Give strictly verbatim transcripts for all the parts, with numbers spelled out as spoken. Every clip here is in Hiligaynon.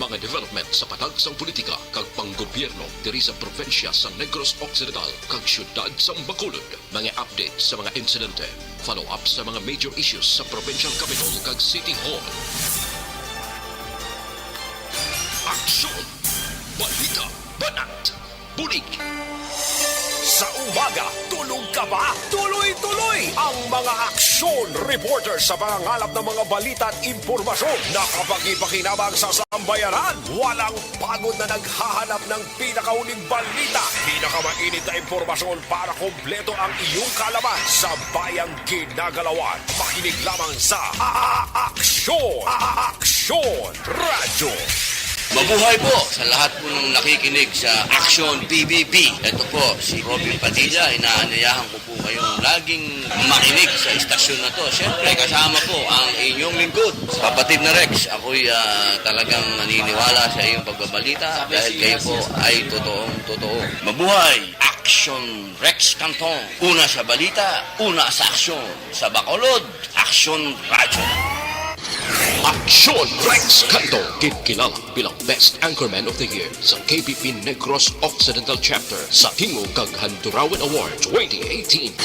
Mga development sa patag sang politika kag panggobyerno diri sa probinsya sa Negros Occidental kag siyudad sang Bacolod. Mga update sa mga insidente, follow-up sa mga major issues sa provincial capitol kag city hall. Aksyon! Balita! Banat! Bulig! Sa umaga, tulog ka ba? Tuloy-tuloy ang mga aksyon reporter sa pangangalap ng mga balita at impormasyon na kapakipakinabang sa sambayanan. Walang pagod na naghahanap ng pinakahuling balita, pinakamainit na impormasyon para kompleto ang iyong kaalaman sa bayang ginagalawan. Makinig lamang sa A-, A-, Aksyon! A-, A-, Aksyon Radyo! Mabuhay po sa lahat po ng nakikinig sa Aksyon P B B. Ito po si Robin Padilla. Inaanyayahan ko po kayong laging makinig sa istasyon na to. Siyempre, kasama po ang inyong lingkod, kapatid na Rex. Ako'y, ah, talagang naniniwala sa iyong pagbabalita dahil kayo po ay totoong totoo. Mabuhay! Aksyon Rex Canton. Una sa balita, una sa aksyon. Sa Bacolod, Aksyon Radyo. Aksyon Rex Canton, kinkilala bilang Best Anchorman of the Year sa K B P Negros Occidental Chapter sa Tingog kag Handurawan Award twenty eighteen.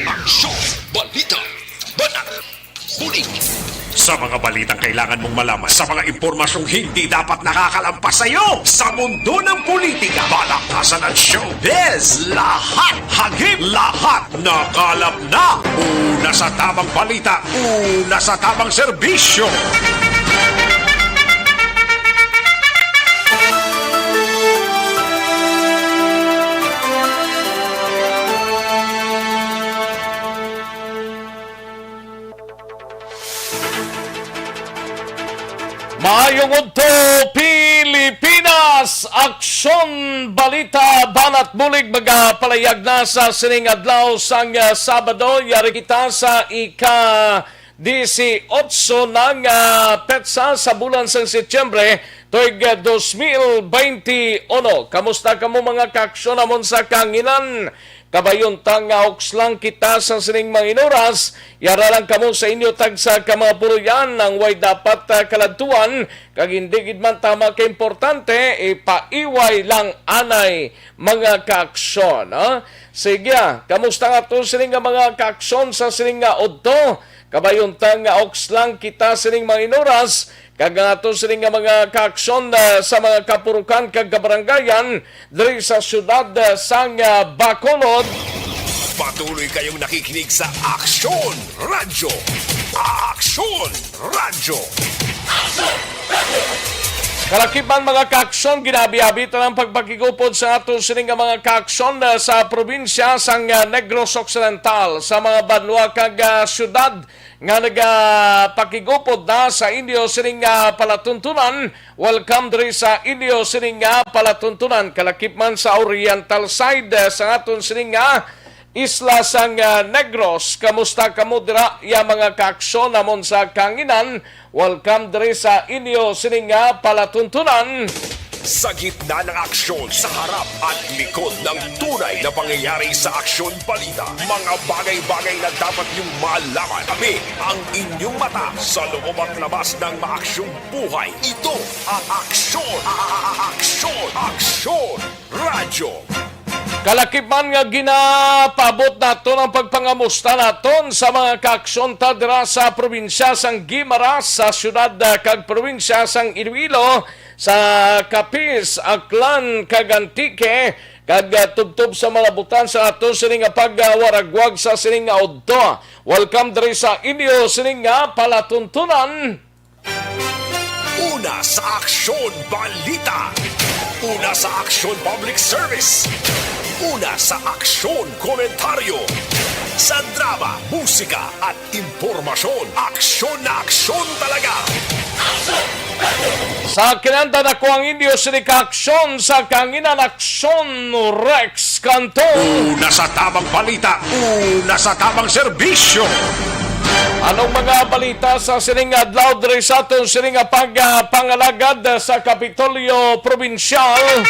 Aksyon! Balita! Banat! Bulig! Sa mga balitang kailangan mong malaman, sa mga impormasyong hindi dapat nakakalampas sa iyo, sa mundo ng politika, balakasan at showbiz, lahat hagip, lahat nakalap na. Una sa tamang balita, una sa tamang serbisyo. Maayong udto, Pilipinas! Aksyon, balita, banat bulig magapalayag na sa sining adlaw sang, ah, Sabado. Yari kita sa ika dieciocho na nga petsa sa bulan sang Setyembre, tuig, ah, dos mil bente uno. Kamusta kamo, mga kaaksyon namon sa kahanginan? Kabayunta nga uks lang kita sa sining mga inuras, yara lang kamo sa inyo tagsa ka mga puloy-an, ang way dapat, ah, kaladtuan, kag hindi gid man tama ka importante, ipaiway lang anay, mga kaaksyon, ha? Sige, ah, kamusta nga to sining nga mga kaaksyon sa sining nga udto? Kabayunta nga uks lang kita sining mga inuras, kag ang aton sini nga mga kaaksyon, ah, sa mga kapurukan kag kabarangayan diri sa siyudad, ah, sang, ah, Bacolod. Patuloy kayong nakikinig sa Aksyon Radyo. Aksyon Radyo. Kalakipan, mga kaaksyon, ginabi-abi ta ang pagpakigupod sa aton sini nga mga kaaksyon, ah, sa probinsya sang, ah, Negros Occidental, sa mga banwa kag, ah, siyudad nga nagapakigupod na sa inyo sining, ah, palatuntunan. Welcome diri sa inyo sining, ah, palatuntunan. Kalakip man sa oriental side, ah, sa aton sining, ah, isla sang, ah, Negros. Kamusta kamo dira, ya mga kaaksyon namon sa kahanginan? Welcome diri sa inyo sining, ah, palatuntunan. Sa gitna ng aksyon, sa harap at likod ng tunay na pangyayari sa Aksyon Balita, mga bagay-bagay na dapat niyong malaman. Tabi ang inyong mata sa loob at labas ng maaksyong buhay. Ito ang Aksyon, a-, a-, a-, Aksyon, Aksyon Radyo. Kalakip man nga ginapaabot naton ang pagpangamusta naton sa mga kaaksyon ta dira sa probinsya sang Guimaras, sa siyudad, ah, kag probinsya sang Iloilo, sa Capiz, Aklan, kag Antique, kag, ah, tubtob sa malabutan sa aton sini nga pagwaragwag sa sini nga udto. Welcome diri sa inyo sini nga palatuntunan. Una sa Aksyon Balita. Una sa Aksyon Public Service. Una sa Aksyon Komentaryo. Sa drama, musika, at impormasyon, aksyon na aksyon talaga. Sa kinandan ako ang inyo sini ka aksyon sa kahanginan, Aksyon Rex Canton. Una sa tamang balita, una sa tamang serbisyo. Anong mga balita sa sining adlaw diri sa aton sining nga pag, ah, pangalagad sa Kapitolyo Probinsyal?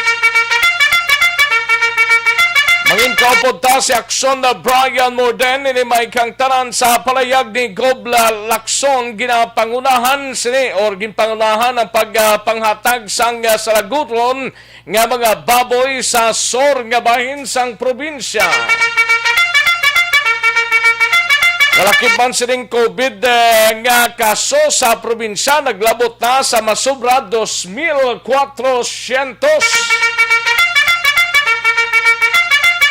Mangin kaupod ta si Aksyon na Brian Morden, ini may kangtanan sa palayag ni Gob La-, Lacson, ginapangunahan sini or ginpangunahan ang pagpanghatag sang, ah, salaguton nga mga baboy sa sur nga bahin sang probinsya. Kalakip man sining COVID, eh, nga kaso sa probinsya, naglabot na sa masobra dos mil kwatrosyentos.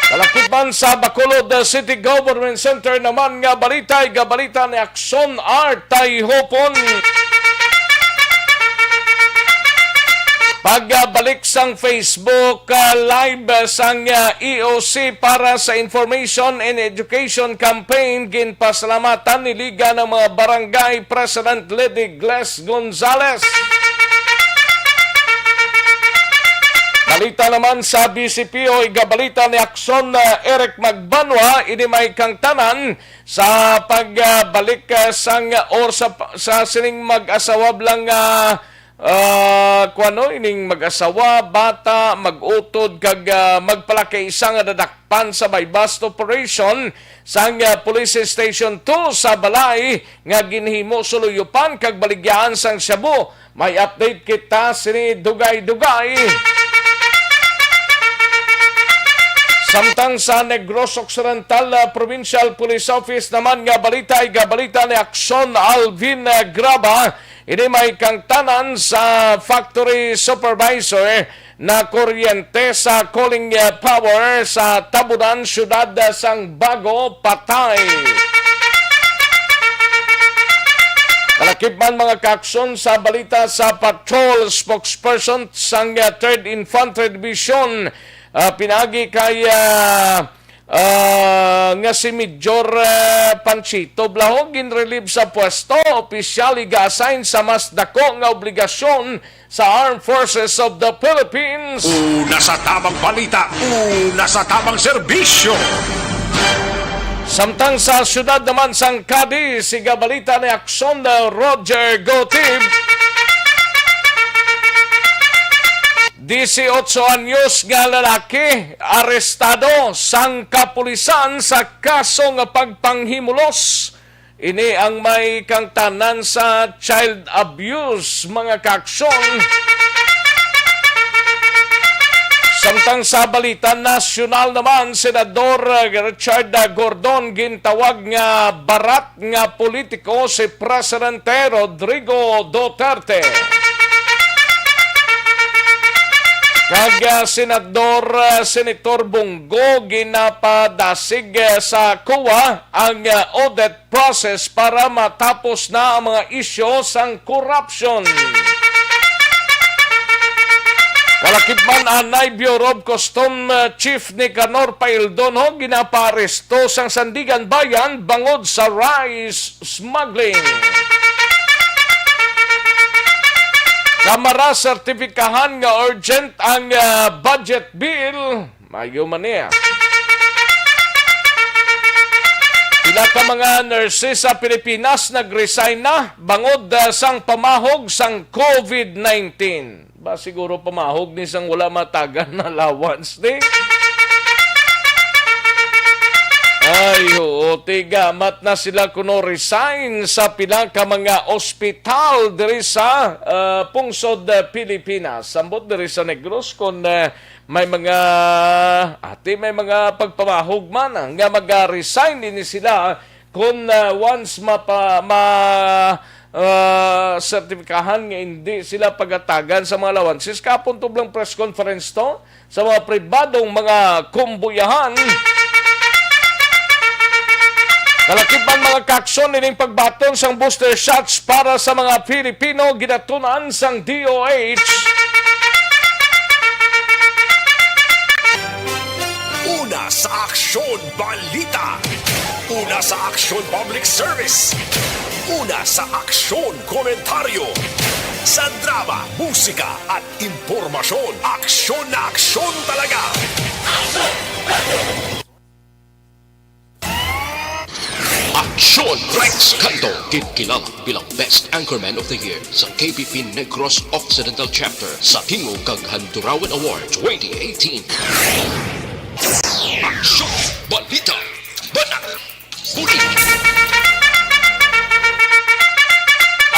Kalakip man sa Bacolod City Government Center naman nga balita, igabalita ni Son Artay Hopon. Pagbalik sang Facebook, ah, Live, ah, sang, ah, E O C para sa Information and Education Campaign, ginpasalamatan ni Liga ng mga Barangay President Lady Gles Gonzales. Balita naman sa B C P O, igabalita ni Aksyon, ah, Eric Magbanwa, ini may kangtanan sa pagbalik, ah, sang, or sa, sa sining mag-asawa lang, ah, ah, kuwano ining mag-asawa, bata, mag-utod kag, ah, magpalaki isa nga nadakpan sa buy-bust operation sang, ah, Police Station two sa Balay nga ginhimo suluyupan kag baligyaan sang shabu. May update kita sini dugay-dugay. Samtang sa Negros Occidental, ah, Provincial Police Office naman nga balita, igabalita ni Aksyon Alvin, ah, Graba, ini may kangtanan sa factory supervisor na kuryente sa cooling, ah, power sa Tabunan, siyudad, ah, sang Bago, patay. Kalakip man, mga kaaksyon, sa balita sa patrol, spokesperson sang, ah, Third Infantry Division, ah, pinaagi kay, ah, ah, nga si Major, ah, Panchito Blahog ginrelieve sa pwesto, opisyal iga-assign sa mas dako nga obligasyon sa Armed Forces of the Philippines. Una sa tamang balita, una sa tamang serbisyo. Samtang sa siyudad naman sang Cadiz, igabalita ni Aksyon na Roger Gotib. Disiotso anyos nga lalaki arestado sang kapulisan sa kaso nga pagpanghimulos. Ini ang may kangtanan sa child abuse, mga kaaksyon. Samtang sa balita nasyonal naman, Senador Richard Gordon gintawag nga barat nga politiko si Presidente Rodrigo Duterte. Kag, ah, Senador, ah, Senator Bong Go ginapadasig, ah, sa COA ang, ah, audit process para matapos na ang mga isyu sang korupsyon. Kalakip man, anay Bureau of Custom, uh, Chief Nicanor Paildon, ho, ginapaaresto sang Sandiganbayan bangod sa rice smuggling. Kamara sertipikahan nga urgent ang, uh, budget bill. Mayo man niya. Pila ka mga nurses sa Pilipinas nag-resign na bangod, ah, sang pamahog sang COVID nineteen. Ba, siguro pamahog ni sang wala matagan na allowance ni. Ay, oo, tigamat na sila kuno resign sa pila ka mga ospital diri sa, ah, pungsod, ah, Pilipinas. Sambot diri sa Negros, kon, ah, may mga, ati, may mga pagpamahog man, ah, nga mag-resign ini sila kung, ah, once mapa-, ma-, ah, sertipikahan nga hindi sila pagatagan sa mga allowances. Kapon tublang press conference to sa mga pribadong mga kumbuyahan. Kalakip man, mga kaaksyon, ining pagbaton sang booster shots para sa mga Pilipino ginatunan sang D O H. Una sa aksyon, balita. Una sa aksyon, public service. Una sa aksyon, komentaryo. Sa drama, musika, at impormasyon, aksyon na aksyon talaga. Aksyon Rex Canto, ginkilala bilang Best Anchorman of the Year sa K P P Negros Occidental Chapter sa Tingog kag Handurawan Award twenty eighteen. Aksyon! Balita! Banat! Bulig!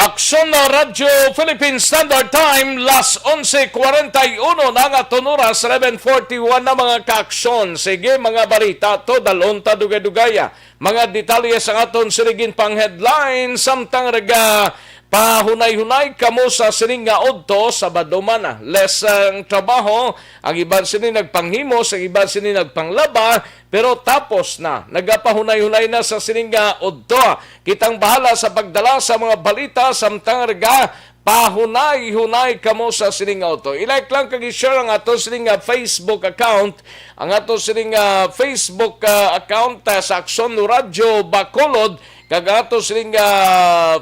Aksyon na Radyo Philippine Standard Time, las onse kwarenta y uno na nga aton oras, eleven forty-one na, mga kaaksyon. Sige, mga balita to, dalhon ta dugay-dugaya. Mga detalye sa aton sining pang-headline, samtang naga pahunay-hunay kamo sa sining nga udto, Sabado man, ah. Less ang trabaho, ang iban sini nagpanghimos, ang iban sini nagpanglaba, pero tapos na, nagapahunay-hunay na sa sining nga udto. Kitang bahala sa pagdala sa mga balita, samtang naga pahunay-hunay kamo sa sining nga udto. I-like lang kag i-share ang aton sining nga Facebook account, ang aton sining nga Facebook, ah, account, ah, sa Aksyon Radyo Bacolod, kag ang aton sining nga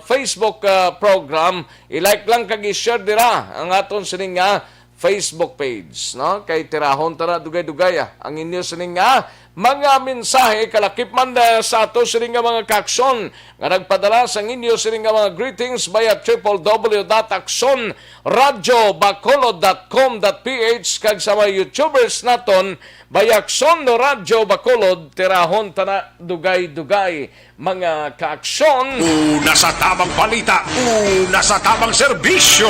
Facebook, ah, program. I-like lang kag i-share dira ang aton sining nga Facebook page, no? Kay tirahon ta na dugay-dugay, ah, ang inyo sining nga mga mensahe, kalakip man, ah, sa ato sining nga mga kaaksyon nga nagpadala sang inyo sining nga mga greetings via triple W dot aksyon radyo bacolod dot com dot P H, kag sa mga YouTubers naton via Aksyon Radyo Bacolod. Tirahon ta na dugay-dugay, mga kaaksyon. Una sa tamang balita, una sa tamang serbisyo.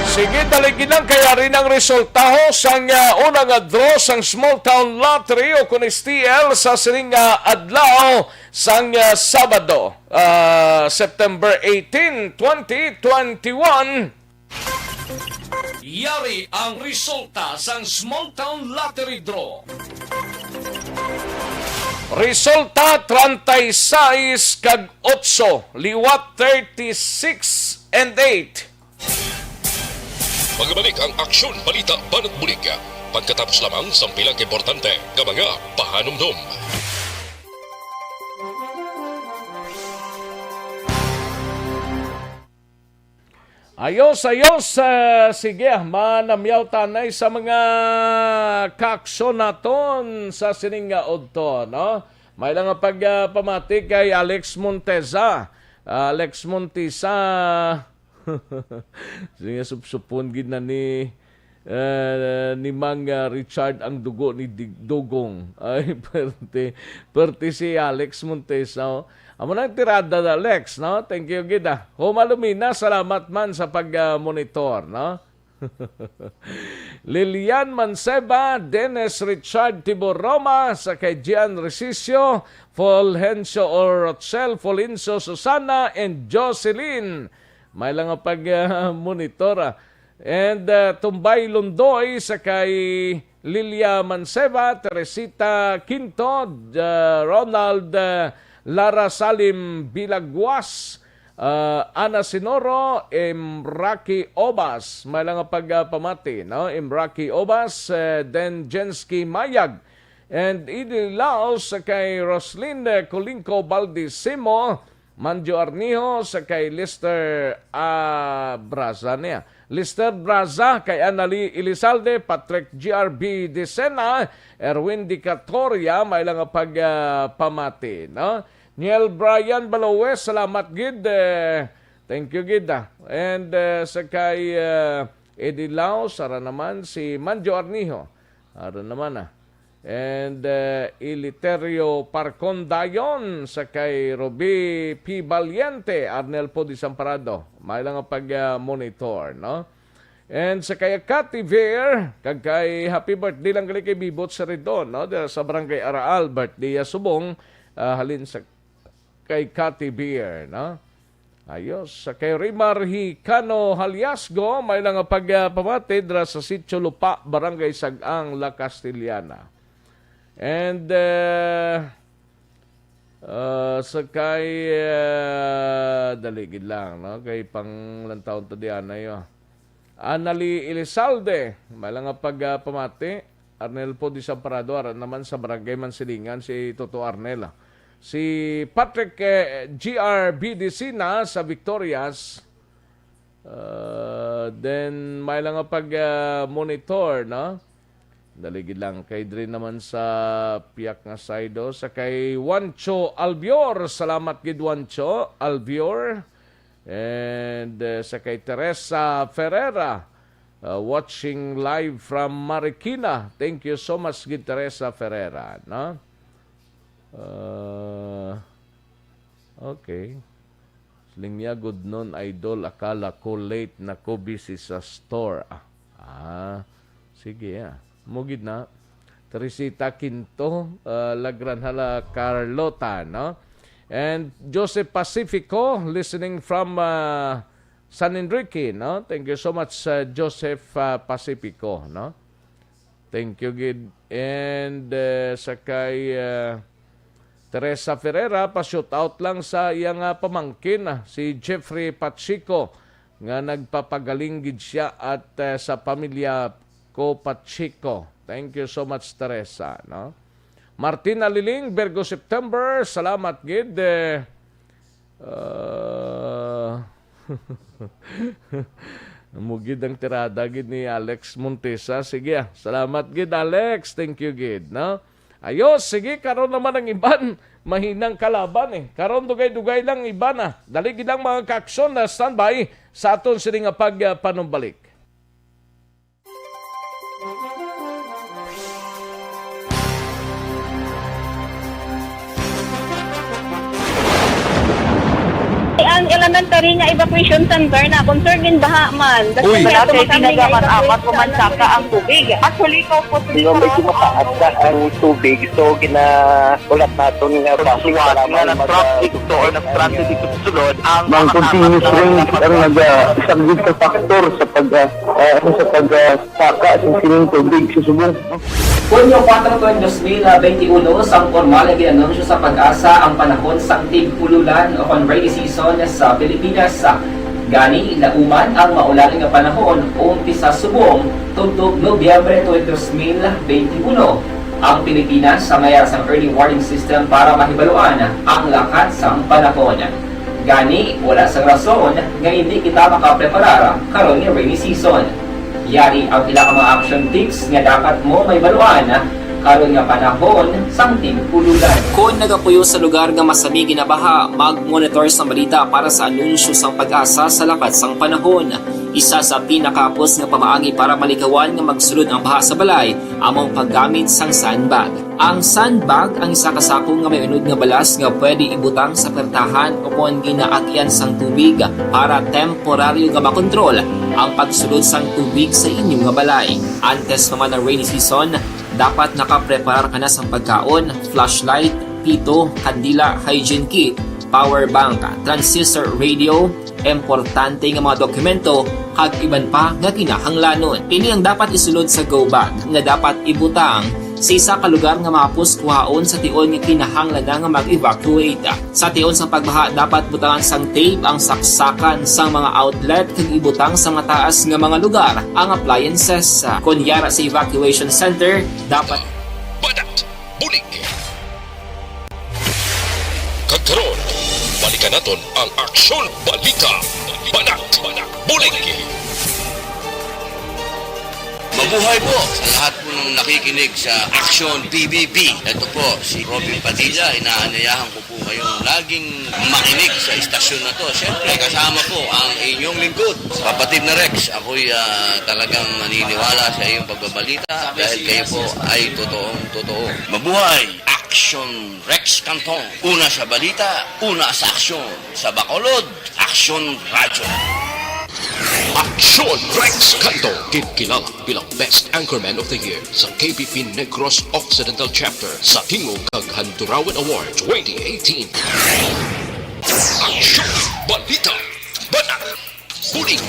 Sige, dali gid lang, kay ari ang resultaho sang, ah, una nga draw sang Small Town Lottery o kun S T L sa sining nga adlaw sang, ah, Sabado, ah, September eighteen, twenty twenty-one. Yari ang resulta sang Small Town Lottery Draw. Resulta, treinta y seis kag otso, liwat thirty-six and eight. Magbalik ang Aksyon Balita Banat Bulig pagkatapos lamang sang pila ka importante nga mga pahanumdom. Ayos, ayos. Ah, sige, ah, manamyaw tanay sa mga kaaksyon naton sa sining nga udto, no? May lang nga pag, ah, pamati kay Alex Montesa. Ah, Alex Montesa. Sige, supsupon gid na ni, eh, ni Mang, ah, Richard ang dugo ni Dig-, Dugong. Ay, perte, perte si Alex Montesa, oh. Amo na ang tirada, Alex, no? Thank you gid, ah. Homa Lumina, salamat man sa pag, ah, monitor, no? Lilian Manceba, Dennis Richard Tiboroma, sa kay Gian Resicio, Fulgencio Orochel, Fulgencio Susana, and Jocelyn. May lang nga pag, ah, monitor, ah. And, ah, Tumbay Londoy, sa kay Lilia Manceba, Teresita Quinto, ah, Ronald, ah, Lara Salim Bilagwas, ah, Ana Sinoro, Emraki Obas. May lang nga pag, ah, pamati, no? Emraki Obas, eh, then Jensky Mayag, and Idi Laos, kay Roslyn, eh, Colingco Baldisimo, Manjo Arnijo, sa kay Lester, ah, Braza niya. Lester Braza, kay Anali Elizalde, Patrick G R B Decena, Erwin Dicatoria, may lang nga pag, ah, pamati, no? Niel Brian Baloes, salamat gid, eh, thank you gid, ah. And, eh, sa kay, eh, Eddie Laos, ara naman si Manjo Arnijo. Ara naman, ah. And, eh, Eliterio Parcon dayon, sa kay Ruby P Valiente, Arnel po Desamparado. May lang nga pag, ah, monitor, no? And sa kay Cathy Ver, kag kay happy birthday lang gali kay Bibot Saridon, no? Dira sa Barangay Araal, birthday ya subong, ah, halin sa kay Cathy Ver, no? Ayos. Sa kay Rimar Hicano Haliasgo, may lang nga pag, ah, pamati dira sa Sitio Lupa, Barangay Sag-ang, La Castellana. And, eh, ah, sa kay, eh, dali gid lang, no? Kay panglantaw to di anay, oh. Anali Elizalde, may lang nga pag, ah, pamati. Arnel po Desamparado, ara naman sa Barangay Mansilingan si Toto Arnel, ah. Si Patrick, eh, G R B Decina sa Victorias. Ah, then, may lang nga pag, ah, monitor, no? Dali gid lang. Kay diri naman sa piyak nga side, oh, sa kay Juancho Albior. Salamat gid, Juancho Albior. And, eh, sa kay Teresa Ferreira, Uh, watching live from Marikina. Thank you so much, gid Teresa Ferreira, no? Uh, okay. Siling niya, "Good noon, idol. Akala ko late na ko, busy sa store." Ah, ah, sige, ah. Mugid na. Teresita Quinto, uh, Lagranhala Carlota, no? And Joseph Pacifico, listening from, uh, San Enrique, no? Thank you so much, uh, Joseph, uh, Pacifico, no? Thank you, gid. And, uh, sa kay, uh, Teresa Ferreira, pa-shout out lang sa iyang, uh, pamangkin, ah, si Jeffrey Pacheco, nga nagpapagaling gid siya at, uh, sa pamilya ko, Pacheco. Thank you so much, Teresa, no? Martina Liling, Virgo September, salamat gid. Eh, Ah, mugid ang tirada gid ni Alex Montesa. Sige, ah. Salamat gid, Alex. Thank you gid, no? Ayos, sige, karon naman ang iban. Mahinang kalaban, eh. Karon dugay-dugay lang iban, ah. Dali gid lang, mga kaaksyon, na standby sa aton sini nga pag, ah, panumbalik. Ang elementary nga evacuation center na concern gid baha man. Uy. Wala kay tinaga man amat ko man saka ang tubig. Actually, ko po. Di ba, medyo mataas na ang tubig, so gina-, ulat naton nga basi. Suwat nga na-traffic to or na-stranded dito sa sulod ang mga continuous rain ang naga-, isa gid ka factor sa pag, ah, ah, ano, sa pag, ah, saka sa sining tubig sa subong. Hunyo kuwatro, dos mil benti uno, sang pormal nga gin-anunsyo sa PAGASA ang panahon sang tig-ululan o kon rainy season sa Pilipinas. Gani, nauman ang maulan nga panahon, umpisa subong tubtob Nobyembre tuig dos mil benti uno. Ang Pilipinas sa mayara sang early warning system para mahibaluan ang lakat sang panahon. Gani, wala sang rason nga indi kita makapreparar karon nga rainy season. Yari ang pila ka mga action tips nga dapat mo mahibaluan karon nga panahon sang tig-ululan. Kon nagapuyo sa lugar nga masami ginabaha, mag-monitor sang balita para sa anunsyo sang PAGASA sa lakat sang panahon. Isa sa pinakahapos nga pamaagi para malikawan nga magsulod ang baha sa balay amo ang paggamit sang sandbag. Ang sandbag ang isa ka sako nga may unod nga balas nga pwede ibutang sa pertahan o kon ginaagyan sang tubig para temporaryo nga makontrol ang pagsulod sang tubig sa inyo nga balay. Antes pa man ang rainy season, dapat nakapreparar ka na sang pagkaon, flashlight, pito, kandila, hygiene kit, power bank, transistor radio, importante nga mga dokumento, kag iban pa nga kinahanglanon. Ini ang dapat isulod sa go bag nga dapat ibutang sa isa ka lugar nga mahapos kuhaon sa tion nga kinahanglan na nga mag-evacuate. Sa tion sang pagbaha, dapat butangan sang tape ang saksakan sang mga outlet kag ibutang sa mataas nga mga lugar ang appliances. Kon yara sa evacuation center, dapat Banat Bulig. Kag karon, balikan naton ang Aksyon Balita, Banat Bulig. Mabuhay po sa lahat po ng nakikinig sa Aksyon P B B. Ito po si Robin Padilla. Inaanyayahan ko po kayong laging makinig sa istasyon na to. Siyempre, kasama po ang inyong lingkod, Kapatid na Rex. Ako'y, ah, talagang naniniwala sa iyong pagbabalita dahil kayo po ay totoong totoo. Mabuhay! Aksyon Rex Cantong. Una sa balita, una sa aksyon. Sa Bacolod, Aksyon Radyo. Aksyon Rex Cantong, ginkilala bilang Best Anchorman of the Year sa K P P Negros Occidental Chapter sa Tingog kag Handurawan Award twenty eighteen. Aksyon! Balita! Banat! Bulig!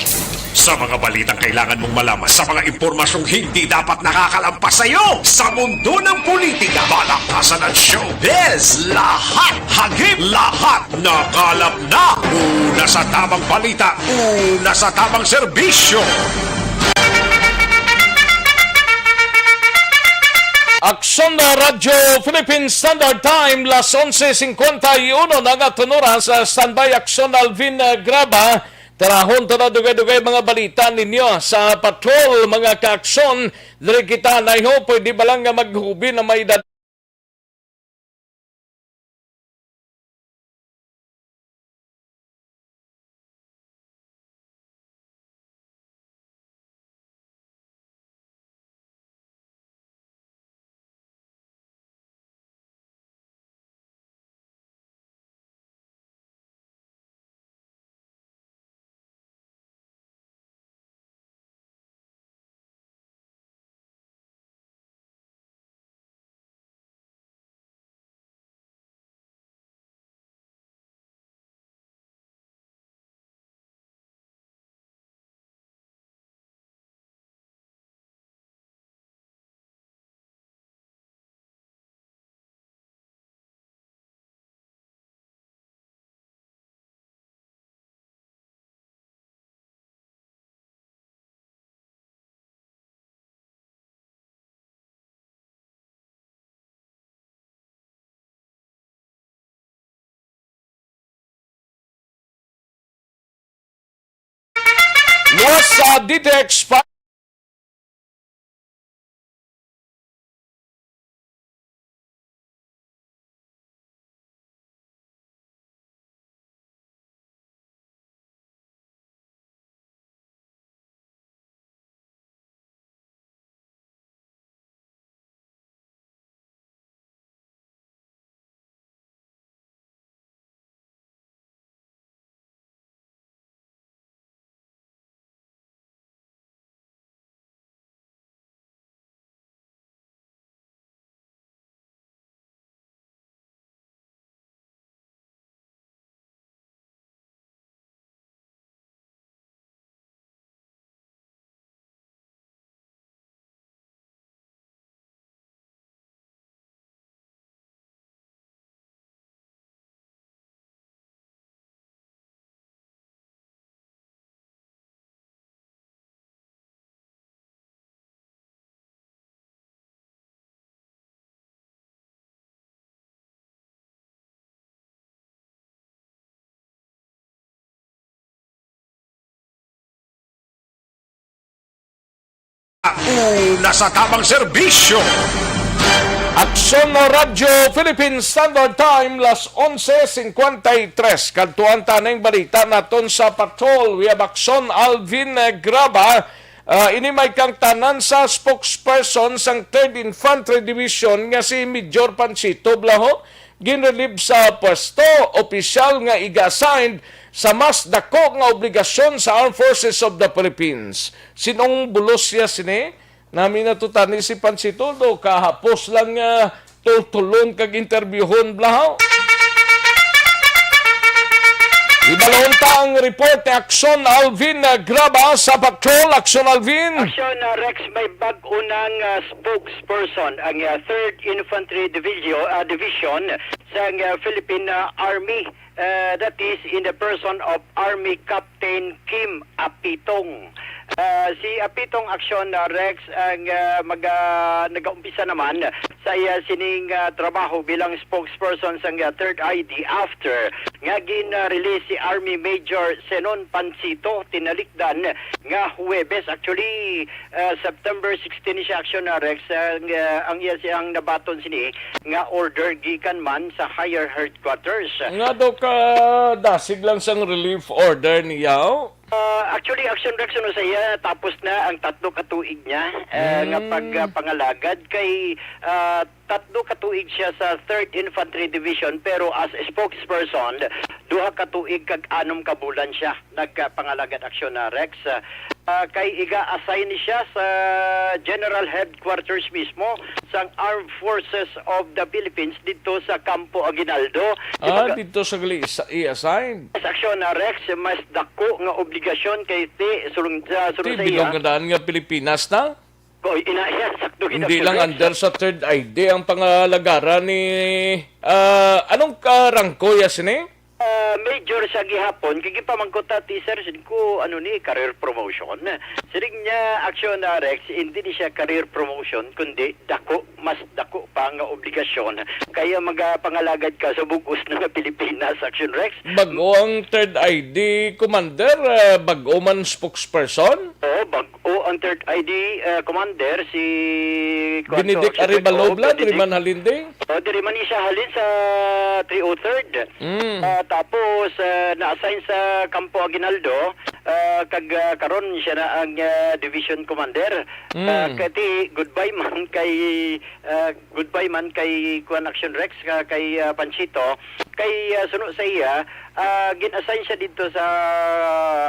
Sa mga balitang kailangan mong malaman, sa mga impormasyong hindi dapat nakakalampas sa iyo, sa mundo ng politika, palakasan at showbiz, lahat hagip, lahat nakalap na. Una sa tamang balita, una sa tamang serbisyo. Aksyon na Radyo Philippine Standard Time, las onse cincuenta y uno na nga tunuran sa standby. Aksyon Alvin, uh, Graba. Tarahon ta na dugay-dugay mga balita ninyo sa patrol, mga kaaksyon. Diri kita, I hope, pwede ba lang nga maghubi na may edad Luwas sa D T X pa. Una sa tamang serbisyo. Aksyon na Radyo Philippine Standard Time, las onse cincuenta y tres. Kadtuan ta ning balita naton sa patrol. We have Aksyon Alvin, eh, Graba. Ah, ini may kangtanan sa spokesperson sang Third Infantry Division nga si Major Panchito Blaho. Ginrelieve sa pwesto, opisyal nga iga-assigned sa mas dako nga obligasyon sa Armed Forces of the Philippines. Sinong bulos siya sini? Nami natutani si Panchito, do kahapos lang nga tultulon kag interbyuhon, Blaho. Ibalon ta ang report ni Aksyon Alvin, ah, Graba sa Patrol. Aksyon, Alvin. Aksyon, ah, Rex, may bag-o nang, ah, spokesperson ang, ah, Third Infantry Division, ah, Division sang, ah, Philippine, ah, Army. Uh, that is in the person of Army Captain Kim Apitong. Uh, si Apitong, Aksyon, uh, Rex, ang, uh, mag, uh, nagaumpisa naman sa iya sining, uh, trabaho bilang spokesperson sang, uh, Third I D after nga gin-release si Army Major Zenon Pansito, tinalikdan nga Huwebes. Actually, uh, September sixteen ni siya, Aksyon, uh, Rex, ang, uh, ang iya siyang nabaton sini nga order gikan man sa higher headquarters. Nga daw ka dasig lang sang relief order niya, oh? Ah, actually, Aksyon, Rex, ano sa iya, tapos na ang tatlo ka tuig niya, eh, nga Mm. pag, ah, pangalagad kay, ah, tatlo ka tuig siya sa Third Infantry Division, pero as a spokesperson, duha ka tuig kag anom ka bulan siya nagpangalagad, Aksyon, na Rex. Ah, kay iga-assign ni siya sa General Headquarters mismo sang Armed Forces of the Philippines didto sa Campo Aguinaldo. Di Ah, ba ka- dito sa gali sa i-assign? Sa aksyon na Rex, mas dako nga obligasyon kay ti sulong sa sulong Ti sa bilog iya. Nga daan nga Pilipinas na? Ko ina iya, sakto gid Hindi ang lang Rex. Under sa third I D ang pangalagaran ni, ah, anong karangko ya sini? Ah, major sa gihapon, kay gipamangkot ta ti sir, sin ko, ano ni, career promotion. Siring niya, aksyon na, Rex, hindi ni siya career promotion, kundi dako, mas dako pa nga obligasyon. Kaya magapangalagad ka sa bug-os na nga Pilipinas, aksyon, Rex. Bag-o ang third I D commander, ah, bag-o man spokesperson? Oo, bag-o ang third I D, ah, commander, si kuwan to, Benedict si Arevalo, Benedict. Diri man halin di? O, diri man ni siya halin sa three oh third. Mm. Ah, tapos, ah, na-assign sa Campo Aguinaldo, ah, kag, ah, karon siya na ang, ah, division commander. Mm. Ah, kati, goodbye man kay, ah, goodbye man kay kuwan, Action Rex, ah, kay, ah, Panchito. Kay, ah, suno sa iya, ah, gin-assign siya dito sa,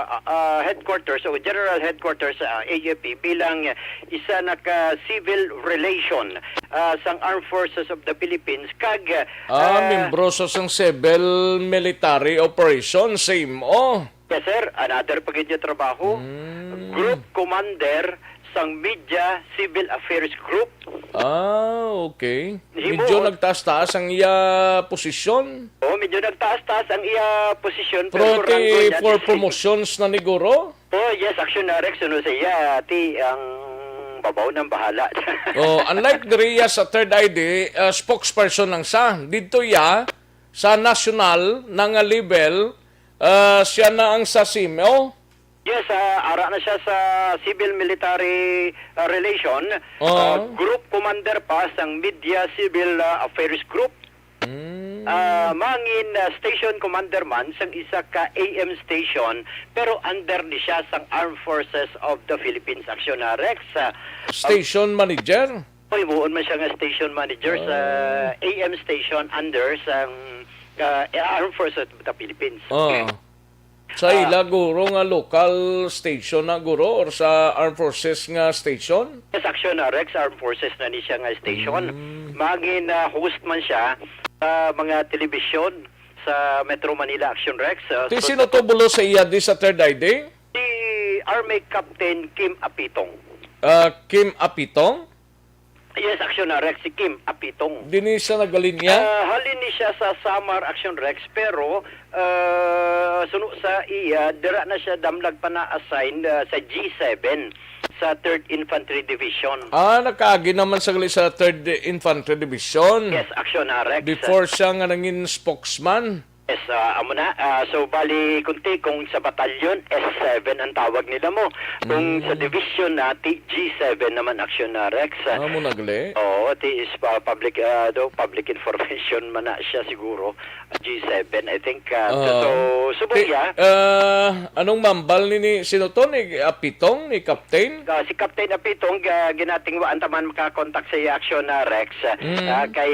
ah, ah, headquarters o general headquarters sa A F P bilang isa na ka civil relation, ah, sang Armed Forces of the Philippines kag, Ah, ah, membro sa sang civil military operation, same, oh. Yes, sir. Another pa gid niya trabaho. Hmm. Group Commander sang Media Civil Affairs Group. Ah, okay. Medyo nagtaas-taas ang iya posisyon. Oh, medyo nagtaas-taas ang iya posisyon, pero pero ang rango ti niya for is promotions na ni guro? Oh, yes, action na Rex, ano sa iya, ti ang babaw nang bahala. Oh, unlike diri iya sa Third I D, ah, spokesperson lang sa. Didto iya sa national na nga level, ah, siya na ang sa simo. Yes, ah, ara na siya sa civil military, ah, relation. Oo. Ah, group commander pa sang Media Civil, ah, Affairs Group. Mm. Ah, mangin, ah, station commander man sang isa ka A M station, pero under ni siya sang Armed Forces of the Philippines, Aksyon, ah, Rex. Ah, Station manager? Oy, muon man siya nga station manager sa Ah. A M station under sang, ah, Armed Forces of the Philippines. Ah. Sa Ah. ila guro nga local station na guro or sa Armed Forces nga station? Yes, Aksyon, ah, Rex, Armed Forces na ni siya nga station. Mm. Mangin, ah, host man siya sa mga telebisyon sa Metro Manila, Aksyon, Rex. Ah, Ti so, sino to bulos sa iya di sa Third I D? Si Army Captain Kim Apitong. Ah, Kim Apitong? Yes, Aksyon, ah, Rex, si Kim Apitong. Dini siya nagalinya? Ah, halin ni siya sa Samar, Aksyon, Rex, pero, ah, suno sa iya, dira na siya damlag pa na-assign, ah, sa G seven, sa Third Infantry Division. Ah, nakaagi naman sa gali sa Third Infantry Division. Yes, Aksyon, ah, Rex. Before siya nga nangin spokesman. Yes, ah, amo na. Ah, so, bali, kunti kung sa batalyon, S seven ang tawag nila mo. Kung sa Mm. division na, T G seven naman, Aksyon, ah, Rex. Amo na gali. Oo, ti is pa public, ah, do, public information man na siya siguro. G seven, I think. Ah, Oo. So, subong Ti-, iya. ah, anong mambal ni, ni, sino to? Ni Apitong? Ni Captain? Ah, si Captain Apitong, ah, ginatingwaan taman makakontak sa iya, Aksyon, ah, Rex. Mm. Ah, kay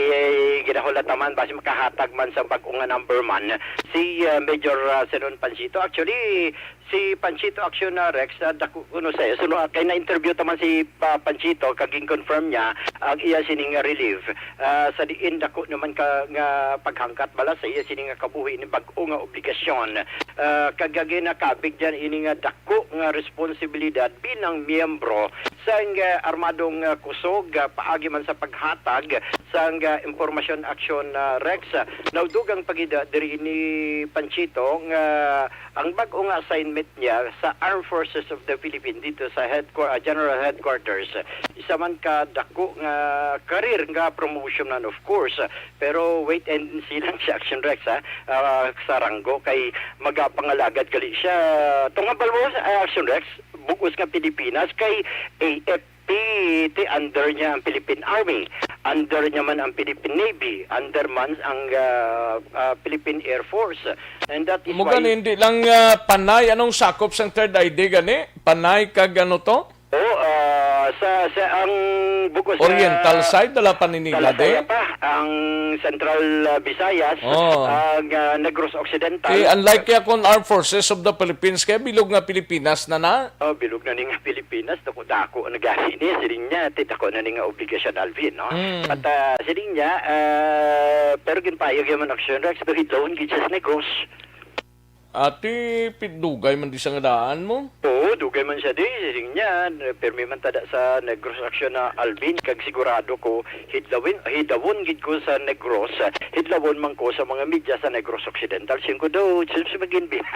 ginahulat taman, basi makahatag man sa bag-o nga number man. Si, ah, Major, ah, Senon Pansito. Actually, si Pansito, Aksyon, ah, Rex, ah, dako kuno sa, suno, ah, kay na-interview taman si, ah, Pansito, kag gin-confirm niya ang iya sining relief. Ah, sa diin dako naman ka, nga paghangkat bala sa iya sini nga kabuhi ni bag-o nga obligasyon. Ah, kag ginakabig dyan ini nga dako nga responsibilidad bilang miyembro sang, ah, armadong, ah, kusog, ah, paagi man sa paghatag sang, ah, impormasyon, Aksyon, ah, Rex. Ah, naudugang pagida diri ni Panchito nga ang bag-o nga assignment niya sa Armed Forces of the Philippines dito sa headquar-, ah, General Headquarters, isa man ka dako nga career nga promotion man, of course. Pero wait and see lang si Action Rex, ha, ah, sa ranggo kay magapangalagad gali siya. Tong hambal mo, ah, Action Rex, bug-os nga Pilipinas kay A F P, ti under niya ang Philippine Army, under niya man ang Philippine Navy, under man ang, ah, ah, Philippine Air Force. And that is Mo why gani, hindi lang, ah, Panay, anong sakop sang Third I D gani? Panay kag ano to? Oo, ah, sa, sa ang bukos sa Oriental side, dala pa ni nila, Talasaya de? pa, ang Central, ah, Visayas, Oo. ang, ah, Negros Occidental. Eh, unlike ya kung Armed Forces of the Philippines, kaya bilog nga Pilipinas na na. Oh, bilog na ni nga Pilipinas, dako-dako na gani ni, siling niya, ti dako na ni nga obligasyon, Alvin, no? Mm. At, ah, siling niya, ah, pero ginpayag yaman Action Rex, pero hidlawon gid siya sa Negros. Ati, pit-, dugay man di sa nga daan mo? Oo, dugay man siya di. Siling niya, pirmi man tada sa Negros Action na Alvin, kag sigurado ko, hidlawin, hidawon gid ko sa Negros, hidlawon man ko sa mga media sa Negros Occidental. Siling ko daw, sus, magin bilang.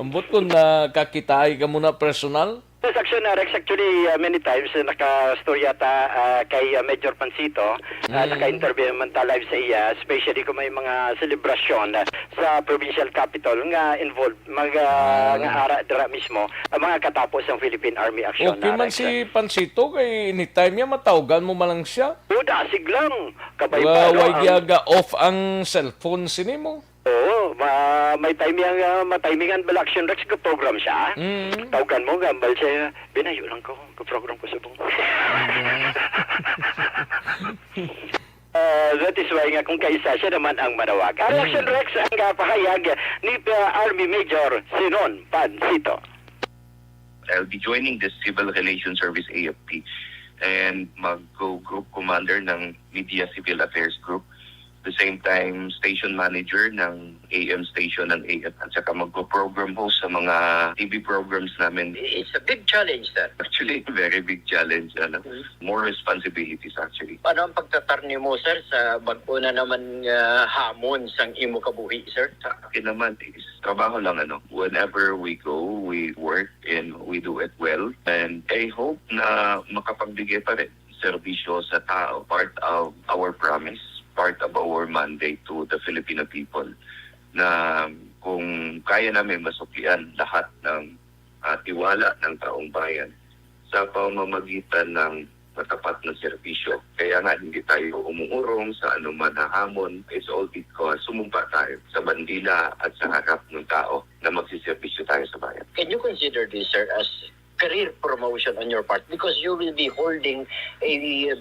Ambot kung nakakitaay ka muna personal? Yes, Action, uh, Rex, actually, uh, many times, uh, nakastorya ta, uh, kay, uh, Major Pancito, uh, Mm. naka-interview naman ta live sa iya, especially kung may mga selebrasyon, uh, sa provincial capital nga involved, mag, uh, Ah. nga ara dira mismo, ang mga katapos ng Philippine Army Action, Okay uh, man Rex, si uh. Pancito, kay anytime niya, matawgan mo man lang siya. O, dasig lang. Kabay Wa-, pa, no, way ang giyaga off ang cellphone sini mo. Oo, ma-, may time yang, ah, matimingan bala Action Rex, ga-program siya. Mm. Tawgan mo, gambal siya, "Binayo lang ko, ga-program ko subong." Mm. Ah, that is why nga kung kaisa siya naman ang manawag. Ang Mm. Action Rex ang, ah, pahayag ni, ah, Army Major Sinon Pancito. I'll be joining the Civil Relations Service, A F P, and mag-group commander ng Media Civil Affairs Group. The same time, station manager ng A M station ng A F, at saka magpo-program host sa mga T V programs namin. It's a big challenge, sir. Actually, very big challenge, ano. Mm. More responsibilities, actually. Paano ang pagtatarni mo, sir, sa bag-o na naman nga hamon sang imo kabuhi, sir? Sa akin naman is trabaho lang, ano. Whenever we go, we work and we do it well. And I hope na makapagbigay pa rin serbisyo sa tao, part of our promise, part of our mandate to the Filipino people, na kung kaya namin masuklian lahat ng, ah, tiwala ng taong bayan sa pamamagitan ng matapat na serbisyo. Kaya nga hindi tayo umuurong sa anuman na hamon. It's all because sumumpa tayo sa bandila at sa harap ng tao na magsiserbisyo tayo sa bayan. Can you consider this, sir, as career promotion on your part? Because you will be holding a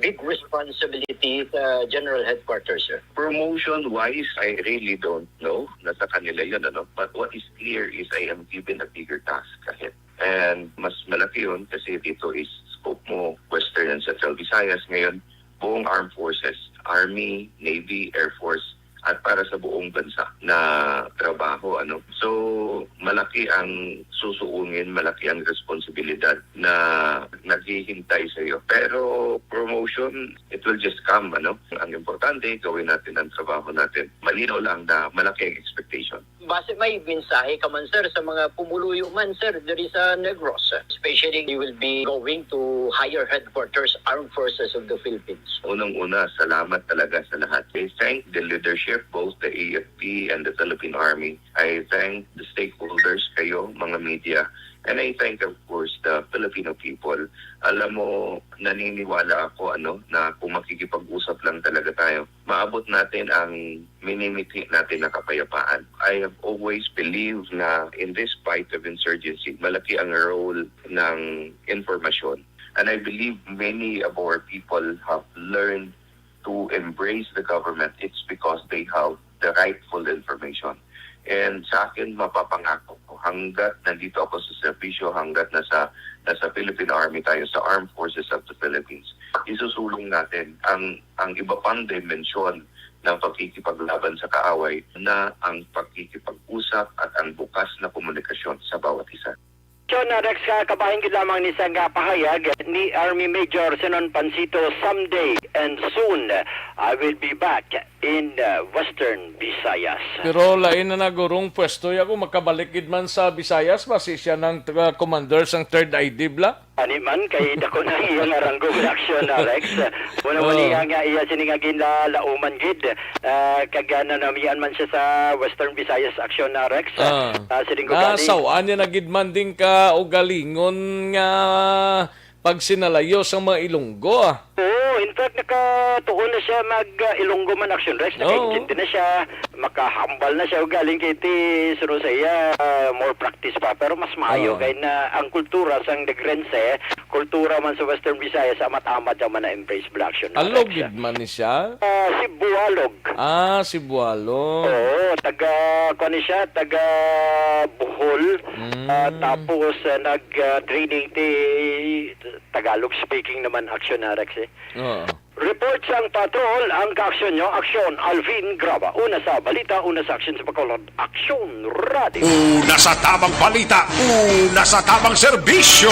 big responsibility sa General Headquarters, sir. Promotion-wise, I really don't know. Nasa kanila yun, ano? But what is clear is I am given a bigger task ahead. And mas malaki yun kasi dito is scope mo Western and Central Visayas. Ngayon, buong armed forces, Army, Navy, Air Force, at para sa buong bansa na trabaho, ano. So, malaki ang susuungin, malaki ang responsibilidad na naghihintay sa iyo. Pero promotion, it will just come, ano. Ang importante, gawin natin ang trabaho natin. Malinaw lang na malaki ang expectation. Base may mensahe ka man, sir, sa mga pumuluyo man, sir, diri sa Negros, especially you will be going to higher headquarters, Armed Forces of the Philippines. Unang-una, salamat talaga sa lahat. I thank the leadership, both the A F P and the Philippine Army. I thank the stakeholders, kayo, mga media. And I thank, of course, the Filipino people. Alam mo, naniniwala ako, ano, na kung makikipag-usap lang talaga tayo, maabot natin ang minimithi natin na kapayapaan. I have always believed na in this fight of insurgency, malaki ang role ng informasyon. And I believe many of our people have learned to embrace the government. It's because they have the rightful information. And sa akin, mapapangako ko, hanggat nandito ako sa serbisyo, hanggat nasa, nasa Philippine Army tayo, sa Armed Forces of the Philippines, isusulong natin ang, ang iba pang dimensyon ng pakikipaglaban sa kaaway na ang pakikipag-usap at ang bukas na komunikasyon sa bawat isa. John, uh, Rex, uh, kabahin gid lamang ni sang, uh, pahayag ni Army Major Zenon Pancito, "Someday and soon, I will be back in, uh, Western Visayas." Pero lain na nagurong pwesto ya kung makabalik gid man sa Visayas, basi siya nang, uh, commander sang Third I D bla. Ani man, kay dako na ang iyang rango nga aksyon, uh, Rex. Muna mo Oh. niya nga iya sini nga ginlalauman gid, uh, kag, uh, nanamian man siya sa Western Visayas Aksyon, uh, Rex. Ah. Uh, siling ko gani. Nasaw-an niya na gid man ding kaugalingon nga pagsinalayo sang mga Ilonggo, ah. Oo, in fact, nakatuon na siya mag, uh, Ilonggo man Aksyon, Rex. Oo. Nakaintindi na siya, makahambal na siya ugaling kay ti suno sa iya, uh, more practice pa. Pero mas maayo Oo. kay na ang kultura sang Negrense, kultura man sa Western Visayas, amat-amat ang man na-embrace bla Aksyon, uh, Alog Rex. gid man ni siya? Ah, Cebualog. Ah, Cebualog. Oo, taga, kuwan ni siya, taga Bohol. Mm. Ah, tapos, ah, nag, ah, training ti Tagalog speaking naman Aksyon, ah, Rex, eh. Oo. Report sang patrol, ang kaaksyon nyo, Aksyon, Alvin Graba. Una sa balita, una sa aksyon sa Bacolod, Aksyon Radio. Una sa tamang balita, una sa tamang serbisyo.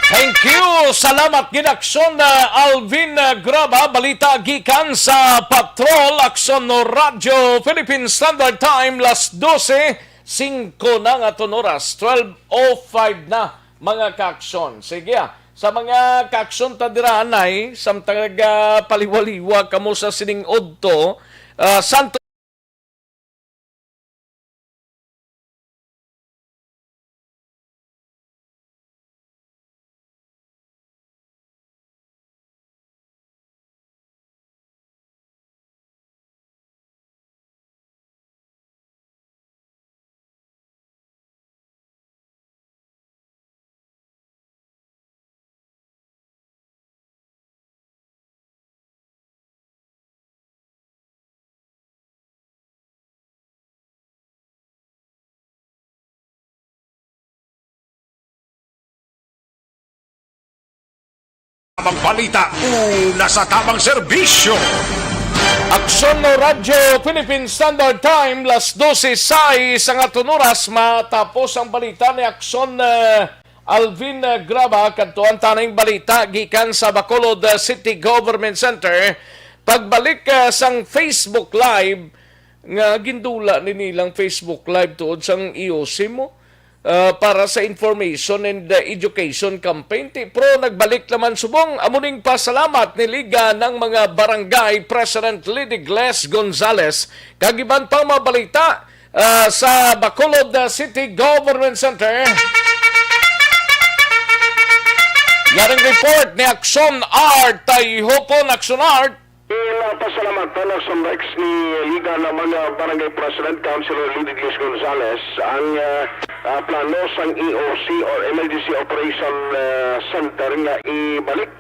Thank you. Salamat gid, Aksyon, uh, Alvin, uh, Graba. Balita gikan sa Patrol, Aksyon Radyo Philippine Standard Time, las dose singko na nga aton oras, twelve oh five na, mga kaaksyon. Sige, ah, sa mga kaaksyon ta dira, anay, samtang nagapaliwaliwa kamo sa sining udto, ah, Santo Tamang balita, una sa tamang serbisyo. Aksyon no Radyo Philippine Standard Time, las dose sais ang aton oras. Matapos ang balita ni Aksyon, eh, Alvin, eh, Graba, kadto ang tanang balita gikan sa Bacolod, eh, City Government Center. Pagbalik, eh, sang Facebook Live, nga gindula ni nilang Facebook Live tuod sang E O C mo. ah, para sa information and, ah, education campaign. Ti, pero nagbalik naman subong, amo ning pasalamat ni Liga ng mga Barangay President Lady Gles Gonzales. Kag iban pang mga balita, ah, sa Bacolod, ah, City Government Center. Yaring report ni Action Art. Tay hupon, Action Art. Ginapasalamatan sa Rex ni Liga ng mga Barangay President, Councilor Lady Gles Gonzales ang, ah, ah, plano sang E O C or Emergency Operation, ah, Center nga ibalik.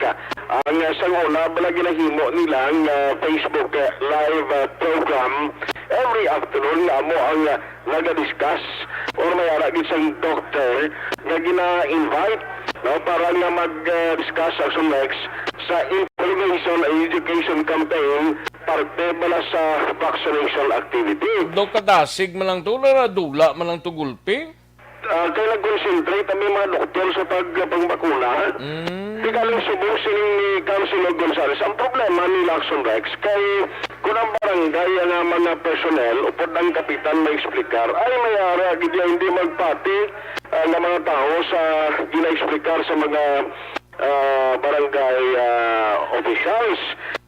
Ang, ah, sang una, bala ginahimo nila ang, ah, Facebook, ah, live, ah, program every afternoon nga amo ang, ah, naga-discuss or may ara gid sang doctor nga gina-invite, no, para nga mag, ah, discuss sa Sumex sa information and education campaign parte bala sa vaccination activity. Daw kadasig man lang to, dula-dula man lang to gulpi. Ah, kay nag-concentrate ang mga doktor sa pag-, pangbakuna. Mm. Di galing subong sining ni Councilor Gonzales. Ang problema ni Lacson Rex kay kung ang barangay ang, ah, mga personnel upod ang kapitan maexplikar, ay may ara gid ya hindi magpati, ah, nga mga tawo sa ginaexplikar sa mga, ah, barangay, ah, officials.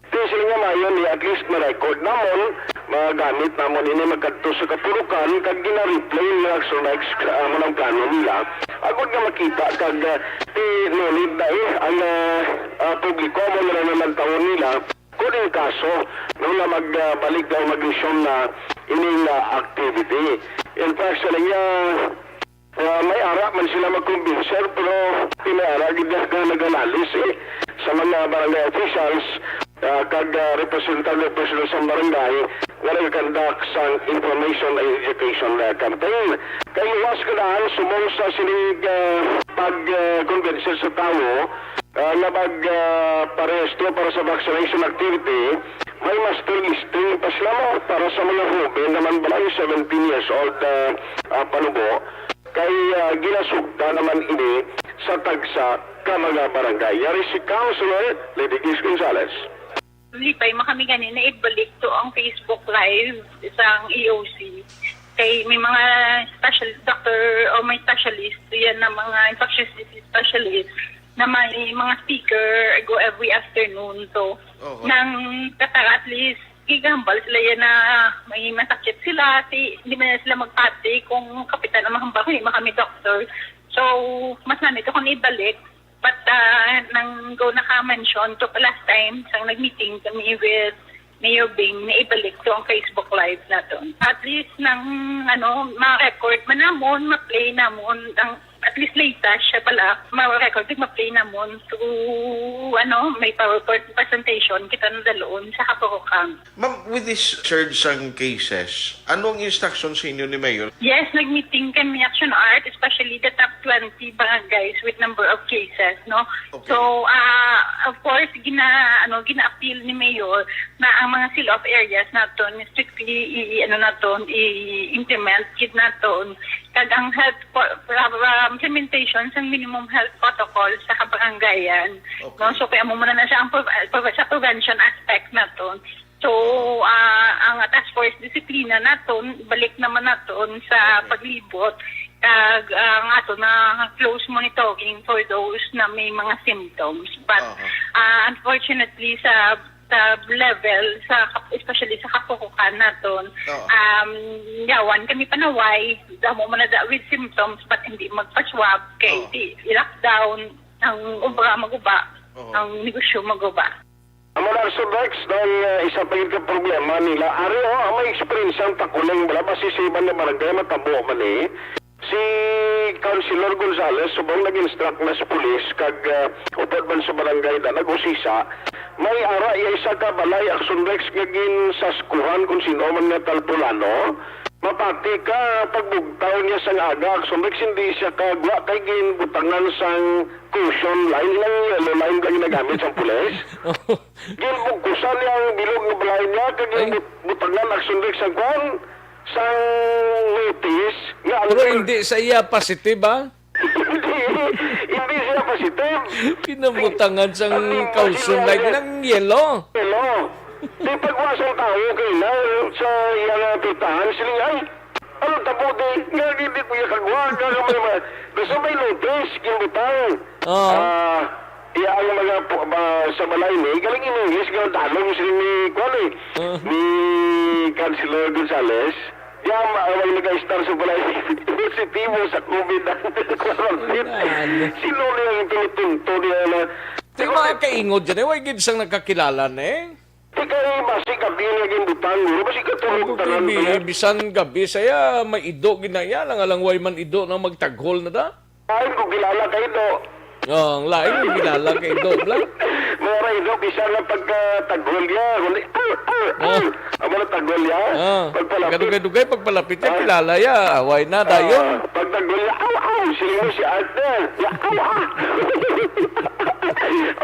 Ti sila nga maayo ni at least ma-record namon, magamit namon ini magkadto sa kapulokan kag gina-replay ni Lacson Rex, ah, mo ang plano nila. Agod nga makita kag, ah, ti no need na, eh, ang, ah, ah, publiko mo nila naman taon nila. Kung in kaso, no, nga magbalik daw, mag-resume na ining, ah, activity. In fact, sila nga, ah, may ara man sila mag-convincer, pero ti may ara gid nga naganalis, eh, sa mga barangay officials, ah, kag, ah, representative personnel sa barangay nga nag-conduct sang information and education, ah, campaign. Kay luwas ka daan, subong sa sining, ah, pag, ah, convincer sa tawo, ah, nga mag, ah, parehistro para sa vaccination activity, may master listing pa sila mo para sa mga hoben naman bala, yung seventeen years old, ah, ah, panubo. Kay, ah, ginasugda naman ini sa tagsa ka mga barangay. Yari si Councilor Lady Gis Gonzales. Lipay man kami gani na ibalik to ang Facebook Live sang E O C. Kay may mga special doctor o may specialist, yan na mga infectious disease specialist na may mga speaker go every afternoon. So, Oho. Nang katara at least, gigambal sila yan na may masakit sila, si, hindi man sila magpati kung kapitan ang mahambal, hindi man kami doctor. So, mas nami to kung ibalik. But, ah, nang go naka-mention to last time, sang nag-meeting kami with Mayor Bing, naibalik to ang Facebook Live naton. At least nang, ano, ma-record man namon, ma-play namon, ang, at least latest siya pala, ma-record, ma-play namon. So, ano, may PowerPoint presentation kita na daloon sa kapurukan. Ma'am, with this surge sang cases, ano ang instruction sa inyo ni Mayor? Yes, nag-meeting kami, Action Art, especially the top twenty barangays with number of cases, no? Okay. So, ah, of course, gina-, ano, gina-appeal ni Mayor na ang mga seal-off areas naton strictly i-, i-, ano naton, i-implement gid naton. Kag ang health po-, pra-, pra-, implementation sa minimum health protocol sa kabarangayan, Okay. no? So, kaya mo muna na siya ang pre-, pre-, sa prevention aspect naton. So, ah, ang task force disiplina naton, balik naman naton sa Okay. paglibot kag, ah, ang ato na close monitoring for those na may mga symptoms. But, Aha. ah, unfortunately, sa, sa level, sa kap-, especially sa kapukukan naton, Oo. um, yawan kami panaway, damo man na da with symptoms, but hindi magpa-swab, kay Oo. di, i-lockdown, ang obra maguba, Oo. ang negosyo maguba. Amo na, Sir Rex, dahil, eh, isa pa gid ka problema nila. Ari, oh, ang may experience ang Takuling, wala ba si Siban nga barangay, matabo man, eh. Si Councilor Gonzales, subong nag-instruct na sa pulis, kag, eh, upod man sa barangay na nag-usisa, may ara iya isa ka balay, Action Rex, nga ginsaskuhan kung sino man nga talpulano. Mapati ka, pagbugtaw niya sa aga, Action Rex, hindi siya kagwa kay ginbutangan sang caution line, ilang yellow line ka ginagamit sa pulis. Ginbugkusan niya ang bilog nga balay niya, kag Ay. ginbut-, butangan, Action Rex, ang kwan, sang notice, nga ang Pero hindi sa iya positive, ah? Hindi, hindi siya positive. Pinabutangan sang Ang caution light ng yellow. Hello. Di pagwa sang tawo kay na sa iya nga pitahan, sila, "Ay, ano tabo Di, nga hindi ko iya kagwa, nga may ma-, basta may notice, ginbutang. Oo. Ah, iya ang mga pu-, ba, sa balay ni, galing in English, nga dalong sila ni, kuwan eh, Oo. ni Councilor Gonzales. Di ang ma-, ang nag-star sa balay, positibo sa covid nineteen. Ano? Sino niya ang tinutunto niya na? Di mga kaingod dyan eh, way gid sang nakakilala na eh. Di kay basi gabi nga ginbutang, guro. Basi katulog Ako, tanan P B, to. Bisan gabi saya, may ido ginaya lang, alang way man ido na magtaghol na da. Ay, kung kilala kay do. Oh, ang lain yung kilala kay ido, bla. Mga ra ido, bisan na pagkataghol niya. Huli, ah, ah, ah. Oh. Amo na taghol niya. Ah, Pagpalapit. Kadugay-dugay, pagpalapit niya, Ah. kilala ya. Away na, dayon. Ah, pagtaghol niya, aw, aw, sino mo si Arthur? Ya, aw, ah.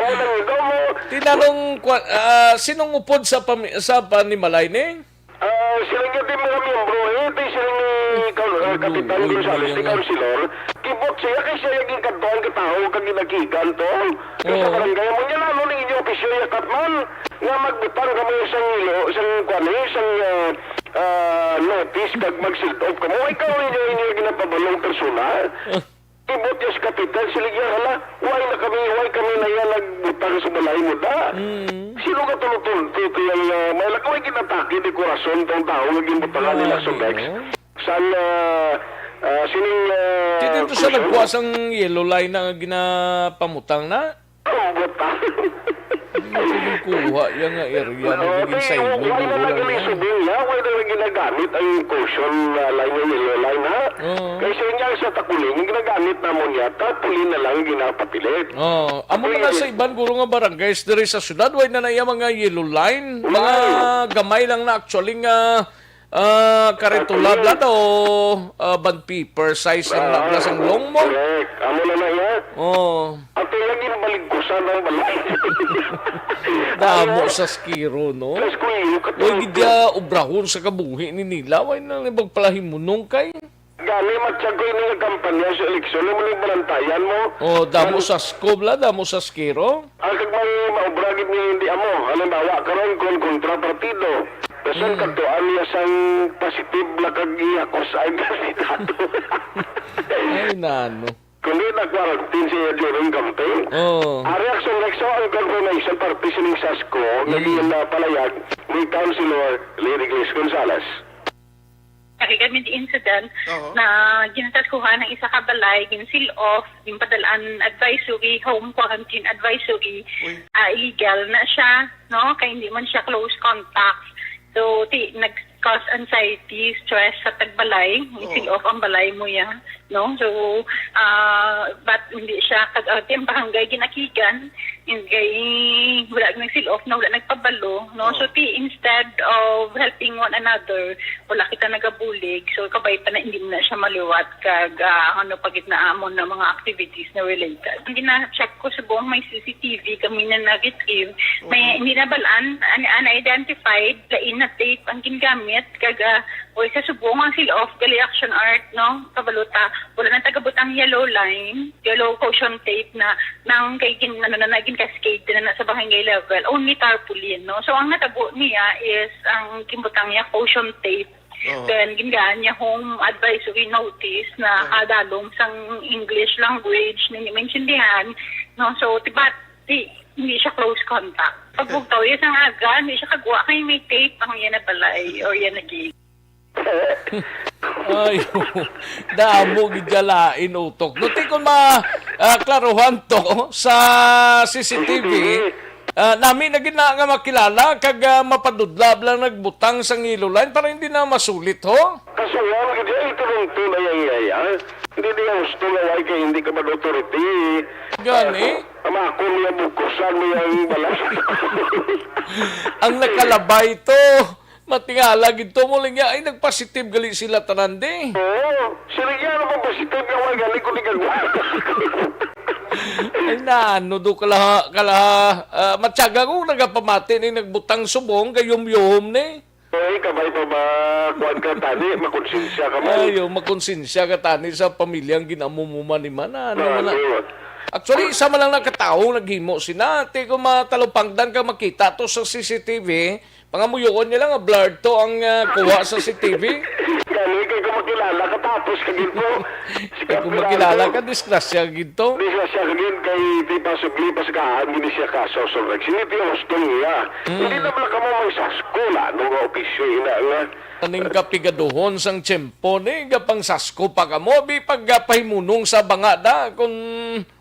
Amo na ido mo. Tinanong, kwa-, ah, sinong upod sa pami-, sa panimalay ni? Ah, sila nga di mga miyembro, eh, di sila ni Kal-, ah, Kapitan Uy, Gonzales, di nga. Councilor, kibot siya, kay siya yung ginkantuan ka tao, kag ginakigan to. Kay sa Oo. barangay, mo niya, ano, ning inyo opisyo, yakat man, nga magbutang kamo isang ilo, isang, kwan, eh, isang, ah, ah, notice, kag mag-sealed off kamo. Ikaw, inyo, inyo ginapabalong persona. Ibot niya si Kapitan, siling niya, "Hala, why na kami, why kami na yan nagbutang sa balay mo, da?" Mm. Sino ka tulutulto? Ito yung, ah, may lakaw ay ginatake di korason tong tao nga ginbutangan nila sa Grabe, Rex. No? San, ah, ah, sining, ah, Di dito sa question? Nagkuha sang yellow line na ginapamutang na? Ang butang. Hindi mo pwedeng kuha yan nga area na Oo, naging kay silo, wala dulo na lang naging yan. Subong niya, wala na ginagamit ang caution, ah, line nga yellow line, ha? Oo. Kay siya niya sa Takuling, yung ginagamit namon niya, tarpaulin na lang ginapapilit. Oo. Amo Ako na nga yun. Sa iban, guro nga barangays diri sa syudad, way na na iya mga yellow line. Mga Wow. Gamay lang na actually nga Ah, karetula Karetula. Bla, o, ah, bond paper size ang Ah, naglas ang long mo. Correct. Amo na na yan. Oh. Ato lagi baligkusan ang balay. Damo Ano? Sa skiro, no? Sa skiro, katong Way gid ya obrahon sa kabuhi ni nila. Way na nagpalahimunong kay. Gani, matsyag ko ini nga kampanya sa eleksyon. Ano man yung balantayan mo? Oh, damo Gani, sa sko, bla, damo sa skiro. Ang kag may maobra gid ni hindi amo. Halimbawa, karon kon kontra partido, dason Mm. Kadtuan niya sang positive na kag i-accuse ang kandidato. Ay, nano. Kundi na-quarantine siya during campaign. Oo. Ang reaksyon, Rex, so, ang confirmation party sining sasko, Mm. naging na palayag ni Councilor Lady Grace Gonzales. Kay kami di incident Oo. Na ginasaskuhan ang isa ka balay, gin-seal off, ginpadalaan advisory, home quarantine advisory, Uy. Ah, illegal na siya, no? Kay hindi man siya close contact. So, ti-, nag-cause anxiety, stress sa tagbalay, Oo. Seal off ang balay mo ya, no? So, ah, but hindi siya, kag, ah, ti ang barangay ginakigan, Hindi, wala nag-seal off na, wala nagpabalo, no? Oh. So, ti, instead of helping one another, wala kita nagabulig. So, kabay pa na hindi na siya maliwat kag, ah, ano pa gid na amon na mga activities na related. Ang gina-check ko subong may C C T V kami na na-retrieve. May, Mhm. Hindi na balaan, un-, unidentified, lain na tape ang gingamit. Kag, ah, o isa subong ang seal off, gali action art, no? Kabalota, wala na tagabutang yellow line, yellow caution tape na nang kay gin-, ano na, na gin-cascade na, na sa barangay level, only tarpaulin, no? So, ang natabo niya is ang ginbutang niya caution tape. Oo. Then, gingaan niya home advisory notice na Oo. Kadalom sang English language, na hindi maintindihan, no? So, tiba, di, hindi siya close contact. Pagbugtaw, yes, ang aga, hindi siya kagwa, kay may tape ang iya na balay or iya na gate. Ay, damo gid ya lain utok. No, ti kon ma, ah, klaruhan to sa C C T V, ah, nami na gid na nga makilala kag, ah, mapadudla lang nagbutang sa yellow line para hindi na masulit, ho? Kasuhan gid ya, ito lang to na yang yaya. Hindi niya gusto nga why kay hindi ka man authority. Gani? Ah, ama ako niya bukusan mo yung balay. Ang nakalabay to. Matingala gid to mo lang niya, ay, nagpositive gali sila tanan, di. Oo, sila yan ang positive nga wala gali ko ni gagwa. Ay, nano do kalaha, kalaha, ah, matyaga ko nagapamati ni nagbutang subong, gayom-yom ni. Oy, kabay pa ba, kuwan ka tani, makonsensya ka man. Ayo, makonsensya ka tani sa pamilyang ginamo mo man ni man, ano man na. Ano? Actually, isa man lang nakatawo naghimo sina. Ti kung matalupangdan ka makita to sa C C T V, pangamuyoon niya lang nga blurred to ang, ah, kuha sa C C T V. Ano, kay kung makilala ka, tapos ka gid po. Si Kay kung Captain makilala Alvin, ka, disgrasya gid to. Disgrasya ka gid, kay di pa sugli, pa sa kahan, gid siya ka, so, so, Rex. Hindi tiyo gusto niya. Mm. Hindi naman ka mo may sasko na, no, nga opisyo, ina nga. Aning kapigaduhon sang tiyempo ni, gapang sasko pa ka mo, bi pagpahimunong sa bangada, kung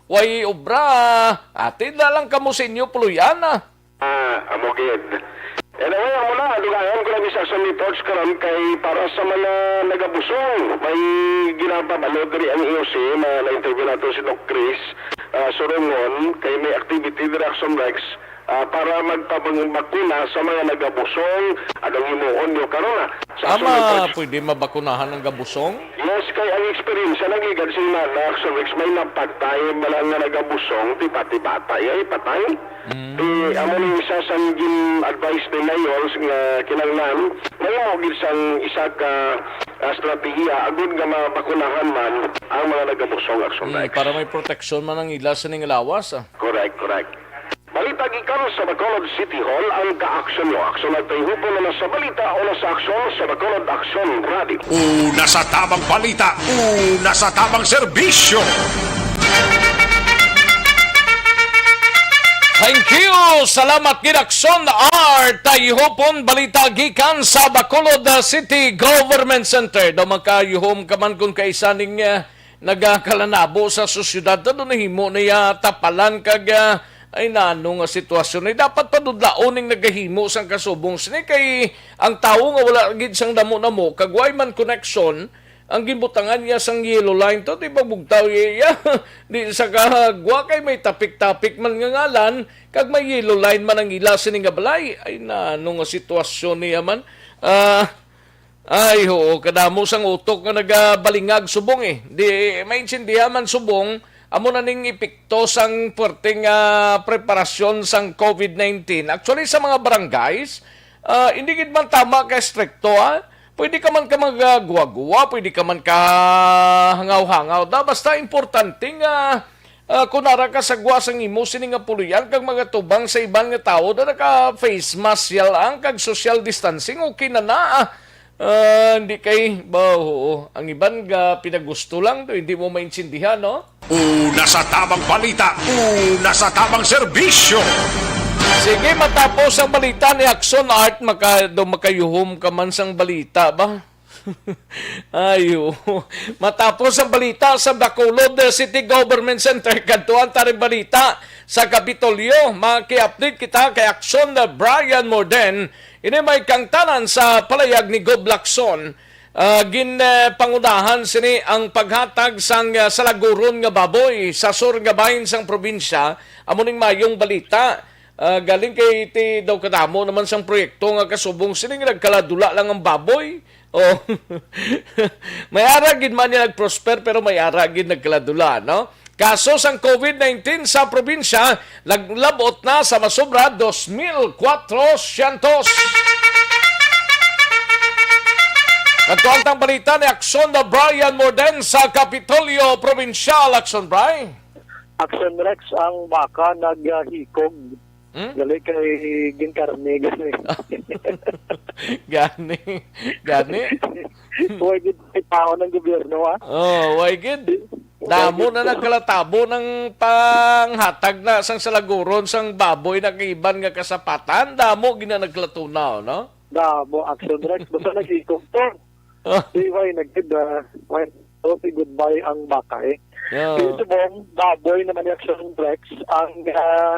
way obra, ati na lang ka mo sa inyo, puluyan, ah. Ah, amo gid. Anyway, amo na, dugangan ko lang isa sa reports karon kay para sa mga nagabusong, may ginapabalo diri ang E O C, na na-interview nato si Doc Chris, ah, Surongon, kay may activity diri Action Rex, ah, para magpabakuna sa mga nagabusong. Anong himuon nyo karon, ah, sa Action Ama, Reports? Pwede mabakunahan ang gabusong? Yes, kay ang experience sa nagligad sa inana, Action Rex, may napatay, bala nga nagabusong, tiba-tiba, patay, ay, patay. Mm. Eh, amo ni isa sang gin-advise ni Mayor nga kinahanglan mahimo gid sang isa ka, ah, estratehiya agud nga mabakunahan man ang mga nagabusong, Action Mm, Rex. Para may proteksyon man ang ila sa ning lawas, ah. Correct, correct. Balita gikan sa Bacolod City Hall, ang ka-aksyon nyo. Aksyon, nagtayhupon na sa balita o na sa aksyon sa Bacolod Aksyon Radio. Una sa tabang balita, una sa tabang serbisyo. Thank you! Salamat gid, Akson R. Tayhupon balita gikan sa Bacolod City Government Center. Daw makayuhom ka man kung kaisa ning, ah, nagakalanabo sa sosyedad. Ano nahimo niya tapalan kag, ah, ay nano nga sitwasyon? Ay dapat padudlaon ning nagahimo sang kasubong sini kay ang tawo nga wala gid sang damo-damo kag way man koneksyon, ang ginbutangan niya sang yellow line to, di ba bugtaw iya? Di sa kagwa kay may tapik-tapik man nga ngalan, kag may yellow line man ang ila sini nga balay. Ay, nano nga sitwasyon niya man? Ah, ay, oo, kadamo sang utok nga nagabalingag subong eh. Di, maintindihan man subong, amo na ning epekto sang puwerte nga preparasyon sang COVID nineteen. Actually, sa mga barangays, ah, hindi gid man tama ka estrikto, ah. Pwede ka man ka magguwa-guwa, pwede ka man ka hangaw-hangaw. Da, basta importante nga, ah, kung ara ka sa gwa sang imo sini nga puloy-an kag magatubang sa iban nga tawo, da naka-face mask siya lang kag social distancing, okay na na. Ah, hindi kay, ba, oo. Ang iban nga pinagusto lang, do, hindi mo maintindihan, no? Una sa tabang balita, una sa tabang serbisyo. Sige, matapos ang balita ni Action Art, maka-, do makayuhom ka man sang balita ba? Ay, oo. Matapos ang balita sa Bacolod City Government Center, kadtuan ta rin balita sa Kapitolyo. Maki-update kita kay Action na Brian Morden. Ini may kangtanan sa palayag ni Gob Lacson. Ah, gin, eh, pangunahan sini ang paghatag sang, ah, salaguron nga baboy sa sur nga bahin sang probinsya. Amo ning mayong balita. Ah, galing kay ti daw kadamo naman sang proyekto nga kasubong sini nga nagkaladula lang ang baboy. Oh. May ara gid man niya nag-prosper, pero may ara gid nagkaladula, no? Kaso sang COVID nineteen sa probinsya, naglabot na sa masobra dos mil kwatrosyentos. Kadtuan tang balita ni Action na Brian Morden sa Kapitolyo Probinsyal. Action, Bri. Action Rex, ang baka naghikog. Hmm? Gali kay ginkarne, gali. Gani. Gani. Way gid may tao ng gobyerno, ah. Oh, way gid. Damo na nagkalatabo ng panghatag na sang salaguron sang baboy na kaiban nga kasapatan. Damo gina nagkalatunaw, no? Damo, Action Rex. Basta nag-ikog to. Ah. Di ba yung nagkid, ah, why, oh, si goodbye ang baka, eh. Yeah. Yung subong, baboy naman yung Action Rex, ang, ah,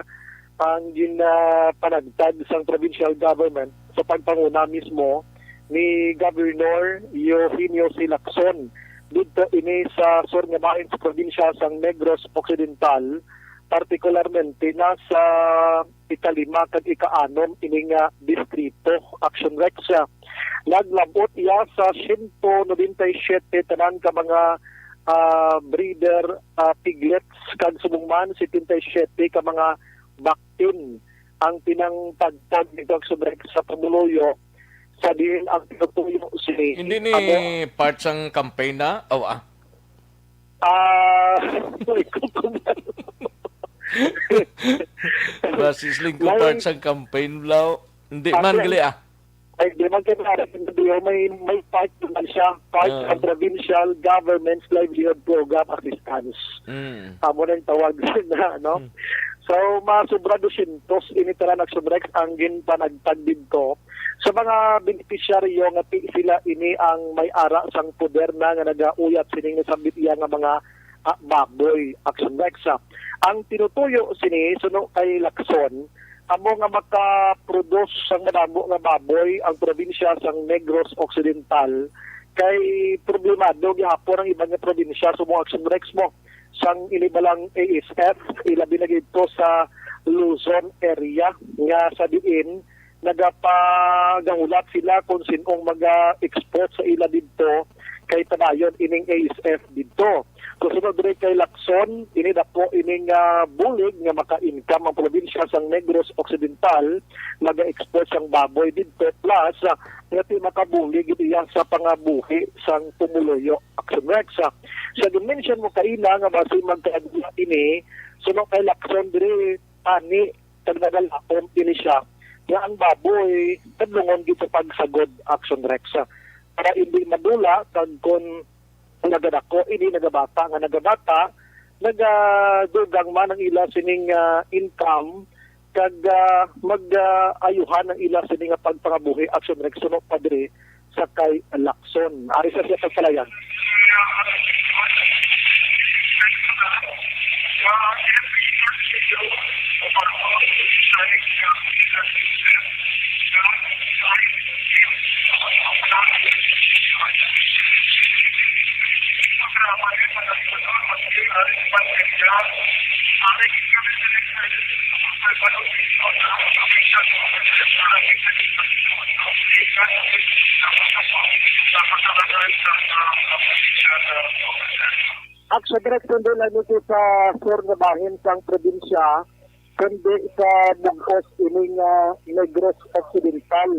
ang gin, ah, panagtag sang provincial government sa pagpanguna mismo ni Governor Eugenio C. Lacson. Dito ini sa sur nga bahin sa probinsya sang Negros Occidental, partikularmente na sa ikalima kag ikaanom ini nga distrito, Action Rex. Naglabot iya sa siyento nobenta y siyete tanan ka mga, ah, breeder, ah, piglets, kag subong man setenta y siyete ka mga baktin ang pinangpagpag nito, Action Rex, sa pumuluyo sa diin ang tinutuyo sini. Hindi ni amo part sang campaign na? Oh, ah. Ah, may kukuman. Diba, si Sling ko May part sang campaign, Blau? Hindi man, Action. Gali, ah. Ay, di man kay maaari, may, may part naman siya, part Ah. ang Provincial Government's Livelihood Program Assistance. Mm. Amo na yung tawag na, no? Hmm. So, masubra dosyentos ini tanan, Action Rex, ang ginpanagtag didto sa mga benepisyaryo nga ti sila ini ang may ara sang poder na nga nagauyat sining nasambit iya nga mga, ah, baboy, Action Rex, ah. Ang tinutuyo sini, suno kay Lacson, amo nga makaproduce sang madamo nga baboy ang probinsya sang Negros Occidental, kay problemado gihapon ang iban nga probinsya, suno, Action Rex, mo sang ilibalang A S F, ilabi na didto sa Luzon area, nga sa diin nagapagahulat sila kung sin-ong maga-export sa ila didto, kay padayon ining A S F didto. So, sunod diri kay Lacson, ini dapo ining, ah, bulig nga maka-income ang probinsya sang Negros Occidental, maga-export sang baboy didto, plus, ah, nga ti makabulig gid iya sa pangabuhi sang pumuluyo, Action Rex. Ah, sa ginmention mo kaina nga basi magkaagwa ini, suno kay Lacson diri, ani, kag nagalaom ini siya nga ang baboy kadlungon gid sa pagsagod, Action Rex. Ah, para hindi madula, kag kon nagadako ini, nagabata nga nagabata, nagadugang man ang ila sining, ah, income, kag, ah, mag, ah, ayuhan ang ila sini nga pagpangabuhi, Action Rex, suno pa diri sa kay Lacson. Ari sa siya pagpalayan. Action Rex, hindi lang ito sa sur nga bahin sang probinsya, kundi sa bug-os ining, ah, Negros Occidental.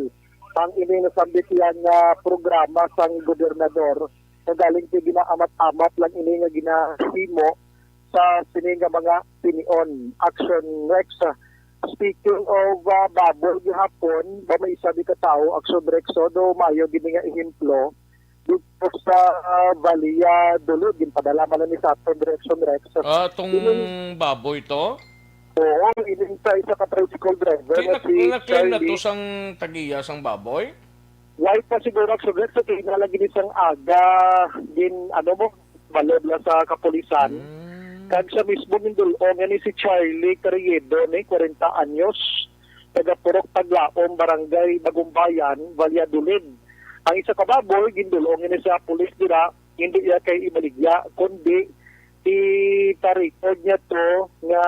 Ang ining nasambit yan nga programa sang gobernador, nga galing kay ginaamat-amat lang ini nga ginahimo sa sini nga mga tinion. Action Rex, ah, speaking of, ah, baboy gihapon, ba may isa di ka tawo, Action Rex, so do mayo gini nga ehemplo, dito sa, ah, Valia Dulod, ginpadala man ni sa aton Direction Rex. Ah, tong Ining baboy to? Oo, ining sa isa ka tricycle driver Kay na nak-, si na-claim na to Charlie. Sang tagiya sang baboy? Why pa siguro, Action Rex, sa kay na lagi ni sang aga, din, ano mo, balob lang sa kapulisan. Mm. Kag siya mismo gindul-ong, nga ni si Charlie Carriedo, ni kwarenta anyos, taga Purok Taglaom, Barangay Bagumbayan, Valladolid. Ang isa ka baboy, gindul-ong ini sa pulis dira, hindi iya kay ibaligya, kundi ipa-record niya to nga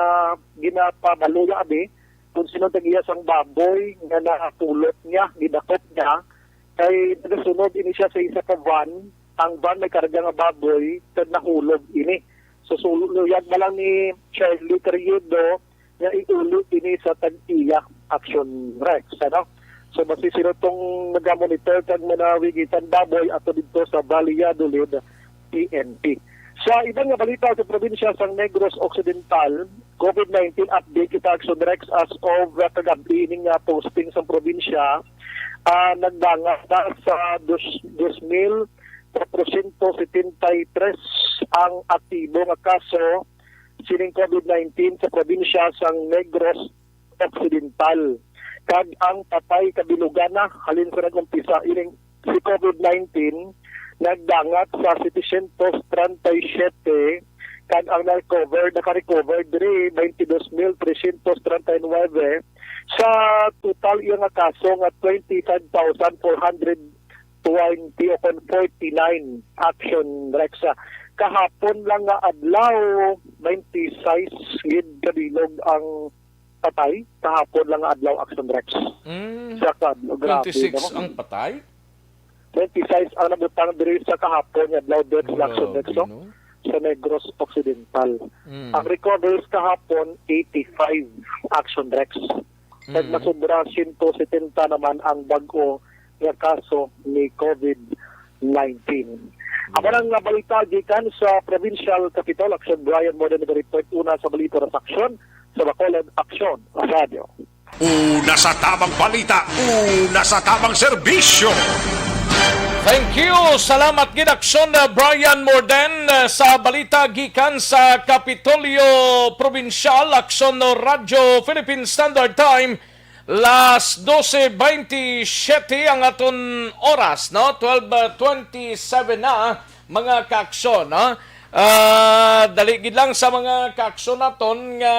ginapabalo niya, abi, kung sino tag-iya sang baboy nga napulot niya, gidakop niya, kay nagasunod ini siya sa isa ka van, ang van may karga nga baboy, kag nahulog ini. So, suluyag na lang ni Charlie Carriedo nga iuli ini sa tag-iya, Action Rex, ano? So, basi sino tong nagamonitor kag manawigitan baboy ato didto sa Valladolid, P N P. Sa iban nga balita sa probinsya sang Negros Occidental, COVID nineteen update kita, Action Rex, as of, uh, kagab-i ining, uh, posting sang probinsya, ah, nagdangat na sa dos, dos mil kwatrosyentos setenta y tres ang aktibo nga kaso sining COVID nineteen sa probinsya sang Negros Occidental. Kag ang patay kabilugan na halin sa nag-umpisa ining si COVID nineteen nagdangat sa setecientos treinta y siete, kag ang na-recover, naka-recover diri, twenty-dos mil trescientos treinta y nueve, sa total iya nga kaso nga twenty-five thousand four hundred twenty o kon forty-nine, Action Rex. Kahapon lang nga adlaw, twenty-six gid kabilog ang patay. Kahapon lang nga adlaw, Action Rex. Mm. Sa ka-, grabe, twenty-six no? Ang patay? Twenty-six ang nabutang diri sa kahapon nga adlaw, Dex, Action Rex, no? Grabe, no? Sa Negros Occidental. Mm. Ang recoveries kahapon, eighty-five, Action Rex. Kag Mm. masubra, siyento setenta naman ang bag-o nga kaso ni COVID nineteen. Amo na nga balita gikan sa provincial capital, Action Brian Morden, nag-report una sa balita sa Action sa Bacolod Action Radio. Una sa tamang balita, una sa tamang serbisyo. Thank you. Salamat gid, Aksyon, uh, Brian Morden, uh, sa balita gikan sa Kapitolyo Probinsyal. Aksyon, no, Radyo Philippine Standard Time, las doce veintisiete ang aton oras, no? Twelve twenty-seven na, mga kaaksyon, no? Ah, dali gid lang sa mga kaaksyon naton nga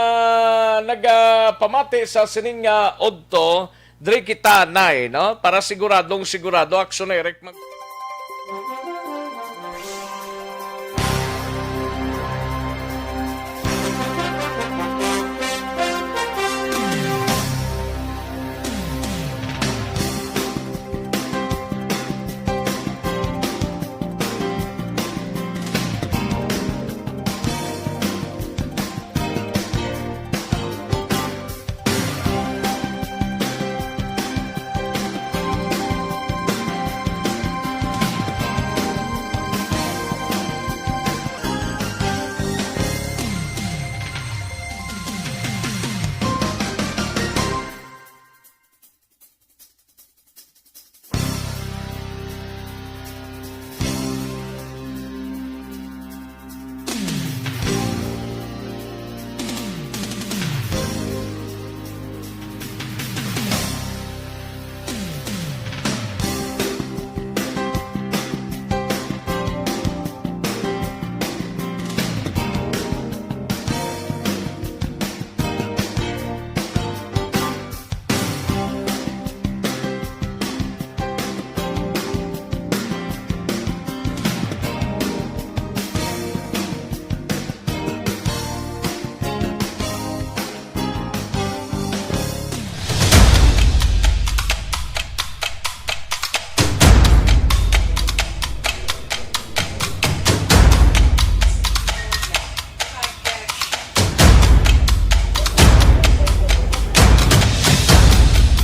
nagapamati sa sining nga udto, diri kita, Nay, no? Para siguradong sigurado, Aksyon Eric, mag-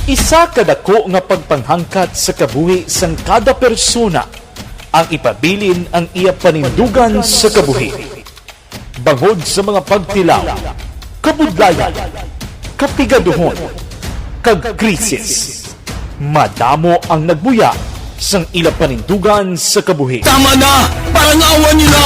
Isa ka dako nga pagpanghangkat sa kabuhi sang kada persona ang ipabilin ang iya panindugan sa kabuhi. Bangod sa mga pagtilaw, kabudlayan, kapigaduhon, kag krisis, madamo ang nagbuya sang ila panindugan sa kabuhi. Tama na! Parangawan niyo na!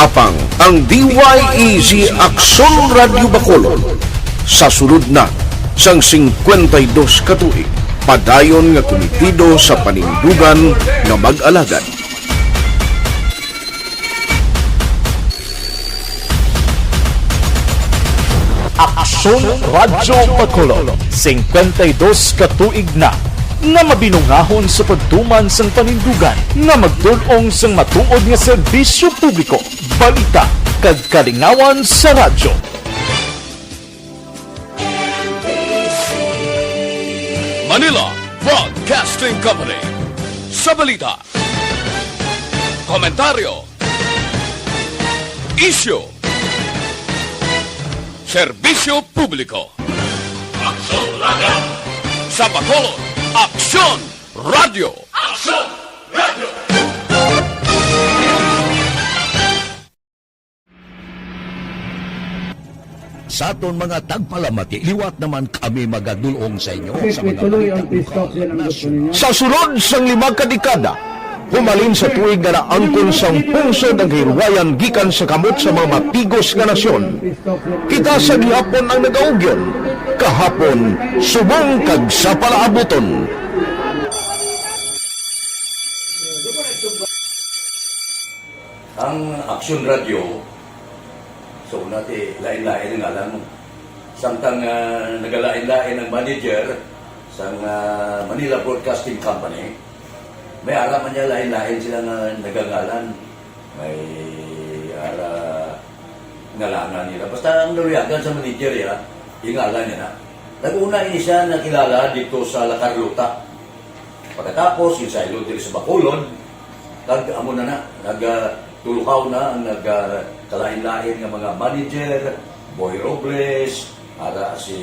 Apang ang D Y E G Aksyon Radyo Bacolod sa sulod na sang singkwenta y dos ka tuig, padayon nga kumitido sa panindugan nga mag-alagad. Aksyon Radyo Bacolod, singkwenta y dos ka tuig na nga mabinungahon sa pagtuman sang panindugan nga magtul-ong sang matuod nga serbisyo publiko, balita, kag kalingawan sa radyo. Manila Broadcasting Company. Sa balita, komentaryo, isyu, serbisyo publiko. Aksyon Radyo. Sa Bacolod, Aksyon Radyo. Aksyon Radyo. Sa aton mga tagpalamati, liwat naman kami magadul-ong sa inyo sa mga balita lokal, nasyonal. Sa sulod sang lima ka dekada, humalin sa tuig nga naangkon sang pungsod ang kahilwayan gikan sa kamot sa mga matigos nga nasyon, kita sa gihapon ang nagaugyon, kahapon subong kag sa palaabuton. Ang Aksyon Radyo, sa una ti lain-lain ang ngalan mo. Samtang, ah, nagalain-lain ang manager sang, ah, Manila Broadcasting Company, may ara man niya lain-lain sila nga nagangalan. May ara ngalanan nila. Basta ang naluyagan sa manager, ya, yung ngalan niya na. Nag-una ini siya nakilala dito sa La Carlota. Pagkatapos, ginsaylo diri sa Bacolod, kag amo na na, nag, ah, tuluhaw na ang nag, ah, kalain-lain nga mga manager, Boy Robles, ara si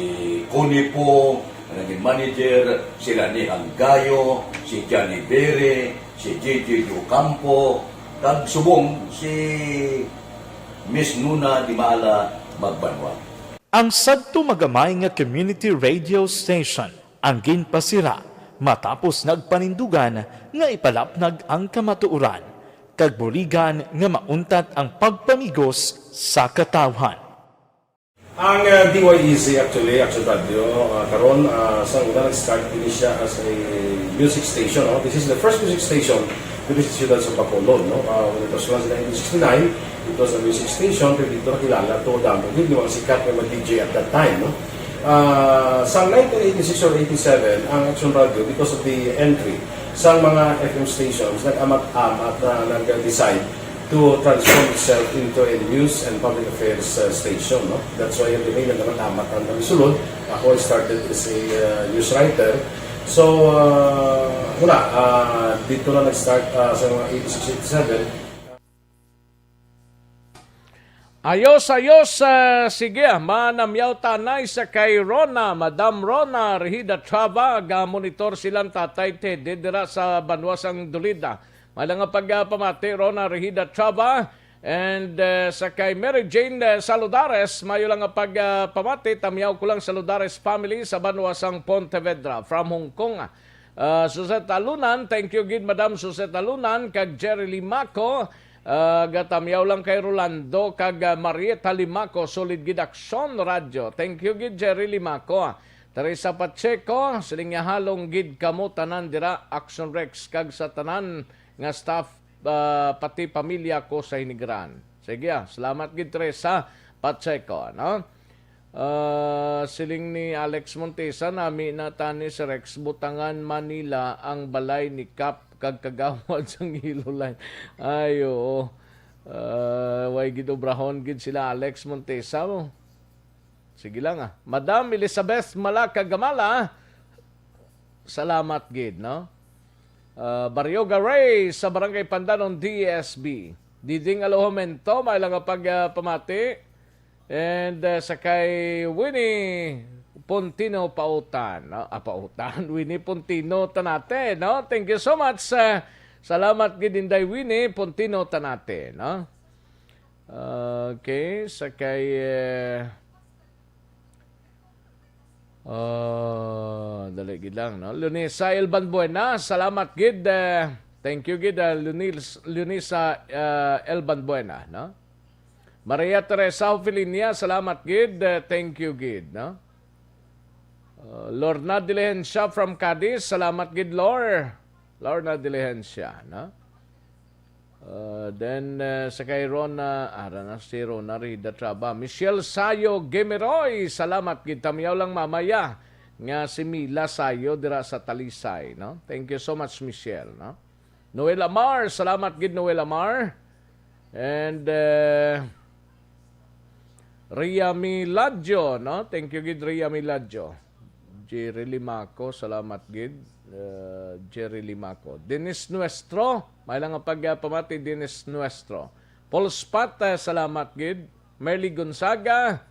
Connie Pong, ang naging manager, si Rani Hanggayo, si Johnny Bere, si J J Ocampo, kag subong si Miss Nuna Dimala Magbanwa. Ang sadto magamay nga community radio station ang ginpasira matapos nagpanindugan nga ipalapnag ang kamatuoran kag buligan nga mauntat ang pagpamigos sa katawhan. Ang, uh, D Y E C, actually, Action Radio, uh, karon, uh, sa una nag-start ini siya as a music station, no? This is the first music station diri sa siyudad sa Bacolod, no? Uh, when it was launched in nineteen sixty-nine, it was a music station, pero dito nakilala to damo gid nga mga sikat nga mga D J at that time, no? Uh, sa nineteen eighty-six or eighty-seven, ang Action Radio, because of the entry sa mga F M stations, nag-amat-amat na nag-decide to transform itself into a news and public affairs, uh, station, no? That's why ang Pilipinas naman amat ang nagsulod. Ako, I started as a, uh, news writer. So, uh, wala, uh, dito na nag-start, uh, sa mga eighty-six, eighty-seven. Ayos, ayos, uh, sige, manamyaw tanay sa kay Rona, Madam Rona Rehida Trava, ga-monitor silang tatay Teddy dira sa banwa sang Dulida. May lang nga pagpamati, Rona Rehida Trava. And, uh, sa kay Mary Jane, uh, Saludares, mayo lang nga pagpamati, tamyaw ko lang Saludares family sa banwa sang Pontevedra, from Hong Kong. Uh, Suzette Alunan, thank you gid, Madam Suzette Alunan, kag Jerry Limaco, uh, gatamyaw lang kay Rolando, kag, uh, Marieta Limaco, sulod gid Aksyon Radyo. Thank you gid, Jerry Limaco. Teresa Pacheco, siling niya, halong gid kamo tanan dira, Action Rex, kag sa tanan nga staff, ah, pati pamilya ko sa Hinigaran. Sige, ah, salamat gid, Teresa Pacheco, no? Ah, siling ni Alex Montesa, nami na tani sa Rex, butangan man nila ang balay ni Kap kag kagawad sang Yellow Line. Ay, oo. Ah, way gid obrahon gid sila, Alex Montesa, oh. Sige lang, ah. Madam Elizabeth Malaka Gamala, salamat gid, no? Ah, Baryoga Ray sa Barangay Pandanon, D S B. Diding Alojamento, may lang nga pag, ah, pamati. And, ah, sa kay Winnie Pontino Pautan, no? Ah, Pautan, Winnie Pontino Tanate, no? Thank you so much, ah, salamat gid, Inday Winnie Pontino Tanate, no? Okay, sa kay, eh, ah, dali gid lang, no? Lunisa Elban Buena, salamat gid, eh, thank you gid, eh, Lunis-, Lunisa, eh, Elban Buena, no? Maria Teresa Ofilinia, salamat gid, eh, thank you gid, no? Uh, Lorna Diligencia from Cadiz, salamat gid, Lor. Lorna Diligencia, no? Uh, then, uh, sa kay Rona, ara na si Rona Rida Traba. Michelle Sayo Gemeroy, salamat gid. Tamyaw lang mamaya nga si Mila Sayo dira sa Talisay, no? Thank you so much, Michelle, no? Noel Amar, salamat gid, Noel Amar. And, uh, Ria Miladjo, no? Thank you gid, Ria Miladjo. Jerry Limaco, salamat gid. Uh, Jerry Limaco. Dennis Nuestro, may lang nga pagpamati, Dennis Nuestro. Paul Spata, salamat gid. Merly Gonzaga,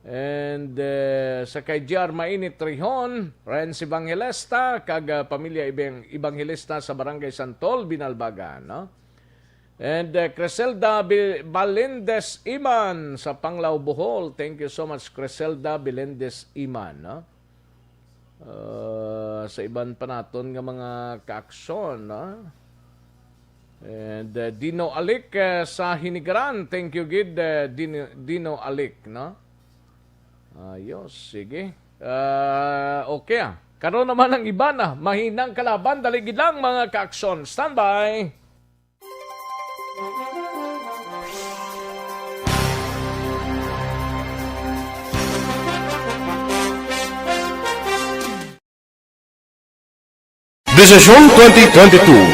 and, uh, sa kay G R Mainit Trihon, Renz Evangelista, kag, uh, pamilya Ibang-, Evangelista sa Barangay Santol, Binalbagan, no? And, uh, Criselda Bi-, Balindez Iman sa Panglao, Bohol. Thank you so much, Criselda Balindez Iman, no? Uh, sa iban pa naton nga mga kaaksyon, no? And, uh, Dino Alik, uh, sa Hinigaran. Thank you gid, uh, Dino, Dino Alik, no? Ayos, sige. Uh, okay, ah. Karon naman ang iban, ah. Mahinang kalaban, dali gid lang, mga kaaksyon. Standby! Desisyon twenty twenty-two.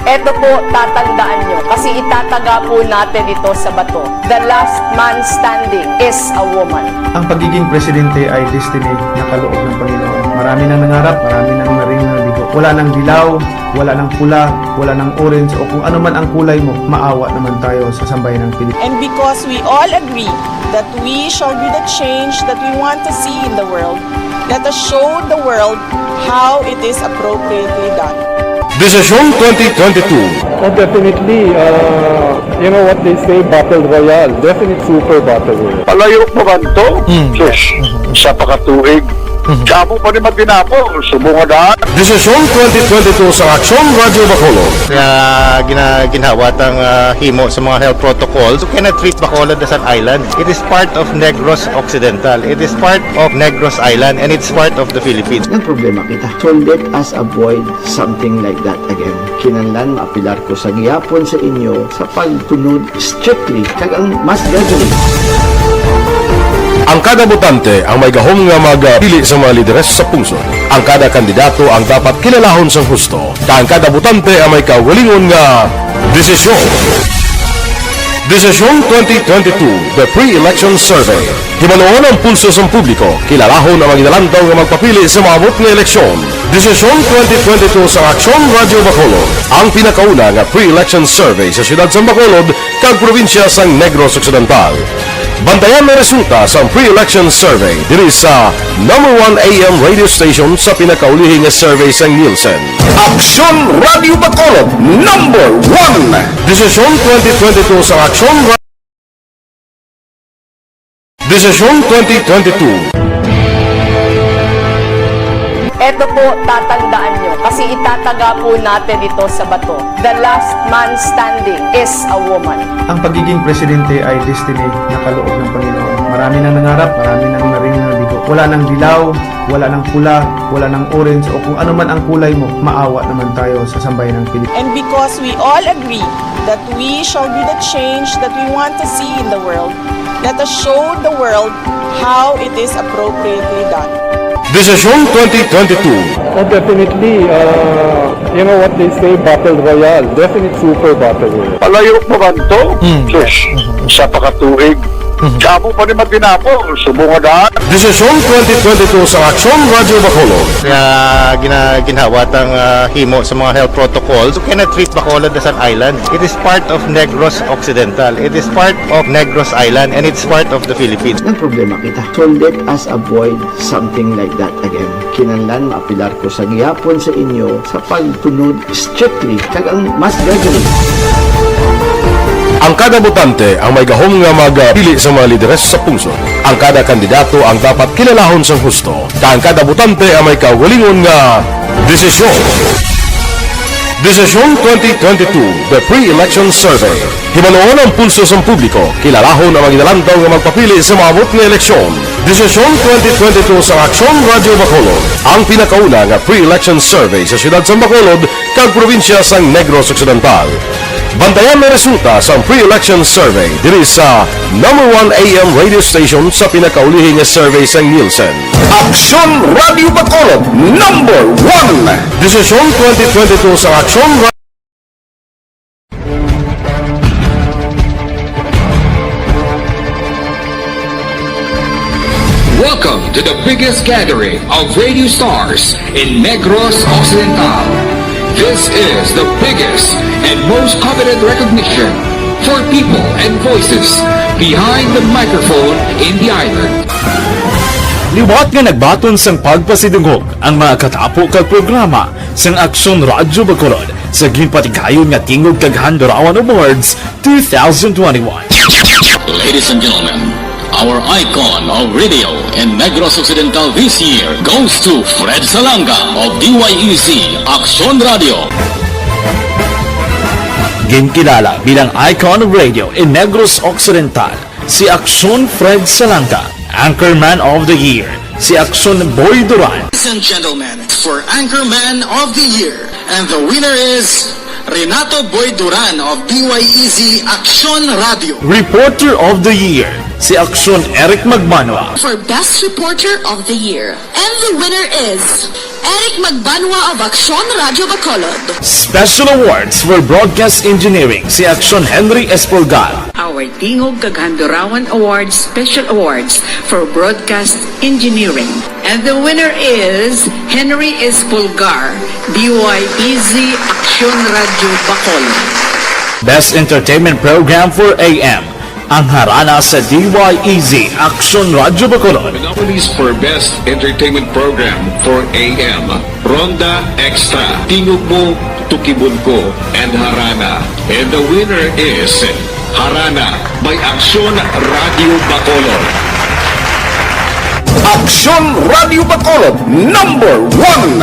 Eto po, tatandaan nyo, kasi itataga po natin ito sa bato. The last man standing is a woman. Ang pagiging presidente ay destiny na kaloob ng Panginoon. Marami nang nangarap, marami nang naring nabigo. Wala nang dilaw, wala nang pula, wala nang orange, o kung ano man ang kulay mo, maawa naman tayo sa sambayan ng Pilipinas. And because we all agree that we shall be the change that we want to see in the world, let us show the world how it is appropriately done. Desisyon twenty twenty-two. Oh, definitely. Uh, you know what they say, battle royale. Definite super battle royale. Palayo pa man to? Hmm. Sus, isa pa ka tuig. Mhm. Kamo pa ni matinapol, subong nga daan. Desisyon twenty twenty-two sa Aksyon Radyo Bacolod. Nga gina-, ginhawat ang, ah, himo sa mga health protocols. You cannot treat Bacolod as an island. It is part of Negros Occidental. It is part of Negros Island, and it's part of the Philippines. Ang problema kita. So let us avoid something like that again. Kinahanglan maapilar ko sa gihapon sa inyo sa pagsunod strictly kag ang mas gradually. Ang kada botante ang may gahom nga magpili sa mga lideres sa pungsod. Ang kada kandidato ang dapat kilalahon sang husto, kag ang kada botante ang may kaugalingon nga desisyon. Desisyon twenty twenty-two, The Pre-Election Survey. Hibaluon ang pulso sang publiko, kilalahon ang mga ginalantaw nga magpapili sa maabot nga eleksyon. Desisyon twenty twenty-two sa Aksyon Radyo Bacolod, ang pinakauna nga pre-election survey sa siyudad sang Bacolod kag probinsya sang Negros Occidental. Bantayan ang resulta sang pre-election survey diri sa number one A M radio station sa pinakaulihi nga survey sang Nielsen. Aksyon Radyo Bacolod, number one. Desisyon twenty twenty-two sa Aksyon Ra-, Desisyon twenty twenty-two. Eto po, tatandaan nyo, kasi itataga po natin ito sa bato. The last man standing is a woman. Ang pagiging presidente ay destiny na kaloob ng Panginoon. Marami nang nangarap, marami nang naring naligo. Wala nang dilaw, wala nang pula, wala nang orange, o kung ano man ang kulay mo, maawa naman tayo sa sambayan ng Pilipinas. And because we all agree that we shall be the change that we want to see in the world, let us show the world how it is appropriately done. Desisyon twenty twenty-two. Oh, definitely. Uh, you know what they say, battle royale. Definite super battle royale. Palayo pa man to? Hmm. Sus, isa pa ka tuig. Mhm. Kamo pa ni matinapol, subong nga daan. Desisyon twenty twenty-two sa Aksyon Radyo Bacolod. Nga gina-, ginhawat ang, ah, himo sa mga health protocols. You cannot treat Bacolod as an island. It is part of Negros Occidental. It is part of Negros Island, and it's part of the Philippines. Ang problema kita. So let us avoid something like that again. Kinahanglan maapilar ko sa gihapon sa inyo sa pagsunod strictly kag ang mas gradually. Ang kada botante ang may gahom nga magpili sa mga lideres sa pungsod. Ang kada kandidato ang dapat kilalahon sang husto, kag ang kada botante ang may kaugalingon nga desisyon. Desisyon twenty twenty-two, The Pre-Election Survey. Hibaluon ang pulso sang publiko, kilalahon ang mga ginalantaw nga magpapili sa maabot nga eleksyon. Desisyon twenty twenty-two sa Aksyon Radyo Bacolod, ang pinakauna nga pre-election survey sa siyudad sang Bacolod kag probinsya sang Negros Occidental. Bantayan ang resulta sang pre-election survey diri sa number one A M radio station sa pinakaulihi nga survey sang Nielsen. Aksyon Radyo Bacolod, number one. Desisyon twenty twenty-two sa Aksyon Ra- Welcome to the biggest gathering of radio stars in Negros Occidental. This is the biggest and most coveted recognition for people and voices behind the microphone in the island. Liwat nga nagbaton sang pagpasidungog ang mga katapo kag programa sang Aksyon Radyo Bacolod sa ginpatigayon nga Tingog kag Handurawan Awards two thousand twenty-one. Ladies and gentlemen, our icon of radio in Negros Occidental this year goes to Fred Salanga of D Y E Z Aksyon Radyo. Ginkilala bilang icon of radio in Negros Occidental si Aksyon Fred Salanga, Anchorman of the Year, si Aksyon Boy Duran. Ladies and gentlemen, for Anchorman of the Year, and the winner is Renato Boy Duran of D Y E Z Aksyon Radyo. Reporter of the Year, si Aksyon Eric Magbanwa. For Best Reporter of the Year, and the winner is Eric Magbanwa of Aksyon Radyo Bacolod. Special Awards for Broadcast Engineering, si Aksyon Henry Espolgar. Our Tingog kag Handurawan Awards Special Awards for Broadcast Engineering. And the winner is Henry Espolgar, D Y E Z Aksyon Radyo Bacolod. Best Entertainment Program for A M, ang harana sa D Y E Z Aksyon Radyo Bacolod. The nominees for Best Entertainment Program for A M, Ronda Extra, Tingog Mo, Tukibon Ko, and Harana. And the winner is Harana by Aksyon Radio Bacolod. Aksyon Radio Bacolod, number one.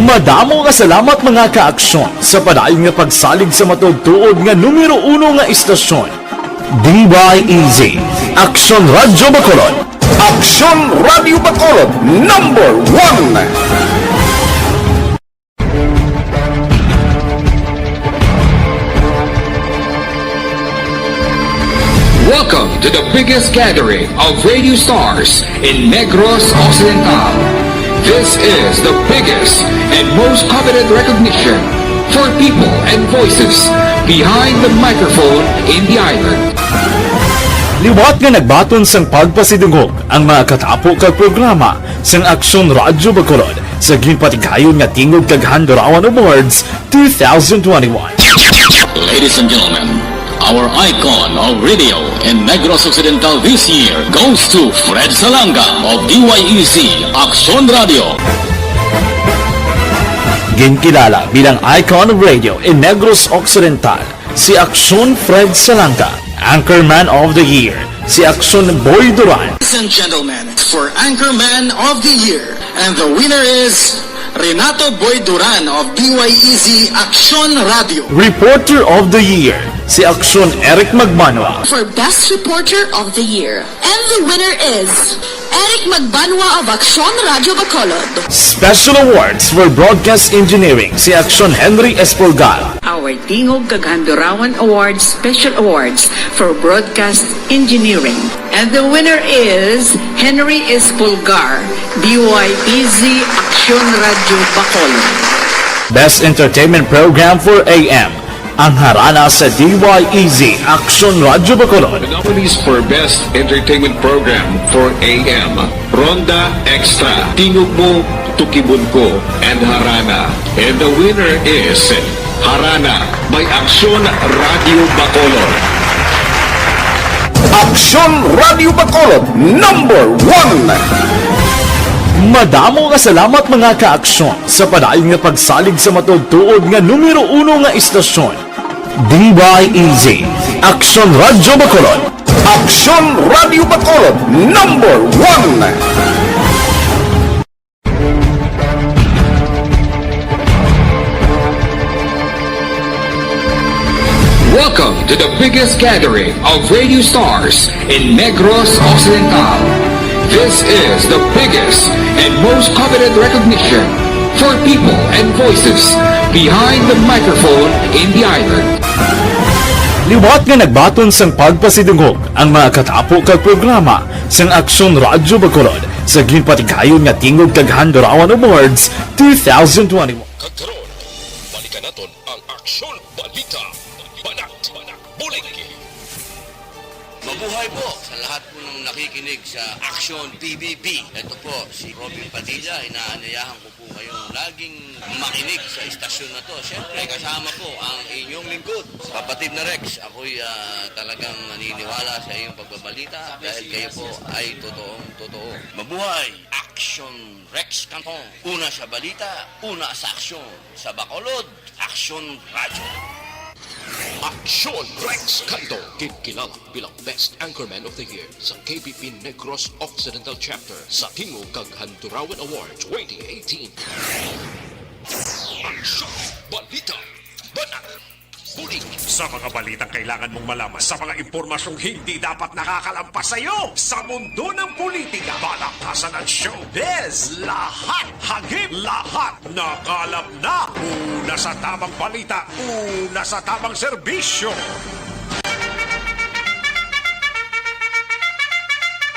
Madamo nga salamat, mga ka-aksyon, sa padayon nga pagsalig sa matuod-tuod nga numero uno nga istasyon. D Y E Z, Aksyon Radyo Bacolod. Aksyon Radyo Bacolod, number one. Welcome to the biggest gathering of radio stars in Negros Occidental. This is the biggest and most coveted recognition for people and voices behind the microphone in the island. Liwat nga nagbaton sang pagpasidungog ang mga katapo kag programa sang Aksyon Radyo Bacolod sa ginpatigayon nga Tingog kag Handurawan Awards two thousand twenty-one. Ladies and gentlemen, our icon of radio in Negros Occidental this year goes to Fred Salanga of D Y E Z Aksyon Radio. Ginkilala bilang icon of radio in Negros Occidental si Aksyon Fred Salanga, Anchorman of the Year si Aksyon Boy Duran. Ladies and gentlemen, for Anchorman of the Year, and the winner is Renato Boy Duran of D Y E Z Aksyon Radio. Reporter of the Year si Aksyon Eric Magbanwa. For Best Reporter of the Year, and the winner is Eric Magbanwa of Aksyon Radio Bacolod. Special Awards for Broadcast Engineering si Aksyon Henry Espolgar. Our Tingog kag Handurawan Awards Special Awards for Broadcast Engineering. And the winner is Henry Espolgar, D Y E Z Aksyon Radio Bacolod. Best Entertainment Program for A M, ang Harana sa D Y E Z Aksyon Radio Bacolod. The nominees for Best Entertainment Program for A M, Ronda Extra, Tingog Mo, Tukibon Ko, and Harana. And the winner is Harana by Aksyon Radio Bacolod. Aksyon Radio Bacolod, number one. Madamo nga salamat, mga ka-aksyon, sa padayon nga pagsalig sa matuod-tuod nga numero uno nga istasyon. D Y E Z, Aksyon Radyo Bacolod. Aksyon Radyo Bacolod, number one. Welcome to the biggest gathering of radio stars in Negros Occidental. This is the biggest and most coveted recognition for people and voices behind the microphone in the island. Liwat nga nagbaton sang pagpasidungog ang mga katapo kag programa sang Aksyon Radyo Bacolod sa ginpatigayon nga Tingog kag Handurawan Awards two thousand twenty-one. Kag karon, balikan naton ang Aksyon Balita. Banat, Banat, Bulig. Mabuhay po sa lahat po ng nakikinig sa Aksyon P B B. Ito po si Robin Padilla, inaanyayahan ko po kayong laging makinig sa istasyon na to. Siyempre, kasama po ang inyong lingkod, kapatid na Rex. Ako'y, ah, talagang naniniwala sa iyong pagbabalita dahil kayo po ay totoong totoo. Mabuhay! Aksyon Rex Canton. Una sa balita, una sa aksyon. Sa Bacolod, Aksyon Radyo. Aksyon Rex Canto, ginkilala bilang Best Anchorman of the Year sa K B P Negros Occidental Chapter sa Tingog kag Handurawan Award twenty eighteen. Aksyon, balita, banat, bulig. Sa mga balitang kailangan mong malaman, sa mga impormasyong hindi dapat nakakalampas sa iyo, sa mundo ng politika, balaktasan at showbiz, lahat hagip, lahat nakalap na. Una sa tamang balita, una sa tamang serbisyo.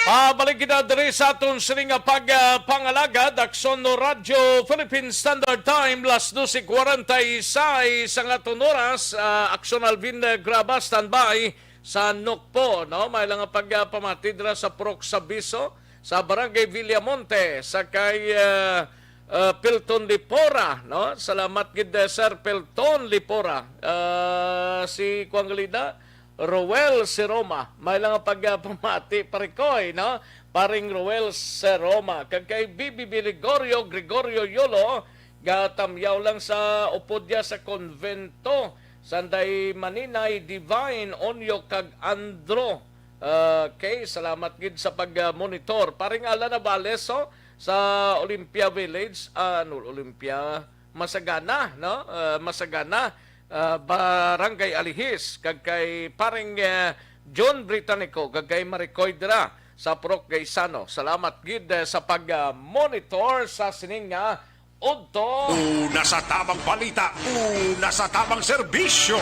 Pabalik kita diri sa aton sini nga pag, ah, pangalagad, Aksyon Radyo Philippine Standard Time, las doce cuarenta y seis ang aton oras. Ah, Aksyon Alvin, eh, Graba, standby sa Nokpo, no? May lang nga pagpamati dira sa Purok Sabiso, sa Barangay Villamonte, sa kay, ah, ah, Pilton Lipora, no? Salamat gid, eh, Sir Pilton Lipora. Ah, si Kuang Galida, Roel Seroma, may lang nga pagpamati, Parikoy, no? Paring Roel Seroma, kag kay B B B Gregorio, Gregorio Yolo, Gatamyaw lang sa upod niya sa konbento, Sanday Maninay, Divine, Onyo, kag Andro. Okay, salamat gid sa pag-monitor. Paring Alan Navales, oh, sa Olympia Village, ah, ano, Olympia, Masagana, no? Ah, Masagana, ah, Barangay Alihis, kag kay paring, ah, John Britannico, kag kay Maricoy dira sa Purok Gaisano. Salamat gid, eh, sa pag-monitor sa sining nga udto. Una sa tamang balita, una sa tamang serbisyo.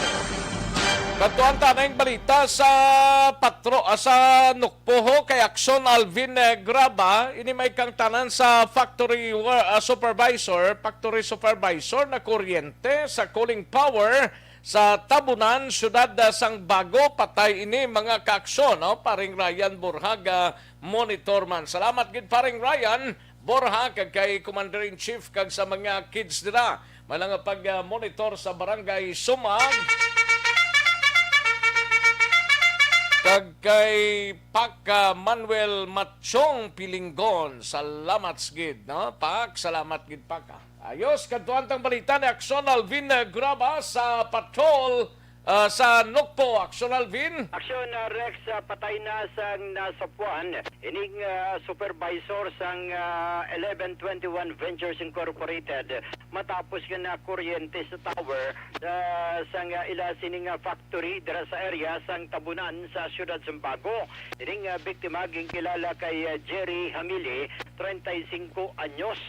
Kadtuan ta na ang balita sa patro-, ah, sa Nukpo, ho, kay Aksyon Alvin, eh, Graba, ini may kang tanan sa factory wor-, ah, supervisor, factory supervisor na kuryente sa cooling power sa Tabunan, siyudad, ah, sang Bago. Patay ini, mga kaaksyon, no? Paring Ryan Borja, ga monitor man. Salamat gid, Paring Ryan Borja, kag kay Commander-in-Chief, kag sa mga kids dira. May lang pag, ah, monitor sa Barangay Sumag. Kag kay Pac, ah, Manuel Machong Pilinggon. Salamat gid, no? Pac, salamat gid, Pac, ah. Ayos, kadtuan tang balita ni Aksyon Alvin, eh, Graba sa patrol, ah, sa Nukpo. Aksyon Alvin. Aksyon, ah, Rex, ah, patay na sang nasapuan ining, ah, supervisor sang, ah, eleven twenty-one Ventures Incorporated matapos nga nakuryente sa tower, ah, sang, ah, ila sining, ah, factory dira sa area sang Tabunan sa siyudad sang Bago. Ining, ah, biktima ginkilala kay, ah, Jerry Hamili, treinta y cinco anyos.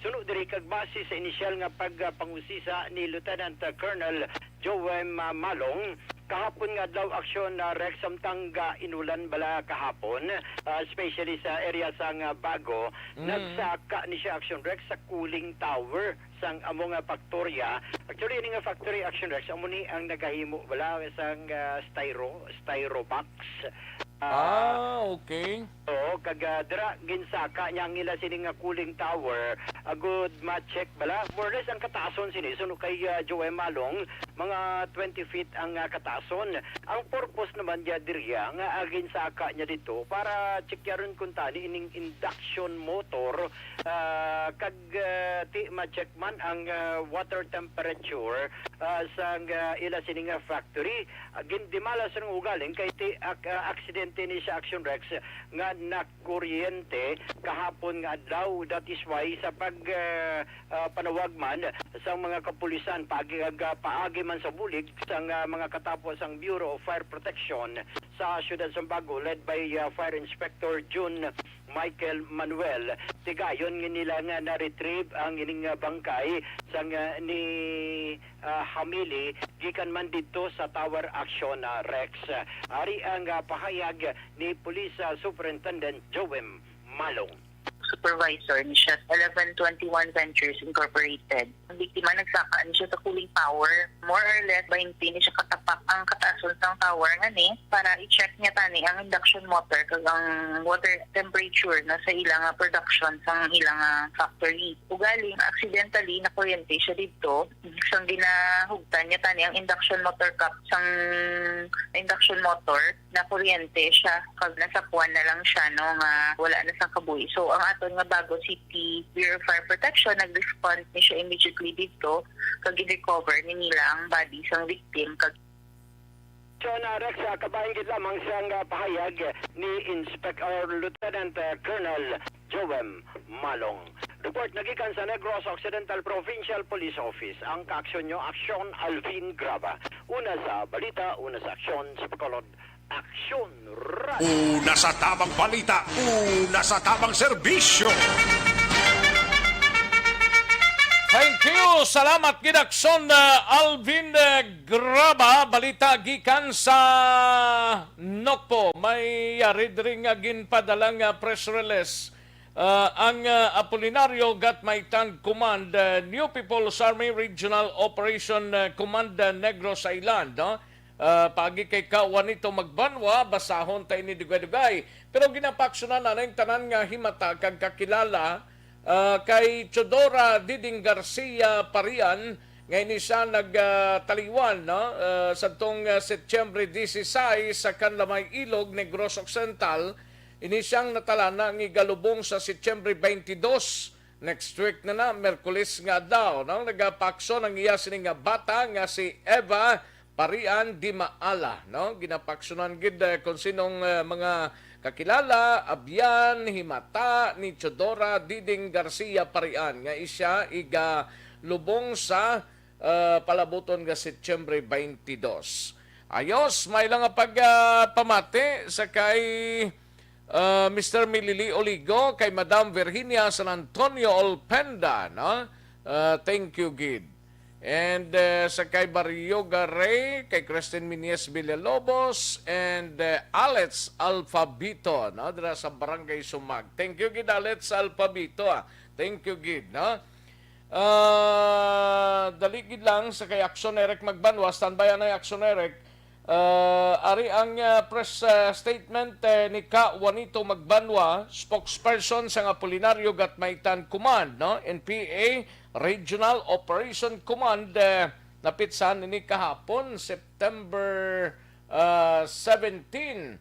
Suno diri kag base sa inisyal nga pagpangusisa ni Lieutenant Colonel Joem, ah, Malong, kahapon nga adlaw, Aksyon, ah, Rex, samtang, ah, inulan bala kahapon, ah, especially sa area sang, ah, Bago, Mm. nagsaka ni siya, Aksyon Rex, sa cooling tower sang amo nga faktorya. Actually, ini nga factory, Aksyon Rex, amo ni ang nagahimo bala sang, ah, styro, styrobox. Ah, okay. Oo, kag, ah, dira ginsaka niya ang ila sini nga cooling tower. Agud ma-check bala, more or less ang kataason sini, suno kay, ah, Joem Malong, mga twenty feet ang, ah, kataason. Ang purpose naman niya diriya nga, ah, ginsaka niya dito para checkyaron kuntani ining induction motor, ah, kag, ah, ti ma-check man ang, ah, water temperature, ah, sang, ah, ila sini nga factory. Ah, gindimala sa nga ugaling kay ti ak-, ah, aksidente ni sa Action Rex nga nakuryente kahapon nga adlaw. That is why sa pag, ah, ah, panawag man sa mga kapulisan, paagi, ag-, ah, paagi man sa bulig sang, ah, mga katapo sang Bureau of Fire Protection sa Siyudad Sambago, led by, ah, Fire Inspector June Michael Manuel, tigayon nga nila nga na-retrieve ang ining, ah, bangkay sang, ah, ni, ah, Hamili gikan man didto sa Tower Action, ah, Rex. Ari ang, ah, pahayag ni Police, ah, Superintendent Joem Malong. Supervisor ni siya sa eleven twenty-one Ventures Incorporated. Ang biktima nagsaka ni siya sa cooling tower. More or less, twenty ni siya katapak ang kataason sang tower nga ni para i-check niya tani ang induction motor kag ang water temperature na sa ilang, ah, production sang ilang, ah, factory. Ugaling, accidentally, nakuryente siya didto. Sang ginahugtan niya tani ang induction motor cap sang induction motor, nakuryente siya kag nasapuan na lang siya, no, nga wala na sang kabuhi. So, ang aton nga Bago City Bureau of Fire Protection nag-respond ni siya immediately didto kag gin-recover ni nila ang body sang victim kag So, na, Rex, ah, kabahin gid lamang sang, ah, pahayag ni Inspector Lieutenant, ah, Colonel Joem Malong. Report nagikan sa Negros Occidental Provincial Police Office. Ang kaaksyon nyo, Aksyon Alvin Graba. Una sa balita, una sa aksyon, sa Bacolod, Aksyon Radio. Una sa tamang balita, una sa tamang serbisyo. Thank you. Salamat gid, Aksyon, uh, Alvin, uh, Graba. Balita gikan sa Nokpo. May yari diri nga ginpadala nga press release. Uh, ang, uh, Apolinario Gatmaitan Command, uh, New People's Army Regional Operation, uh, Command, uh, Negros Island, no? Ah, paagi kay Ka Juanito Magbanwa, basahon ta ini dugay-dugay. Pero ginapaaksyonan na ang tanan nga himata kag kakilala, ah, kay Teodora Diding Garcia Parian, nga ini siya nag, ah, taliwan, no? Ah, sadtong, ah, Setyembre dieciséis sa Canlamay, Ilog, Negros Occidental. Ini siyang natalana nga igalubong sa Setyembre twenty-two, next week na na, Miyerkules nga adlaw, no? Nagapaaksyon ang iya sini nga bata nga si Eva Parian Dimaala, no? Ginapaaksyonan gid, eh, kung sinong, eh, mga kakilala, abyan, himata ni Teodora Diding Garcia Parian nga isya igalubong sa, eh, palabuton nga Setyembre twenty-two. Ayos, may lang nga pag, ah, pamati sa kay, ah, Mister Milili Oligo, kay Madam Virginia San Antonio Olpenda, no? Ah, thank you gid. And, eh, sa kay Barrio Garay, kay Kristen Minies Villalobos, and, eh, Alex Alfabito, no? Dira sa Barangay Sumag. Thank you gid, Alex Alfabito, ah. Thank you gid, no? Ah, dali gid lang sa kay Action Eric Magbanwa, standby anay Action Eric. Ah, ari ang, ah, press, ah, statement, eh, ni Ka Juanito Magbanwa, spokesperson sang Apolinario Gatmaitan Command, no? N P A Regional Operation Command, eh, napitsa nini kahapon, September, ah, seventeen.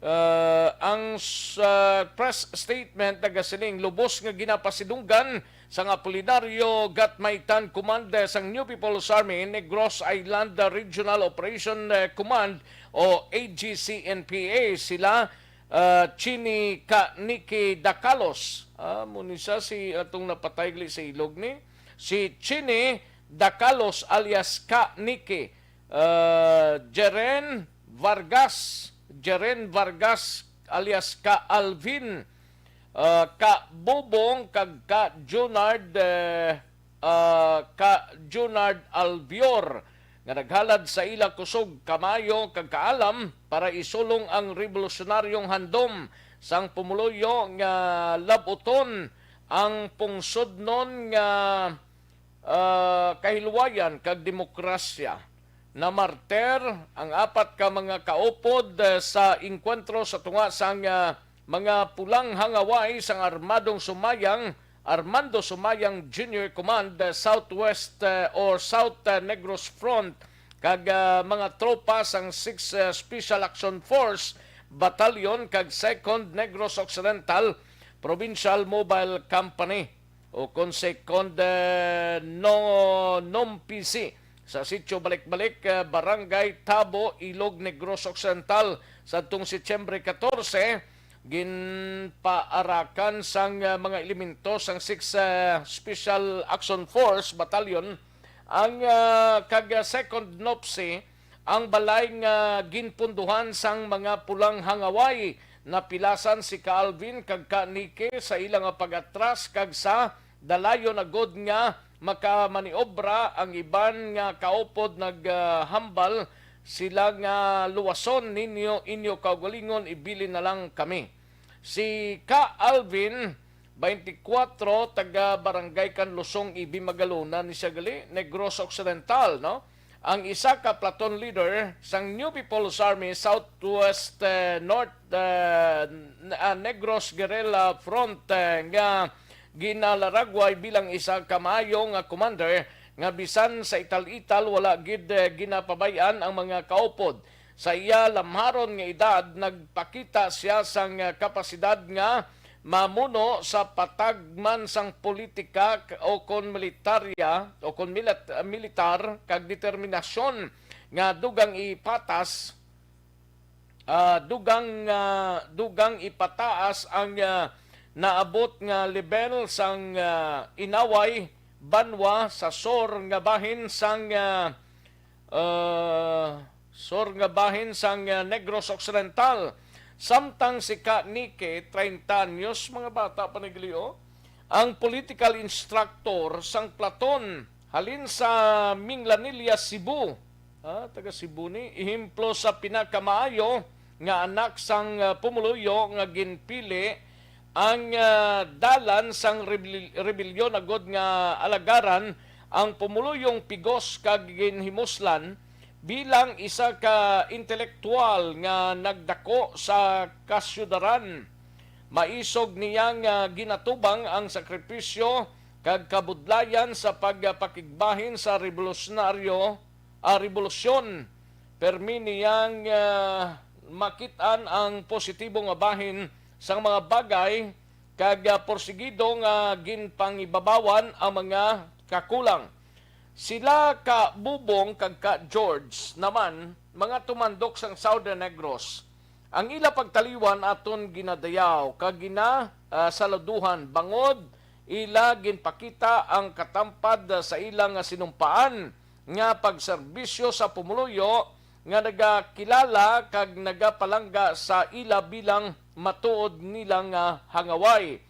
Ah, ang sa press statement nagasiling, lubos nga ginapasidunggan sang Apolinario Gatmaitan Command sang New People's Army Negros Island Regional Operation, eh, Command o A G C N P A sila, ah, Chini Ka Niki Dacalos. Ah, mo ni siya si atong napatay gali sa ilog ni si Chini Dacalos alias Ka Niki, ah, Jeren Vargas, Jeren Vargas alias Ka Alvin, ah, Ka Bubong, kag Ka Junard, eh, ah, Ka Junard Albior, nga naghalad sa ila kusog, kamayo, kag kaalam para isulong ang revolusyonaryong handom sang pumuluyo nga labuton ang pungsodnon nga, ah, kahilwayan kag demokrasya. Namartir ang apat ka mga kaupod, eh, sa engkwentro sa tunga sang, ah, mga pulang hangaway sang Armadong Sumayang, Armando Sumayang Junior Command, eh, Southwest, eh, or South, eh, Negros Front, kag, ah, mga tropa sang Sixth, eh, Special Action Force Battalion kag Second Negros Occidental Provincial Mobile Company, o kon Second, eh, no, N O M P C, sa Sitio Balik-Balik, eh, Barangay Tabo, Ilog Negros Occidental, sadtong Setyembre katorse, ginpaarakan sang, eh, mga elemento sang Sixth, eh, Special Action Force Battalion ang, ah, kag, ah, Second N O P C ang balay nga ginpunduhan sang mga pulang hangaway. Napilasan si Ka Alvin kag Ka Nike sa ila nga pag-atras kag sa dalayon agud nga makamaniobra ang iban nga kaupod naghambal sila nga luwason ninyo inyo kaugalingon, ibilin na lang kami. Si Ka Alvin, twenty-four, taga Barangay Canlosong, Ibi, Magalona ni siya gali, Negros Occidental, no? Ang isa ka platoon leader sang New People's Army Southwest, eh, North, eh, n-, ah, Negros Guerrilla Front, eh, nga ginalaragway bilang isa ka maayo nga commander nga bisan sa ital-ital wala gid, eh, ginapabay-an ang mga kaupod. Sa iya lamharon nga edad, nagpakita sia sang, ah, kapasidad nga mamuno sa patag man sang politika k-, o kon militarya, o kon milit-, militar, kag determinasyon nga dugang ipatas, ah, dugang, ah, dugang ipataas ang, ah, naabot nga lebel sang, ah, inaway banwa sa sur nga bahin sang, ah, ah, sur nga bahin sang, ah, Negros Occidental. Samtang si Ka Nike, treinta anyos, mga bata pa ni gali, oh, ang political instructor sang platoon halin sa Minglanilla, Cebu. Ah, taga Cebu ni. Ehemplo sa pinakamaayo nga anak sang, ah, pumuluyo nga ginpili ang, ah, dalan sang rebel-, rebelyon agud nga alagaran ang pumuluyong pigos kag ginhimuslan bilang isa ka intelektuwal nga nagdako sa kasyudaran. Maisog niya nga ginatubang ang sakripisyo kag kabudlayan sa pagpakigbahin sa rebolusonaryo, ah, rebolusyon. Permi niyang, ah, makit-an ang positibo nga bahin sang mga bagay kag, ah, porsigido nga ginpangibabawan ang mga kakulang. Sila ka Bubong kag ka George naman, mga tumandok sang Southern Negros, ang ila pagtaliwan aton ginadayaw kag gina, ah, saluduhan bangod ila ginpakita ang katampad sa ila nga sinumpaan nga pagserbisyo sa pumuluyo nga nagakilala kag nagapalangga sa ila bilang matuod nila nga hangaway.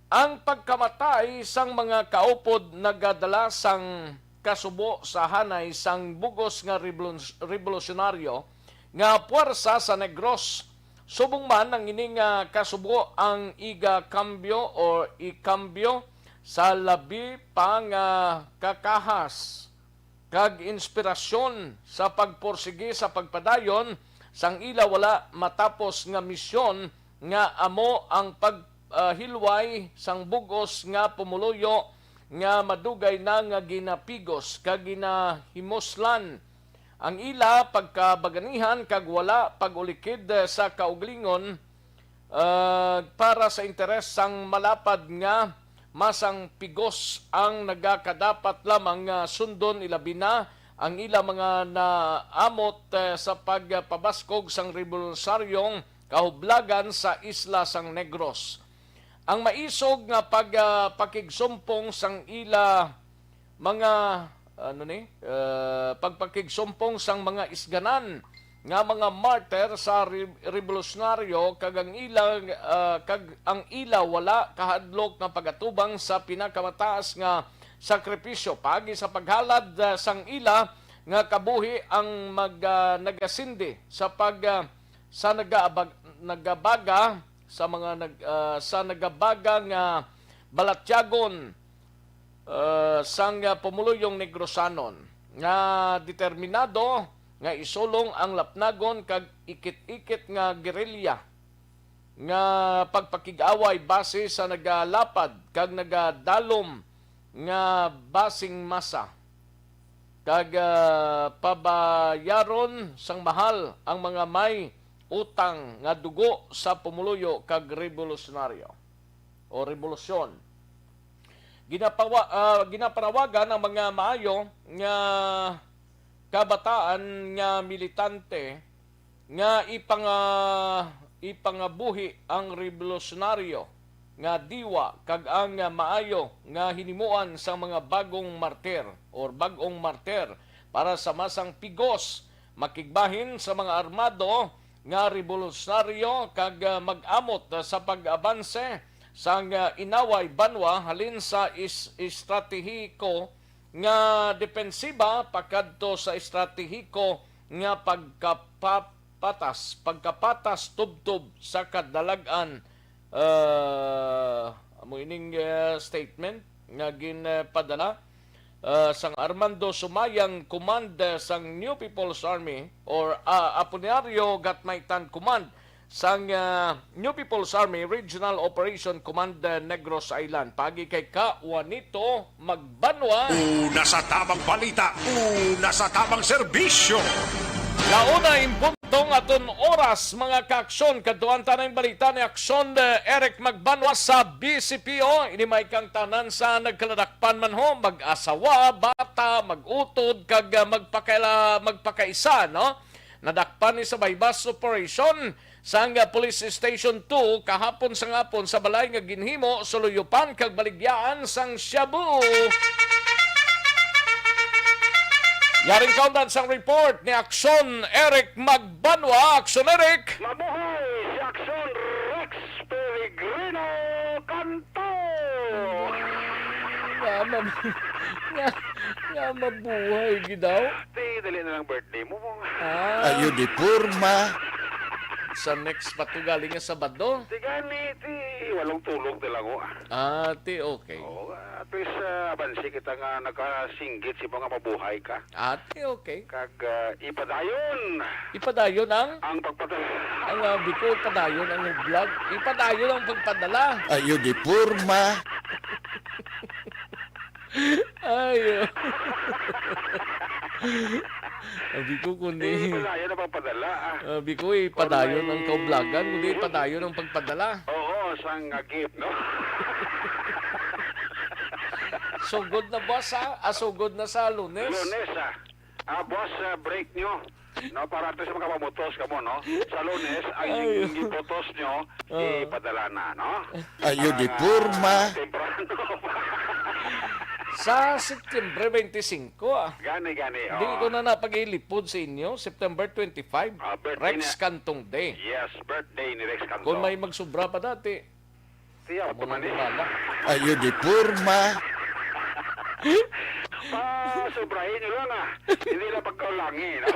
Ang pagkamatay sang mga kaupod nagadala sang kasubo sa hanay sang bug-os nga rebulun-, rebolusyonaryo nga puwersa sa Negros. Subong man ang ini nga kasubo ang iga-kambyo o ikambyo sa labi pa nga kakahas kag inspirasyon sa pagpursigi sa pagpadayon sang ila wala matapos nga misyon, nga amo ang pag, ah, hilway sang bug-os nga pumuluyo nga madugay na nga ginapigos kag ginahimuslan ang ila pagkabaganihan kag wala pag-ulikid, eh, sa kaugalingon, ah, para sa interes sang malapad nga masang pigos ang nagakadapat lamang nga sundon, ilabi na ang ila mga naamot, eh, sa pagpabaskog sang rebolusaryong kahublagan sa isla sang Negros. Ang maisog nga pag, ah, pakigsumpong sang ila mga, ano ni, eh, pagpakigsumpong sang mga isganan nga mga martir sa re-, rebolusyonaryo kag ang ila, ah, kag ang ila wala kahadlok nga pagatubang sa pinakamataas nga sakripisyo paagi sa paghalad, ah, sang ila nga kabuhi ang mag, ah, nagasindi sa pag, ah, sa nagaabag-, nagabaga sa mga nag, ah, sa nagabaga nga balatyagon, ah, sang, ah, pumuluyong Negrosanon nga determinado nga isulong ang lapnagon kag ikit-ikit nga gerilya nga pagpakig-away base sa nagalapad kag nagadalom nga basing masa, kag, ah, pabayaron sang mahal ang mga may utang nga dugo sa pumuluyo kag rebolusyonaryo o rebolusyon. Ginapawa-, ah, ginapanawagan ang mga maayo nga kabataan nga militante nga ipanga-, ipangabuhi ang rebolusyonaryo nga diwa kag ang maayo nga hinimuan sang mga bagong martir or bag-ong martir para sa masang pigos, makigbahin sa mga armado nga rebolusyonaryo kag, ah, mag-amot sa pag-abanse sang, ah, inaway banwa halin sa is-, estratehiko nga depensiba pakadto sa estratehiko nga pagkapapatas, pagkapatas tubtob sa kadalag-an. Ah, amo ining, ah, statement nga ginpadala, ah, sang Armando Sumayang Command, ah, sang New People's Army or, ah, Apolinario Gatmaitan Command sang, ah, New People's Army Regional Operation Command, ah, Negros Island. Paagi kay Ka Juanito Magbanwa. Una sa tamang balita, una sa tamang serbisyo. Launa in punto nga aton oras, mga ka-aksyon. Kadtuan ta na ang balita ni Aksyon, ah, Eric Magbanwa sa B C P O. Ini may kang tanan sa nagkaladakpan man ho, mag-asawa, bata, mag-utod, kag, ah, magpakaila-, magpakaisa, no? Nadakpan ni sa buy-bust operation sang, ah, Police Station two kahapon sa ngapon sa balay nga ginhimo, suluyupan kag baligyaan sang shabu. Yaring kaundan sang report ni Aksyon Eric Magbanwa. Aksyon Eric! Mabuhay si Aksyon Rex Peregrino Canto! Nga, mab-, nga, nga mabuhay gid daw. Ti, dali na lang birthday mo, mo. Ah. Ayo di porma. Sa next pa to galing nga Sabado. Ti gani, ti, walong tulog na lang, oh. Ah, ti, okay. Oo, at least, ah, abansi kita nga nakasinggit si mga mabuhay ka. Ah, ti, okay. Kag, ah, ipadayon. Ipadayon ang? Ang pagpadala. Ang, ah, biko, ipadayon ang vlog. Ipadayon ang pagpadala. Ayo di porma. Ayo. Abi ko kundi. Eh, padayon ang pagpadala, ah. Abi ko, eh, padayon ang kaublagan, kundi padayon ang pagpadala. Oo, sang, ah, gift, no? Sugod na, boss, ha? Ah, sugod na sa Lunes? Lunes, ah. Ah, boss, ah, break nyo. No, para at least makapamutos kamo, no? Sa Lunes, ang Ay. giputos nyo, Oh. ipadala na, no? Ayo di Para porma. temprano. Sa September twenty-five, ah. Gani, gani, Di oh. ko na napag-ilipod sa inyo, September twenty-five, Ah, birthday Rex na. Cantong Day. Yes, birthday ni Rex Cantong. Kung may magsubra pa dati, Siya, amo na ni bala. Ayo di porma. Pasubrahin nyo lang, ah. Hindi lang pagkaulangi, no?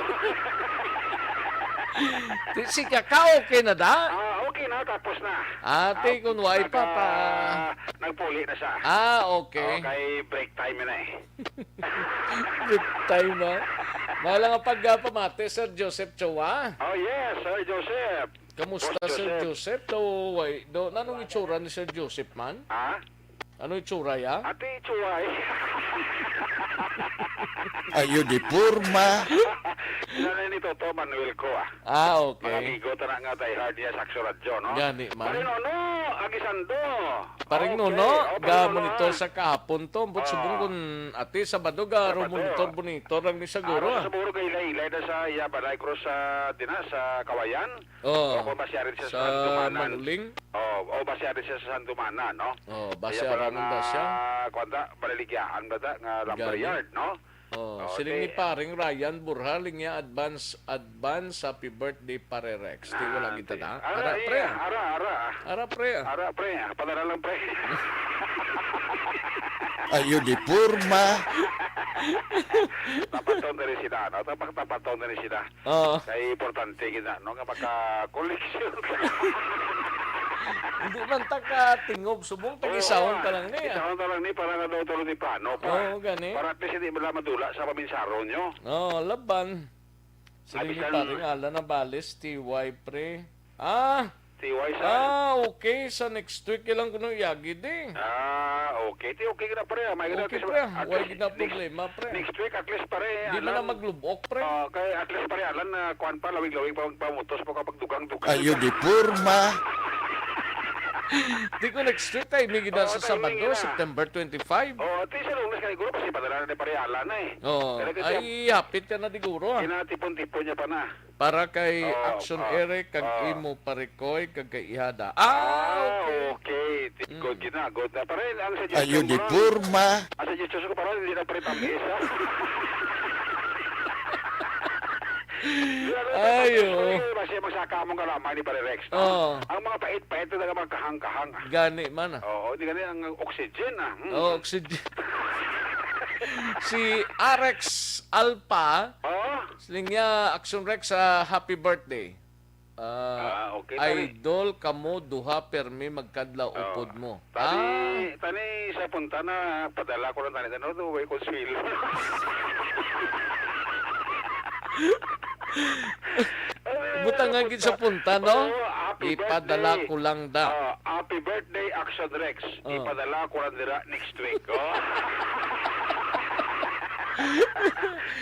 Di, si Kakao, okay na da? Ah, okay na, tapos na. Ate, Ah, kung wala pa, pa. naga-, nagpuli na siya. Ah, okay. Okay, break time na eh. Break time, ah. Mahal nga pag, ah, pamati, Sir Joseph Chua. Oh, yes, Sir Joseph. Kamusta, Boss Sir Joseph. Joseph? Daw, way, daw, nanong itsura ni Sir Joseph man? Ha? Ano itsura ya? Ate, itsura eh. Ayo di porma. Nanay ni Toto Manuel ko, ah. Ah, okay. Mga amigo, tana nga diehard niya sa Aksyon Radyo, no? Gani man. Paring Nono, Agisando. Paring Okay. Nono, Oh, Paring Nono, ga-monitor ah. sa kahapon to. Ambot Ah. subong kun ati, Sabado, ga Sabado. monitor, monitor lang ni siguro, Ah, ah. siguro ga ilay-ilay na sa iya balay, cross sa, dina, sa Kawayan. Oh, O kung basyari siya sa sa Santumanan. Manuling? Oh, o basyari siya sa Santumanan, no? Oh, Kaya basyari pala man nga, daw siya. kuwan ta, baliligyahan ba ta nga lumber Gani. yard, no? Oh, Oh, siling ni di- Paring Ryan Burhal, niya advance, advance happy birthday, Pare Rex. Di wala Ah, kita di- na. Ara, Ara, iya, pre. ara, ara. Ara, pre. Ara, pre. Padala lang, pre. Ayo di porma. Tapaton na rin sila, no? Tapak-, tapaton na rin sila. Oo. Kay importante gid na, no, nga maka-collection. Hindi man ta ka tingob, subong Oo, tag-isahon ta lang ni, ah. Isahon ta lang ni, para nga daw tulo ni plano pa. Oo, gani. Para at least hindi man lang madula sa paminsaron nyo. Oo, laban. Sige ni Abisan. Paring Alan Nabales, T Y pre. Ah, T Y sa ah, okay. Sa next week, ilang kuno iyagi di. Ah, okay. Ti okay na, pre, ah. May Okay, gina-, pre, ah. At Way least gina next, problema, pre. next week, at least, pare, Di man Alan, na maglubok, pre. Ah, kay at least, pare, Alan, na kuwan pa, lawig-lawig pa, pamutos pa kapag dugang-dugang. Ayo di porma. Di ko next week, timing gid na Oo, sa timing Sabado, gid na. September twenty-five. Oo, at least, sa Lunes, kay siguro, kasi padala na ni pare Alan na, eh. Oo. Pero kasi, Ay, hapit ka na, diguro, ah. Kinatipon-tipon niya pa na. Para kay Oo, Action ah, Eric, kag ah. imo, Parikoy, kag kay Ihada. Ah, Ah, okay. okay. Ti-, good Mm. gid na, good na. Pero ang suggestion Ayo di mo ron, porma. ang suggestion ko pa ron, hindi na pre tamis, ha? Hindi na pre Ayo. tamis, pre, basta magsaka mong kalamay ni Pare Rex, no? Oo. Ang mga pait-pait na mga kahang-kahang, ah. Gani man, ah. Oo, di gani ang oxygen, ah. Mm. Oh, oxygen. Si Arex Alpa, Oh? Siling niya, Action Rex, ah, happy birthday. Ah, Ah, okay, tani. Idol kamo duha, permi magkadlaw Oh. upod mo. Tani, Ah. tani sa punta na, padala ko lang tani, ano, do, way conceal. Butang nga gid sa punta, no? Oh, happy Ipadala birthday. ko lang da. Oh, happy birthday, Action Rex. Oh. Ipadala ko lang dira next week. Oh.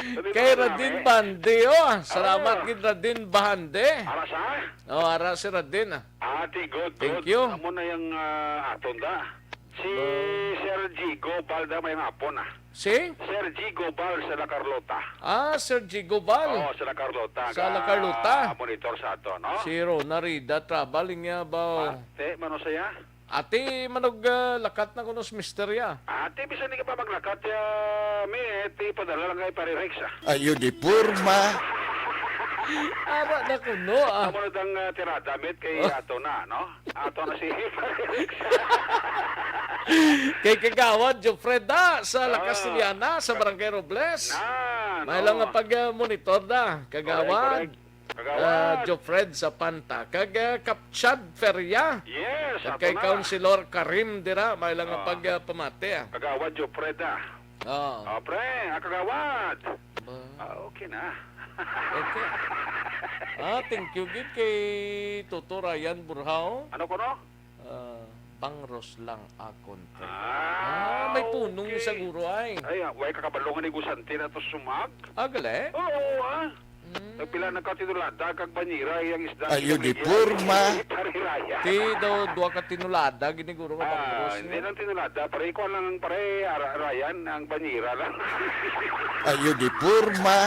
Dito Kay na Radin kami. Bande, oh. Salamat Oh. gid, Radin Bande. Ara sa? Oh, ara si Radin, ah. Ate, good, Thank good. you. Amo na yung, ah, aton da. Si Ba- Sir Jigo Balda may hapon, ah. Si? Sir Jigo Bal sa La Carlota. Ah, Sir Jigo Bal. Oo, sa La Carlota. Sa La Carlota. Ga-monitor sa ato, no? Si Rona Rida, trabaling niya ba? Parte, mano saya? Ate, manog, ah, lakat na kuno si mister ya. Ate, bisan di ka pa maglakat, ya, mi, eh, ti padala lang kay Pare Rex, ah. Ayo di porma. Ara na kuno, ah. Amo na dang, ah, tirada, met, kay Oh. ato na, no? Ato na si Pare Rex. Kay Kagawad Jofred, ah, sa La Ah. Castellana, sa Barangay Robles. Na, May no. lang nga pag, ah, monitor na, Kagawad. Correct, correct. Kagawad. Ah, Jofred sa Panta. Kag, ah, Kapchad Feria. Yes, Kag ato kay na. Councilor Karim dira, may lang nga Ah. pag, ah, pamati, ah. Kagawad Jofred, ah. Oo. Ah, pre, ah, kagawad. Ba- Ah, okay na. Okay. Ah, thank you gid kay Toto Ryan Burhao. Ano kuno? Ah, bangros lang akon, pre. Ah, Ah, may punong okay. siguro ay. Ay, ah, way kakabalungan ni Gusante na to sumag. Ah, gali? Oo, ah. Nagpila na ka tinulada kag banyera ang isda Ayo, di nagligya. Porma. Pare Ryan. Ti daw, duha ka tinulada, giniguro nga Ah, bangos, hindi no? Lang tinulada, pare, ikuha lang, pare, Ara-, Ryan, ang banyera lang. Ayo, di porma.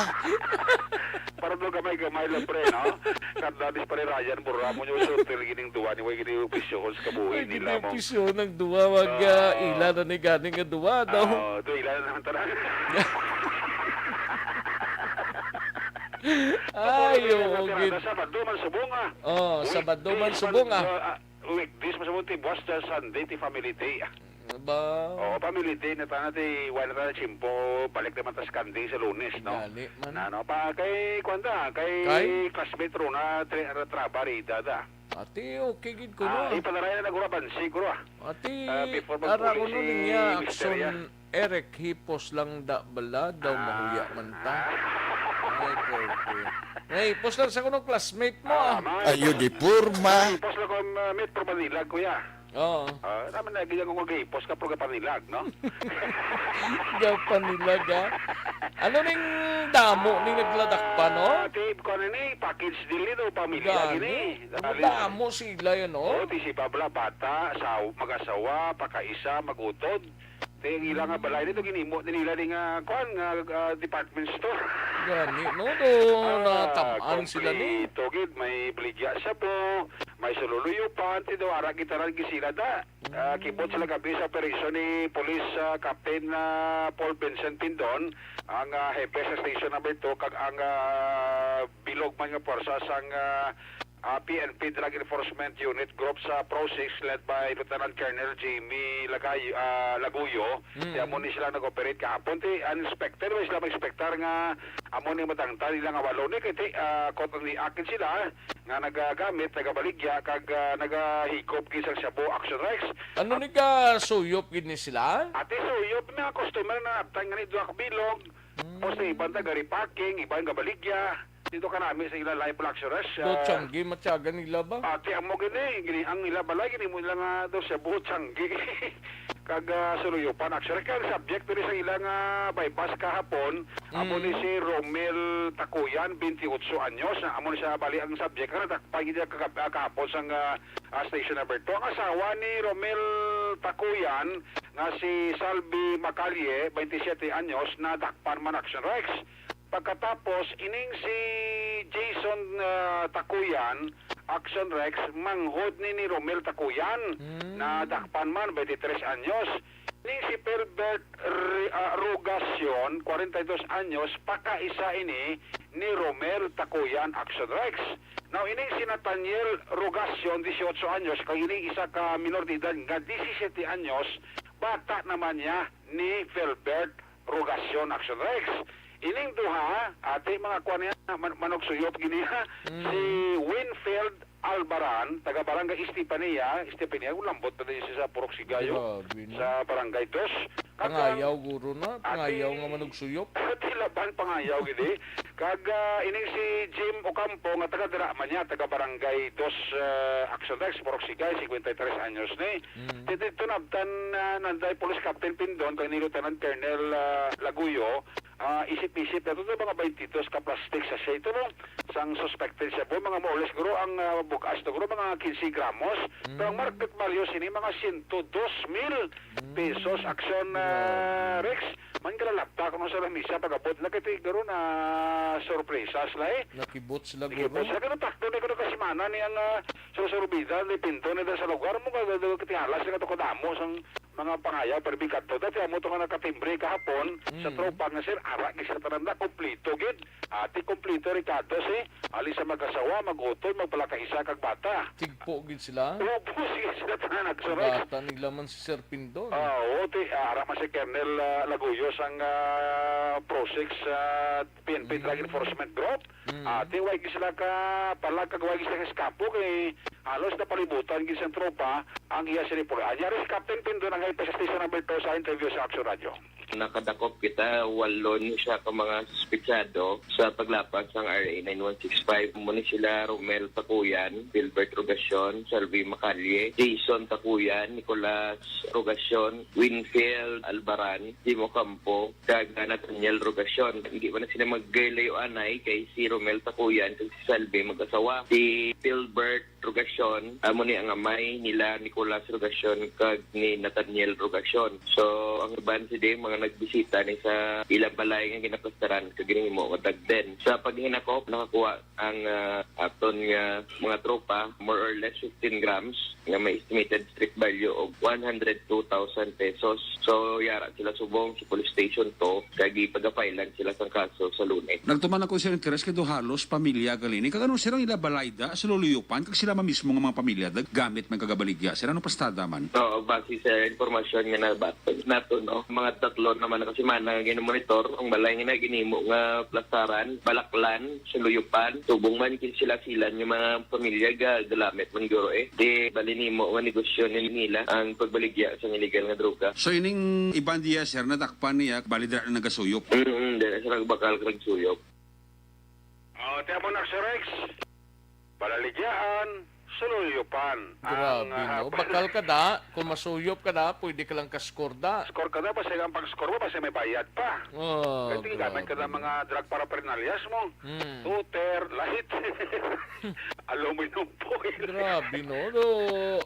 Para daw gamay-gamay lang, pre, no? Kadadis, pare, Ryan, burra mo nyo, sutil, gining duwa, ni, way, gini, opisyohon sa kabuhi Ay, nila, mo. Gini, opisyohon ang duwa, mag, ah, Ah. Ila na ni gani nga duwa, daw. Ah, ito, ila na naman, tara. Ay, oo, gid. Sabado man subong, ah. Oh, Sabado man subong, ah. Weekdays man subong, ti buwas sa Sunday, ti family day, ah. Ba? Oh, family day na tana, ti wala na tana tiyempo, balik naman ta sa Kandy sa Lunes, no? Gani man. Na, no? Pa, kay, kuwan ta, kay Kay? Classmate ro na, tri-, ra-, traba, rida, da. Ati, okay gid ko Ah, na. Ipadalay na nagura bansi, guro, ah. Ati, Ah, before ara ko magpuli no si niya, Mister Action, Eric, hipos lang da bala daw Ah. Mahuya man ta. Ah. Ay, pwede. Ay, hipos lang sa kuno classmate mo, Ah, ah. Mga Ayo, hipos, di porma. Hipos lang kung, ah, meet for Manila, kuya. Oo. Ah, naman na, ganyan kung mag-hipos ka, pero kapanilag, no? Kapanilag, ah. Ano ning damo ning nagladakpan, no? Ah, ti, kung ano ni, package deal ni, no, pamilya Gani. Gini. Ang damo sila, yan, no? Oh, ti si Babla, bata, sa mag-asawa, pakaisa, mag-utod. Ti ang ila nga balay nito ginimo ni nila ni nga, kuan nga, ah, department store. Gani, no? Do, Ah, natam-an sila ni. Kompleto gid, may baligya sa po, may sululuyupan, ti do ara kita ra gid sila da. Ah, kibot sila gabi sa operasyon ni Police, ah, Captain, ah, Paul Vincent Pindon, ang, ah, hepe sa Station Number Two, kag ang, ah, bilog man nga pwersa sang, ah, ah, P N P Drug Enforcement Unit Group sa Pro Six led by Lieutenant Colonel Jimmy Lagay-, ah, Laguyo. Mm. Ti amo ni sila nag-operate kahapon. Ti unexpected, wala sila ma-expectar nga amo ni matangtang nila nga walo ni kay ti, ah, caught on the act sila nga nagagamit, nagabaligya, kag, ah, nagahikop gid sang shabu, Action Rex. Ano ni ka suyop gid ni sila? Ati suyop, mga customer na abtan nga ni duha ka bilog. Mm. Tapos sa iban taga repacking, iban gabaligya. Dito ka nami sa ila live, Action Rex. Do Ah, tiyanggi, matyagan nila ba? Ati amo gini, gini ang ila balay, gini mo nila nga do shabu, tiyanggi. Kag, ah, suluyupan, actually, kay ang subject diri sa ilang, ah, bypass kahapon, amo ni Mm. si Romel Takuyan, twenty-eight anyos. Amo ni siya, bali, ang subject nga nadakpan gid niya kagab-, ah, kahapon sang, ah, ah, station number two. Ang asawa ni Romel Takuyan, nga si Salvi Macalle, twenty-seven anyos, nadakpan man, Action Rex. Pagkatapos, ining si Jason, ah, Takuyan, Action Rex, manghod ni, ni Romel Takuyan, Mm. nadakpan man, twenty-three anyos. Ining si Felbert Re-, ah, Rogacion, forty-two anyos, pakaisa ini ni Romel Takuyan, Action Rex. Now, ining si Nathaniel Rogacion, dieciocho anyos, kag ining isa ka minor de edad nga disisiete anyos, bata naman niya ni Felbert Rogacion, Action Rex. Ining duha, ati mga kuan niya, man-, manugsuyop gini, ha? Mm. Si Winfield Albaran, taga Barangay Estefania, Estefania, kung lambot na din siya sa Purok Sigayo, Grabe, no? sa Barangay Dos. Kag, Pangayaw, guro na. Pangayaw ati, nga manugsuyop. Ati laban, pangayaw, gini. Kag, ah, ining si Jim Ocampo, nga taga dira man niya, taga Barangay Dos, ah, Action Rex, Purok Sigay, cincuenta y tres anyos ni. Mm. Dito, dito nabtan, ah, nanday Police Captain Pindon, kag ni Lieutenant Colonel, ah, Laguyo, ah, isip-isip na ito, mga twenty-two ka plastic sachet ito, no? Sang suspected shabu, mga more or less, guro, ang, ah, bugas to, guro, mga quince gramos. Pero ang Mm. market value sini, mga ciento dos mil pesos. Mm. Action, ah, Grabe. Rex, man kalalapta kung sa lamisa pag-abot na kay guro na sorpresa sila, eh. Nakibot sila, Nakibot guro. Sila, pero takto na guro ka semana ni ang, ah, susurbida, ni Pinto, ni sa lugar mo, kag, kag, katihala sila to kadamo sang mga pangayaw, pero bigkadto. Dati amo to nga nakatimbre kahapon sa Mm. tropa nga, sir, ara gid sa tanan na, kompleto gid. Ati kompleto, Ricardo, si ali sa mag-asawa, mag-utod, magpalakaisa, kag bata. Tigpo gid sila? Opo, sige sila tanan, nagsuray. Bata nila man si Sir Pindon. Ah, oo, ti, ah, ara man si Colonel, ah, Laguyo sang, ah, Pro Six, ah, P N P Drug Mm. Enforcement Group. Mm. Ah, ti, way gid sila ka, palag kag way gid sila ka eskapo kay halos napalibutan gid sang tropa ang iya sinipulaan. Yari si Captain Pindon ang hepe sa Station Number Two sa interview sa Action Radio. Nakadakop kita, walo ni siya ka mga suspetsado sa paglapas sang R A nine one six five. Amo ni sila Romel Takuyan, Gilbert Rogacion, Salvi Macalle, Jason Takuyan, Nicolas Rogacion, Winfield Albaran, Jim Ocampo, kag Nathaniel Rogacion. Hindi man na sila maglayo-anay kay si Romel Takuyan kag si Salvi mag-asawa. Si Gilbert Rogacion, amo ni ang amay nila Nicolas Rogacion kag ni Nathaniel Rogacion. So, ang iban sila mga nagbisita ni sa ilang balay nga ginaplastaran kag ginhimo nga dagden. Sa paghinakop, nakakuha ang, ah, aton nga mga tropa, more or less fifteen grams nga may estimated street value of one hundred two thousand pesos. So, yara sila subong sa police station to, kag ipagapailan sila sang kaso sa Lunes. Nagtuman ako sa interes kay do halos pamilya gali ni. Kag ano, sir, ang ila balay da sa Luluyopan, kag sila man mismo nga mga pamilya da gamit man kagabaligya, sir, ano pastada man? Oo, base sa impormasyon nga nabaton nato, no, mga tatlo naman na kasimana nga ginamonitor ang balay nga ginhimo nga plastaran, balaklan, sa Luyupan. Subong man kay sila-sila nga mga pamilya ga-, galamit man guro, eh. Di bali nimo nga negosyo ni-, nila ang pagbaligya sa illegal nga droga. So, ining iban diya, sir, nadakpan niya, bali dira na nagasuyop. Mm, dira sa nagbakal kag suyop. Oh, tiyan mo na, Sir Rex. Balaligyaan, Suluyupan. Grabe, ang, ah, no? Bakal ka da, kung masuyop ka da, pwede ka lang kaskorda. Score ka na, basta ang pag-score mo, basta may bayad pa. Oh, kaya tingin gamit ka grabe, ng no? Mga drug paraphernalias mo. Hmm. Tuter, light. Aluminum foil. Grabe, no? No,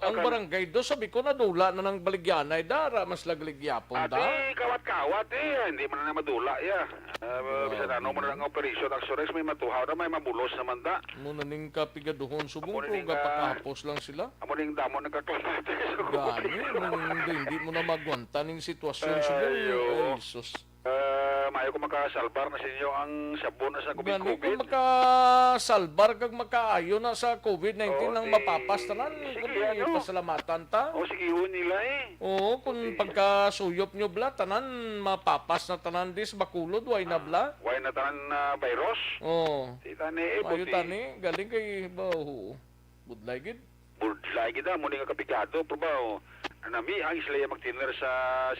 ang Akan- barangay do, sabi ko, nadula na ng baligyanay, dara, mas lagligyapon da. Ati, kawat-kawat, eh. Hindi man na madula, ya. Ah, bisan ano mo na lang operasyon, Action Rex, may matuhaw na, may mabulos naman da. Mo na ning kapigaduhon, subong, amo na pero ning, ah, gapakahapos lang sila. Amo ning damo nagkaklasate sa gani, COVID. Amo ning hindi, hindi mo na magwanta ning sitwasyon, subong. Ay, oo. Ay, sus. Ah, maayo kung makasalbar na sa inyo ang sabon na sa gani, COVID-COVID. Kung makasalbar kag makaayo na sa COVID nineteen, oo, nang di, mapapas tanan, sige, kundi ano? Pasalamatan ta. O, sige, yun nila eh. Oo, kung pagkasuyop nyo, bla, tanan mapapas na tanan dis Bacolod, way na, bla? Way na tanan, ah, virus? Oo. Di tani, eh, maayo buti. Tani, galing kay, ba, oo. Budlay gid. Budlay gid, ah, mo ni nga kapigado, pero ba, oh, nami ang sila yung magtiner sa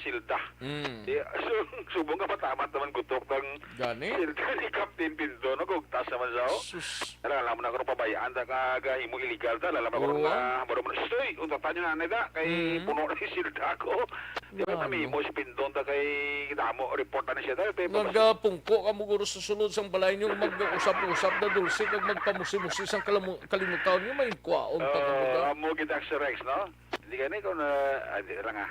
silda. Mm. Di, so, subong ka matamat naman gutok ng gani? Silda ni Captain Pinto, no? Gugtas naman siya, oh. Sus. Alam, alam mo na kung pabayaan, ta ka, ka himo illegal ta, alam mo Oo, kung, ah. Ah, baro mo na, "Stoy, unta tayo na, na, kay Mm. puno na yung silda ko." Di ba, Ano? Kami mo si Pindon ta kay damo, report na siya, dahil pa yung pabasa. Nagapungko ka mo guro sa sulod sang balay niyo, mag-usap-usap na dulce, kag magpamusi-musi sang kalamu-, kalimutaw niyo, may kuwaon pa ka mo Ah, ga. Amo kita, Sir Rex, no? Hindi gani ko na, ah, di lang, ah.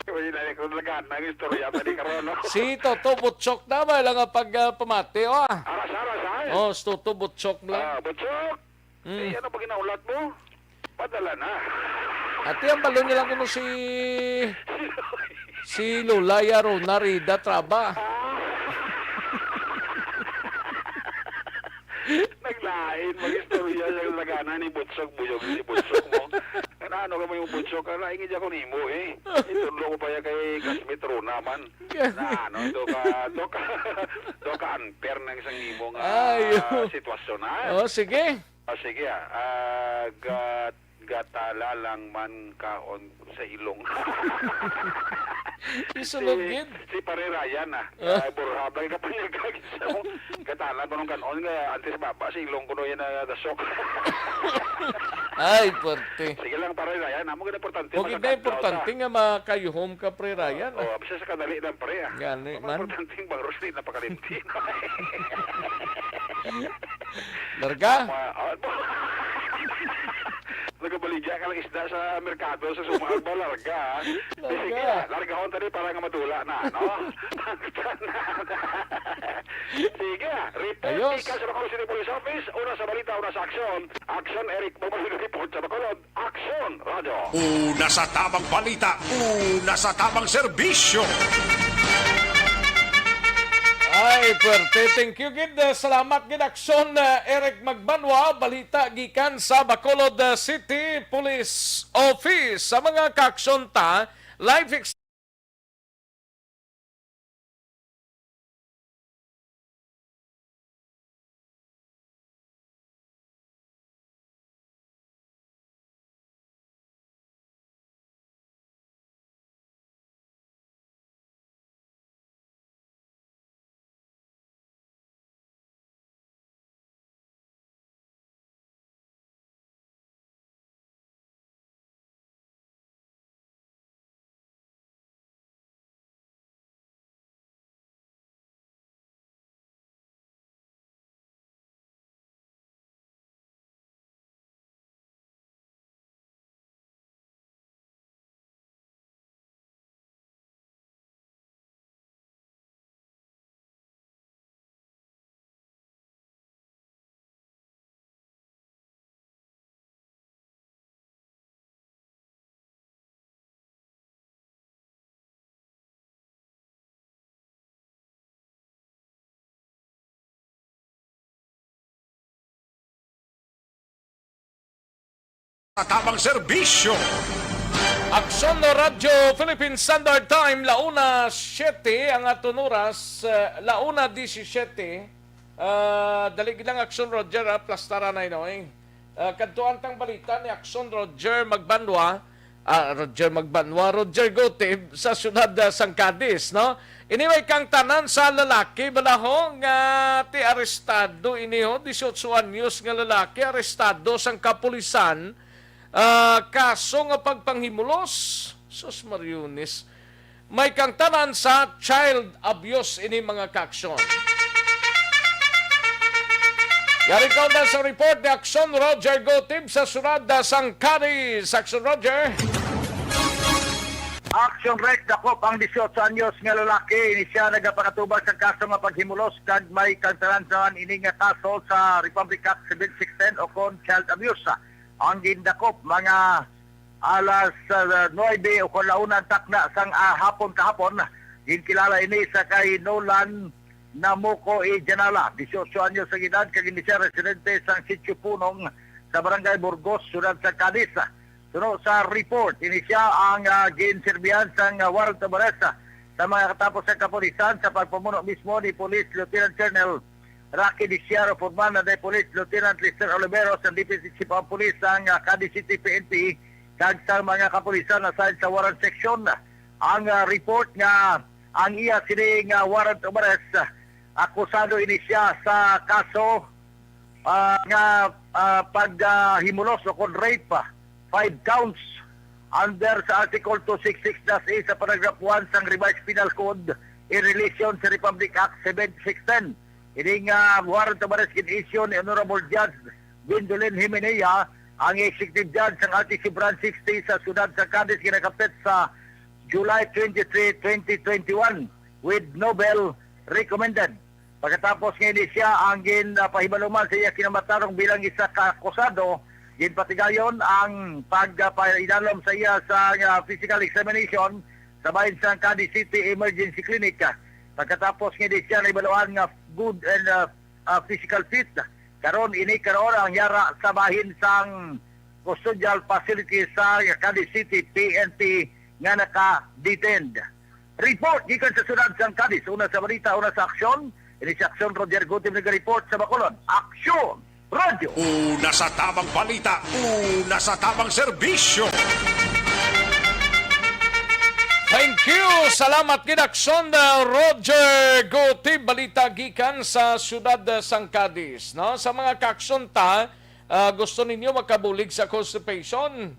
Kaya yun, ay, kung lagaan na ang istorya, pwede ka ron, no? Si Toto Butchok na, may lang ang pag, ah, pamati, oh, ah. Aras, aras, ay. Oh, si Toto Butchok lang. Ah, Butchok! Mm. Eh, ano ba ginaulat mo? Padala na. Ati, ang balon niya lang kuno si, si Lola Yarona Rida Traba. Ah. Naglain, mag-istorya sa lagana ni Butsog, buyog ni Butsog mo. Ano, ano ka mo yung Butsog? Ang lain niya ko nimo, eh. Itudlo ko pa yan kay Kasmit Rona man. Na, ano, ito ka, ito ka, ito ka unfair ng isang imo nga Ay, oh. Sitwasyon, ha? Oh, sige. Ah, sige, ah. Ah, gat-, gatala lang man kaon sa ilong. Isulog Si, gid. Si Pare Ryan, ah. Ah. Ah, burhab lang kapanyagag sa mo. Gatala ko nung kanon nga, antes baba, sa ilong ko no yan na dasok. Ay, pwerte. Sige lang, Pare Ryan, amo gid importante, Okay na makakadlaw importante ta. Nga makayuhom ka, Pre Ryan, Oh, ah. Oh, bisa sa kadali lang, Pre, ah. Gani Ang man. Importante, bang Rosli, napakalimti. Larga? Ma-, ah, nagabaligya ka lang isda sa merkado sa Sumaag ba? Larga, ah. Larga. Sige, ah, largahon tani para nga madula na, no? Sige, ah, report Ayos. Gikan sa Bacolod City Police Office, una sa balita, una sa aksyon. Aksyon, Eric, Bumalik report sa Bacolod. Aksyon, Radyo. Una sa tamang balita, una sa tamang serbisyo. Ay, pwerte. Thank you, gid. Salamat, gid, Aksyon, uh, Eric Magbanwa. Balita gikan sa Bacolod, uh, City Police Office. Sa mga kaaksyon ta, live ex- Sa tamang serbisyo. Aksyon no Radyo Philippine Standard Time, la una siete ang aton oras, eh, la una disisiete. Ah, dali gid lang, Aksyon Roger, ah, plastaran na, Inoy. Ah, kadtuan tang balita ni Aksyon Roger Magbanwa, ah, Roger Magbanwa, Roger Gotib sa siyudad, ah, sang Cadiz, no? Ini may kangtanan sa lalaki, bala ho, nga ti arestado ini ho, dieciocho anyos nga lalaki, arestado sang kapulisan, ah, kaso nga pagpanghimulos. Sus, Mariones. May kangtanan sa child abuse ini, mga kaaksyon. Yari kaunda sa report ni Aksyon Roger Gotib sa siyudad sang Cadiz. Aksyon Roger. Action Rec, dakop ang dieciocho anyos nga lalaki. Ini siya nagapakatubag sa kaso nga paghimulos kag may kangtanan sa ini nga kaso sa Republic Act seven six ten o kon child abuse. Ang gindakop mga alas, ah, nuebe o kon la una ang takna sang, ah, hapon kahapon. Ginkilala ini sa kay Nolan Namuko E. Janala, dieciocho anyos ang edad, kag ini siya residente sang Sitio Punong sa Barangay Burgos, siyudad sa Cadiz. Suno sa report, ini siya ang, ah, ginserbihan sang, ah, warrant of arrest, ah, sa mga katapos sa kapulisan sa pagpamuno mismo ni Police Lieutenant Colonel Rocky Diciaro, formal na day Police Lieutenant Lester Oliveros, ang Deputy Chief of Police sang, ah, Cadiz City P N P, kag sa mga kapulisan assigned sa warrant section. Ang, ah, report nga ang iya sini nga warrant of arrest, ah, akusado ini siya sa kaso, ah, nga, ah, pag, ah, himulos o kon rape, ah, five counts under sa Article two six six dash A sa paragraph one sang Revised Penal Code in relation sa Republic Act seven six ten. Ini nga warrant of arrest gin-issue ni Honorable Judge Gwendolyn Himenea, ang Executive Judge sang R T C Branch sixty sa siyudad sa Cadiz, ginakapit sa July twenty-three, twenty twenty-one, with no bail recommended. Pagkatapos nga ini siya ang gin, ah, pahibaluman sa iya kinamatarong bilang isa ka akusado, ginpatigayon ang pagpainalom sa iya sa, ah, physical examination sa bahin sang Cadiz City Emergency Clinic. Pagkatapos nga ini siya nahibaluan nga good and, ah, ah, physical fit, karon ini karon ang yara sa bahin sang custodial facility sa Cadiz City P N P nga naka-detained. Report gikan sa siyudad sang Cadiz. Una sa balita, una sa aksyon. Ini si Aksyon Roger Gutib naga-report sa Bacolod. Aksyon! Radyo. Una sa tamang balita, una sa tamang serbisyo. Thank you. Salamat gid, Aksyon, uh, Roger Gutib. Balita gikan sa siyudad, uh, sang Cadiz, no? Sa mga kaaksyon ta, uh, gusto ninyo makabulig sa constipation?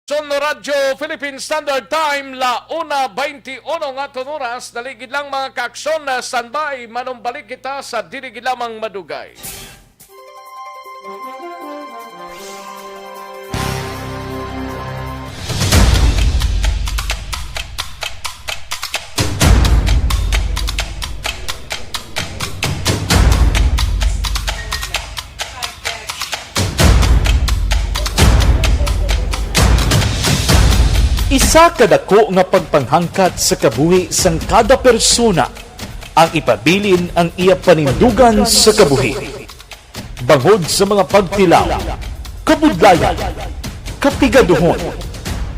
Son Radyo Philippine Standard Time, la una twenty-one nga aton oras. Dali gid lang, mga kaaksyon, na standby. Manumbalik kita sa dili gid lamang madugay. Ta kadako nga pagpanghangkat sa kabuhi sang kada persona ang ipabilin ang iya panindugan sa kabuhi. Bangod sa mga pagtilaw, kabudlayan, kapigaduhon,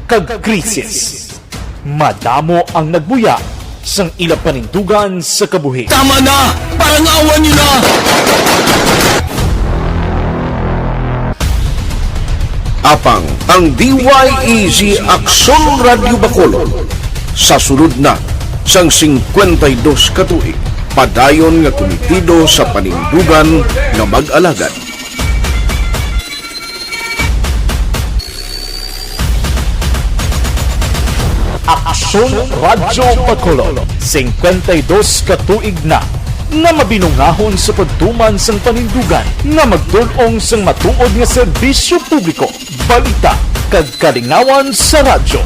kag krisis, madamo ang nagbuya sang ila panindugan sa kabuhi. Tama na! Parangawan niyo na! Apang ang D Y E Z Aksyon Radyo Bacolod sa sulod na sang singkwenta y dos ka tuig, padayon nga kumitido sa panindugan nga mag-alagad. Aksyon Radyo Bacolod, singkwenta y dos ka tuig na nga mabinungahon sa pagtuman sang panindugan nga magtul-ong sang matuod nga serbisyo publiko, balita, kag kalingawan sa radyo.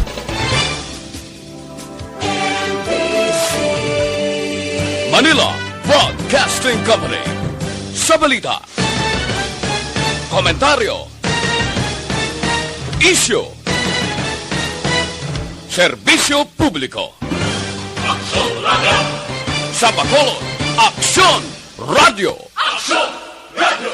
Manila Broadcasting Company. Sa balita, komentaryo, isyu, serbisyo publiko. Aksyon Radyo. Sa Bacolod, Aksyon Radyo. Aksyon Radyo.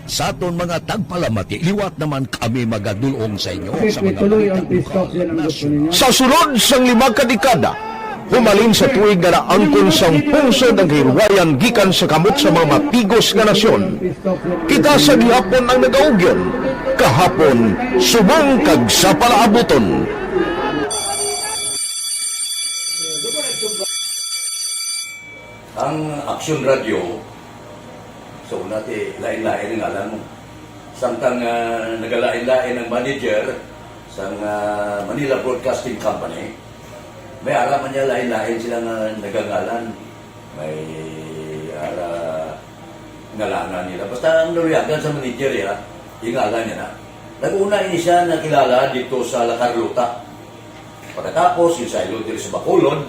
Sa aton mga tagpalamati, liwat naman kami magadul-ong sa inyo sa mga balita lokal, nasyonal. Sa sulod sang lima ka dekada, humalin sa tuig nga naangkon sang pungsod ang kahilwayan gikan sa kamot sa mga mapigos nga nasyon, kita sa gihapon ang nagaugyon, kahapon, subong kag sa palaabuton. Ang Aksyon Radyo, sa una, ti, lain-lain ang ngalan mo. Samtang, ah, nagalain-lain ang manager sang, ah, Manila Broadcasting Company, may ara man niya lain-lain sila nga nagangalan. May ara ngalanan nila. Basta ang naluyagan sa manager, ya, yung ngalan niya na. Nag-una ini siya nakilala dito sa La Carlota. Pagkatapos, yung saylo diri sa Bacolod,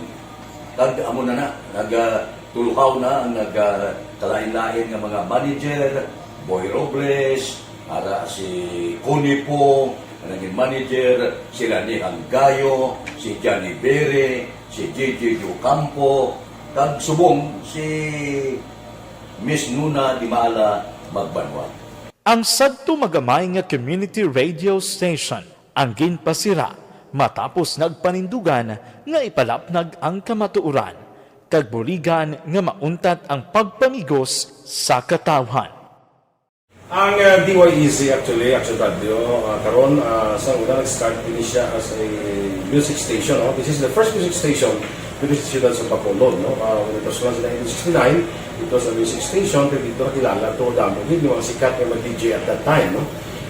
kag amo na na, nag, ah, tulukaw na ang nag, ah, kalain-lain nga mga manager, Boy Robles, ara si Connie Pong, ang naging manager, si Rani Hanggayo, si Johnny Bere, si J J Ocampo, kag subong si Miss Nuna Dimala Magbanwa. Ang sadto magamay nga community radio station ang ginpasira matapos nagpanindugan nga ipalapnag ang kamatuoran kag buligan nga mauntat ang pagpamigos sa katawhan. Ang, uh, D Y E Z actually, Action Radio, uh, karon, uh, sa una nag-start din siya as a music station, no? This is the first music station dito sa siyudad sa Bacolod, no? Uh, when it was launched in nineteen sixty-nine, it was a music station, pero dito nakilala to, damo gid yung mga sikat nga mga D J at that time, no?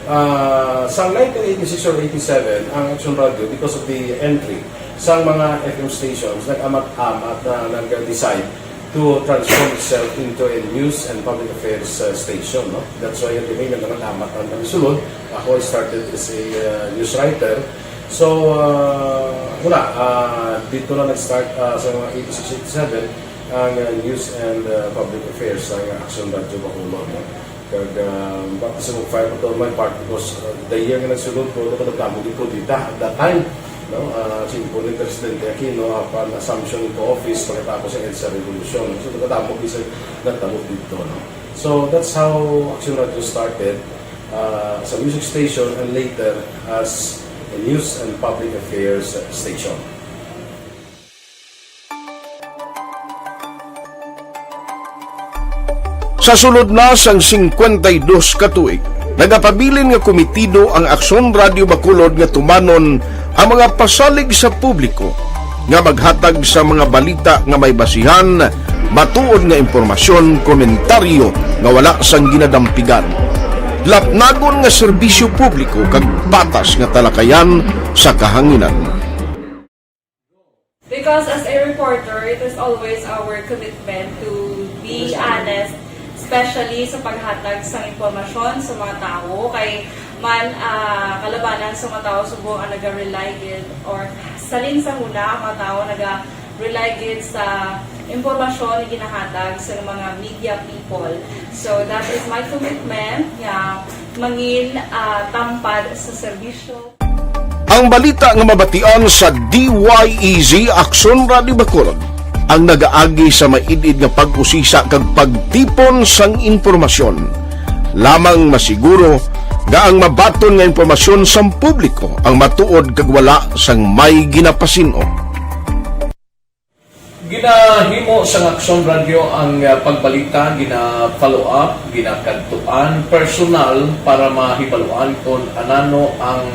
Ah, sa nineteen eighty-six or eighty-seven, ang Action Radio, because of the entry sa mga F M stations, nag-amat-amat na nag-decide to transform itself into a news and public affairs, uh, station, no? That's why kami nag-amat-amat ang kami sulod. Ako, I started as a, uh, news writer. So, uh, wala, uh, dito na nag-start, uh, sa mga eighty-six, eighty-seven, ang, uh, news and, uh, public affairs sa Action Radio Bacolod, no? Kag, ah, baka sa mag-file ko to my part because, ah, the year nga nagsunod ko, ito kadamo gid ko dita at that time, no? Ah, si Impunin Presidente Aquino, apan assumption into office pagkatapos sa EDSA Revolution. So, kadamo gid sa nagtabo dito, no? So, that's how Action Radio started, ah, as a music station and later as a news and public affairs station. Sa sulod na sang singkwenta y dos ka tuig, nagapabilin nga kumitido ang Aksyon Radio Bacolod nga tumanon ang mga pasalig sa publiko nga maghatag sa mga balita nga may basihan, matuod nga impormasyon, komentaryo nga wala sang ginadampigan, lapnagon nga serbisyo publiko kag patas nga talakayan sa kahanginan. Because as a reporter, it is always our commitment to be honest, especially sa paghatag sa impormasyon sa mga tawo. Kay man, ah, kalabanan sa mga tawo subong ang naga-rely gid, or salin sa huna ang mga tawo naga-rely gid sa impormasyon nga ginahatag sa mga media people. So that is my commitment nga mangin ah, tampad sa serbisyo. Ang balita nga mabatian sa D Y E Z Aksyon Radio Bacolod ang nagaagi sa maid-id nga pag-usisa kag pagtipon sang impormasyon lamang masiguro nga ang mabaton nga impormasyon sang publiko ang matuod kag wala sang may ginapasin-o. Ginahimo sang Aksyon Radyo ang ah, pagbalita, gina-follow up, ginakadtuan personal para mahibaluan kon anano ang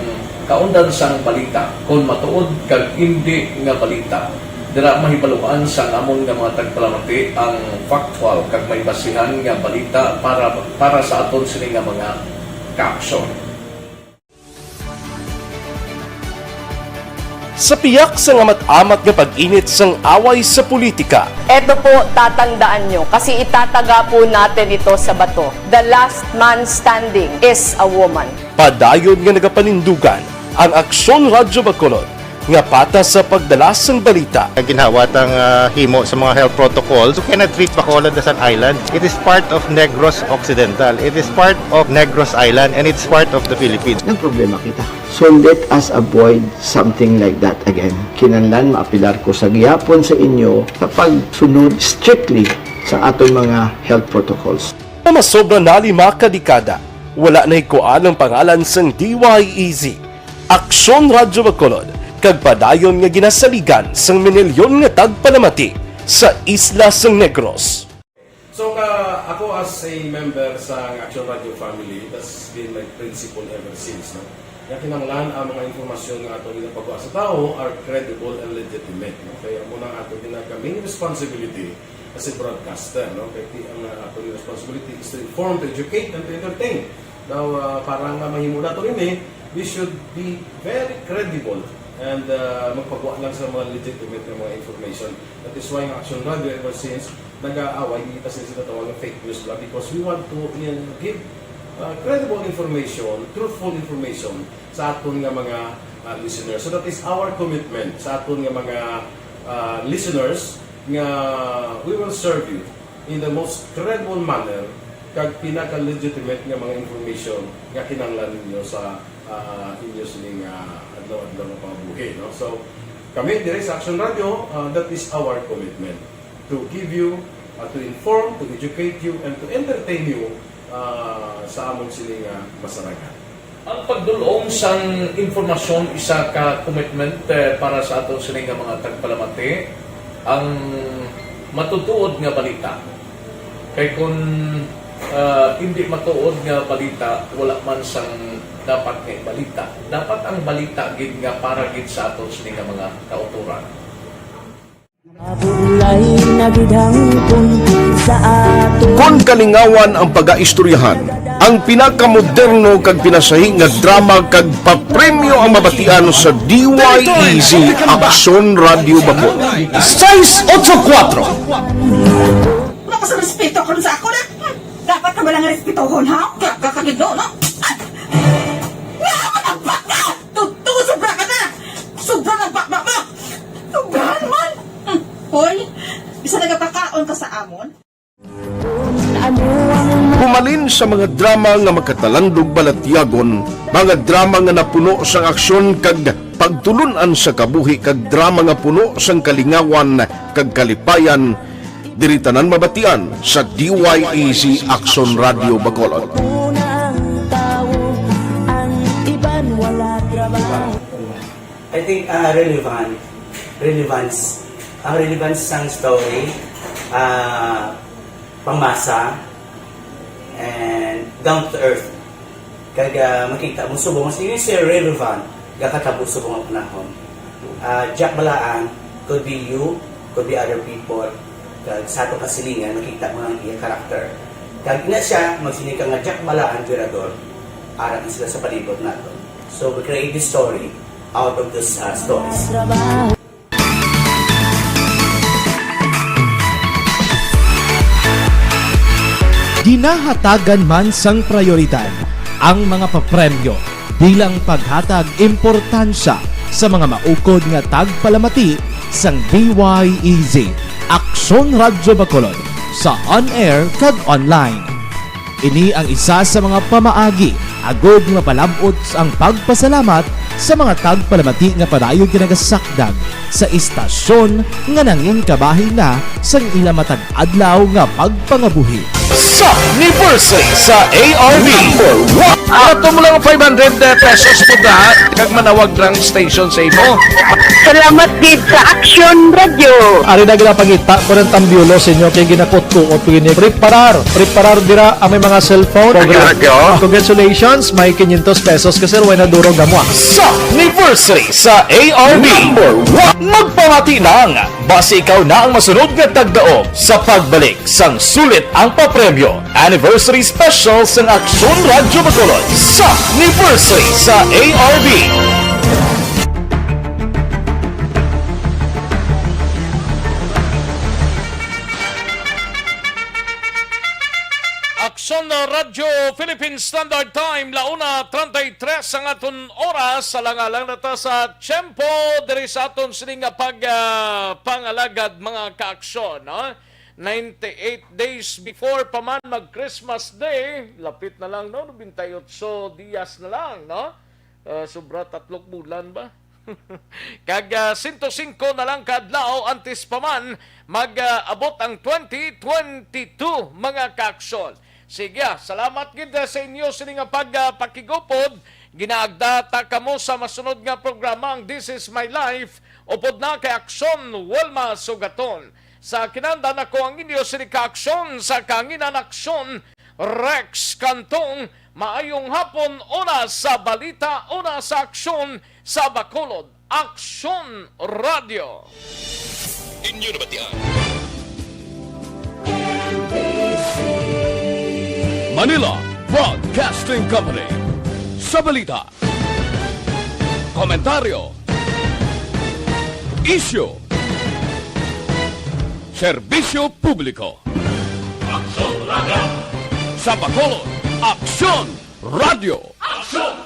kaundan sang balita, kon matuod kag indi nga balita. Dira mahibaluan sang amon nga mga tagpalamati ang factual kag may basihan nga balita para para sa aton sini nga mga kaaksyon. Sa piyak sang amat-amat nga pag-init sang away sa politika, Eto po, tatandaan nyo, kasi itataga po natin ito sa bato. The last man standing is a woman. Padayon nga nagapanindugan ang Aksyon Radyo Bacolod nga patas sa pagdala sang balita. Ginhawa tang ah, himo sa mga health protocols. You cannot treat Bacolod as an island. It is part of Negros Occidental. It is part of Negros Island and it's part of the Philippines. Nagproblema kita. So let us avoid something like that again. Kinahanglan maapilar ko sa gihapon sa inyo sa pagsunod strictly sa aton mga health protocols. Nga masobra na lima ka dekada, wala na hikuan ang pangalan sang D Y E Z, Aksyon Radyo Bacolod, kag padayon nga ginasaligan sang minilyon nga tagpalamati sa isla sang Negros. So ka ako as a member sa Action Radio family, that's been my principle ever since, no? Nga kinahanglan ang mga impormasyon nga ato ginapagawa sa tawo are credible and legitimate, no? Kaya amo na ato ginaka main responsibility as a broadcaster, no? Kaya ti- ang uh, ato responsibility is to inform, to educate, and to entertain. Now, uh, para nga mahimo nato rin eh, we should be very credible and uh, magpagawa lang sa mga legitimate nga mga information. That is why ang Action Radio ever since nag-aaway kita sa ginatawag nga fake news bla because we want to uh, give uh, credible information, truthful information sa aton nga mga uh, listeners. So that is our commitment sa aton nga mga uh, listeners nga we will serve you in the most credible manner kag pinaka-legitimate nga mga information nga kinahanglan ninyo sa uh, inyo sining uh, adlaw-adlaw nga pangabuhi, no? So kami dire sa Action Radio, uh, that is our commitment to give you, uh, to inform, to educate you, and to entertain you uh, sa amon sini nga masaragan. Ang pagdul-ong sang impormasyon isa ka commitment eh, para sa aton sini nga mga tagpalamati. Ang matutuod nga balita. Kay kun ah, indi matuod nga balita, wala man sang dapat nga ibalita. Dapat ang balita gid nga para gid sa aton sini nga mga kautoran. Mabudlay na gid hangtod sa ato. Kon kalingawan ang pagaistoryahan, ang pinakamoderno kag pinasahi nga drama kag papremyo ang mabatian sa D Y E Z Aksyon Radio Bacolod. Sais otso kuwatro. Wala ka sa respeto karon sa ako na. Hmm, dapat ka ba lang respetohon, ha? Ka, ka, ka, no, no? Ay! Nga ako nagbaka! Tuto, sobra ka na! Sobra na baka mo! Sobrahan man! Hmm, hoy, bisa nagapakaon ka sa amon? Humalin sa mga drama nga makatalandog balatyagon, mga drama nga napuno sang aksyon kag pagtulun-an sa kabuhi kag drama nga puno sang kalingawan kag kalipayan, diri tanan mabatian sa D Y E Z Aksyon Radio Bacolod. Una ang tawo, ang iban wala trabaho. I think uh, relevant, relevance, ang relevance sang story, uh, pangmasa, and down to earth. Kag uh, makita mo subong, sige, sir, relevant, gakatabo subong ang panahon. Uh, Jack Balaan, could be you, could be other people, kag sa ato kasilingan, makita mo ang iya character. Kag ina siya, magsiling ka nga Jack Balaan, Virador, arang sila sa palibot nato. So, we create this story out of those uh, stories. Ginahatagan man sang prayoridad ang mga papremyo bilang paghatag importansya sa mga maukod nga tagpalamati sang D Y E Z. Aksyon Radyo Bacolod, sa on-air kag online. Ini ang isa sa mga pamaagi agud nga mapalab-ot ang pagpasalamat sa mga tagpalamati nga padayon ginagasakdag sa istasyon nga nangin kabahin na sang ila matag adlaw nga pagpangabuhi. Sa anniversary sa A R B. Number one. Ato mo lang five hundred pesos po da, kag manawag lang station sa imo. Salamat gid sa Action Radio. Ari na gina pangita ko ng tambiolo sa inyo kay ginakot-kuot ko ini. Preparar, preparar dira ang may mga cellphone. Action Radio. Congratulations, may quinientos pesos ka, sir, way na durog na mo, ah. Sa anniversary sa A R B. Number one. Magpamati lang. Basi ikaw na ang masunod nga tagdaog sa pagbalik sang sulit ang papremyo. Anniversary Special sang Aksyon Radyo Bacolod sa anniversary sa A R B. Aksyon Radyo Philippine Standard Time, la una treinta y tres ang aton oras. Alang-alang na ta sa tiyempo diri sa aton sini nga pag, ah, pangalagad, mga kaaksyon, no? Ninety-eight days before pa man mag-Christmas Day, lapit na lang, no? Nobenta y otso dias na lang, no? Ah, sobra tatlong bulan ba? Kag, ah, sento singko na lang ka adlaw antes pa man mag, ah, abot ang twenty twenty-two, mga kaaksyon. Sige, ah, salamat gid, ah, sa inyo sini nga pag, ah, pakigupod. Ginaagda ta kamo sa masunod nga programa, ang This Is My Life, upod na kay Aksyon Wilma Sugaton. Sa kinandan, ako ang inyo sini ka Aksyon sa Kanginan, Aksyon Rex Cantong. Maayong hapon, una sa balita, una sa aksyon sa Bacolod, Aksyon Radio. Inyo nabatian. Manila Broadcasting Company. Sa balita, komentaryo, isyu, serbisyo publiko. Aksyon Radio. Sa Bacolod, Aksyon Radio. Aksyon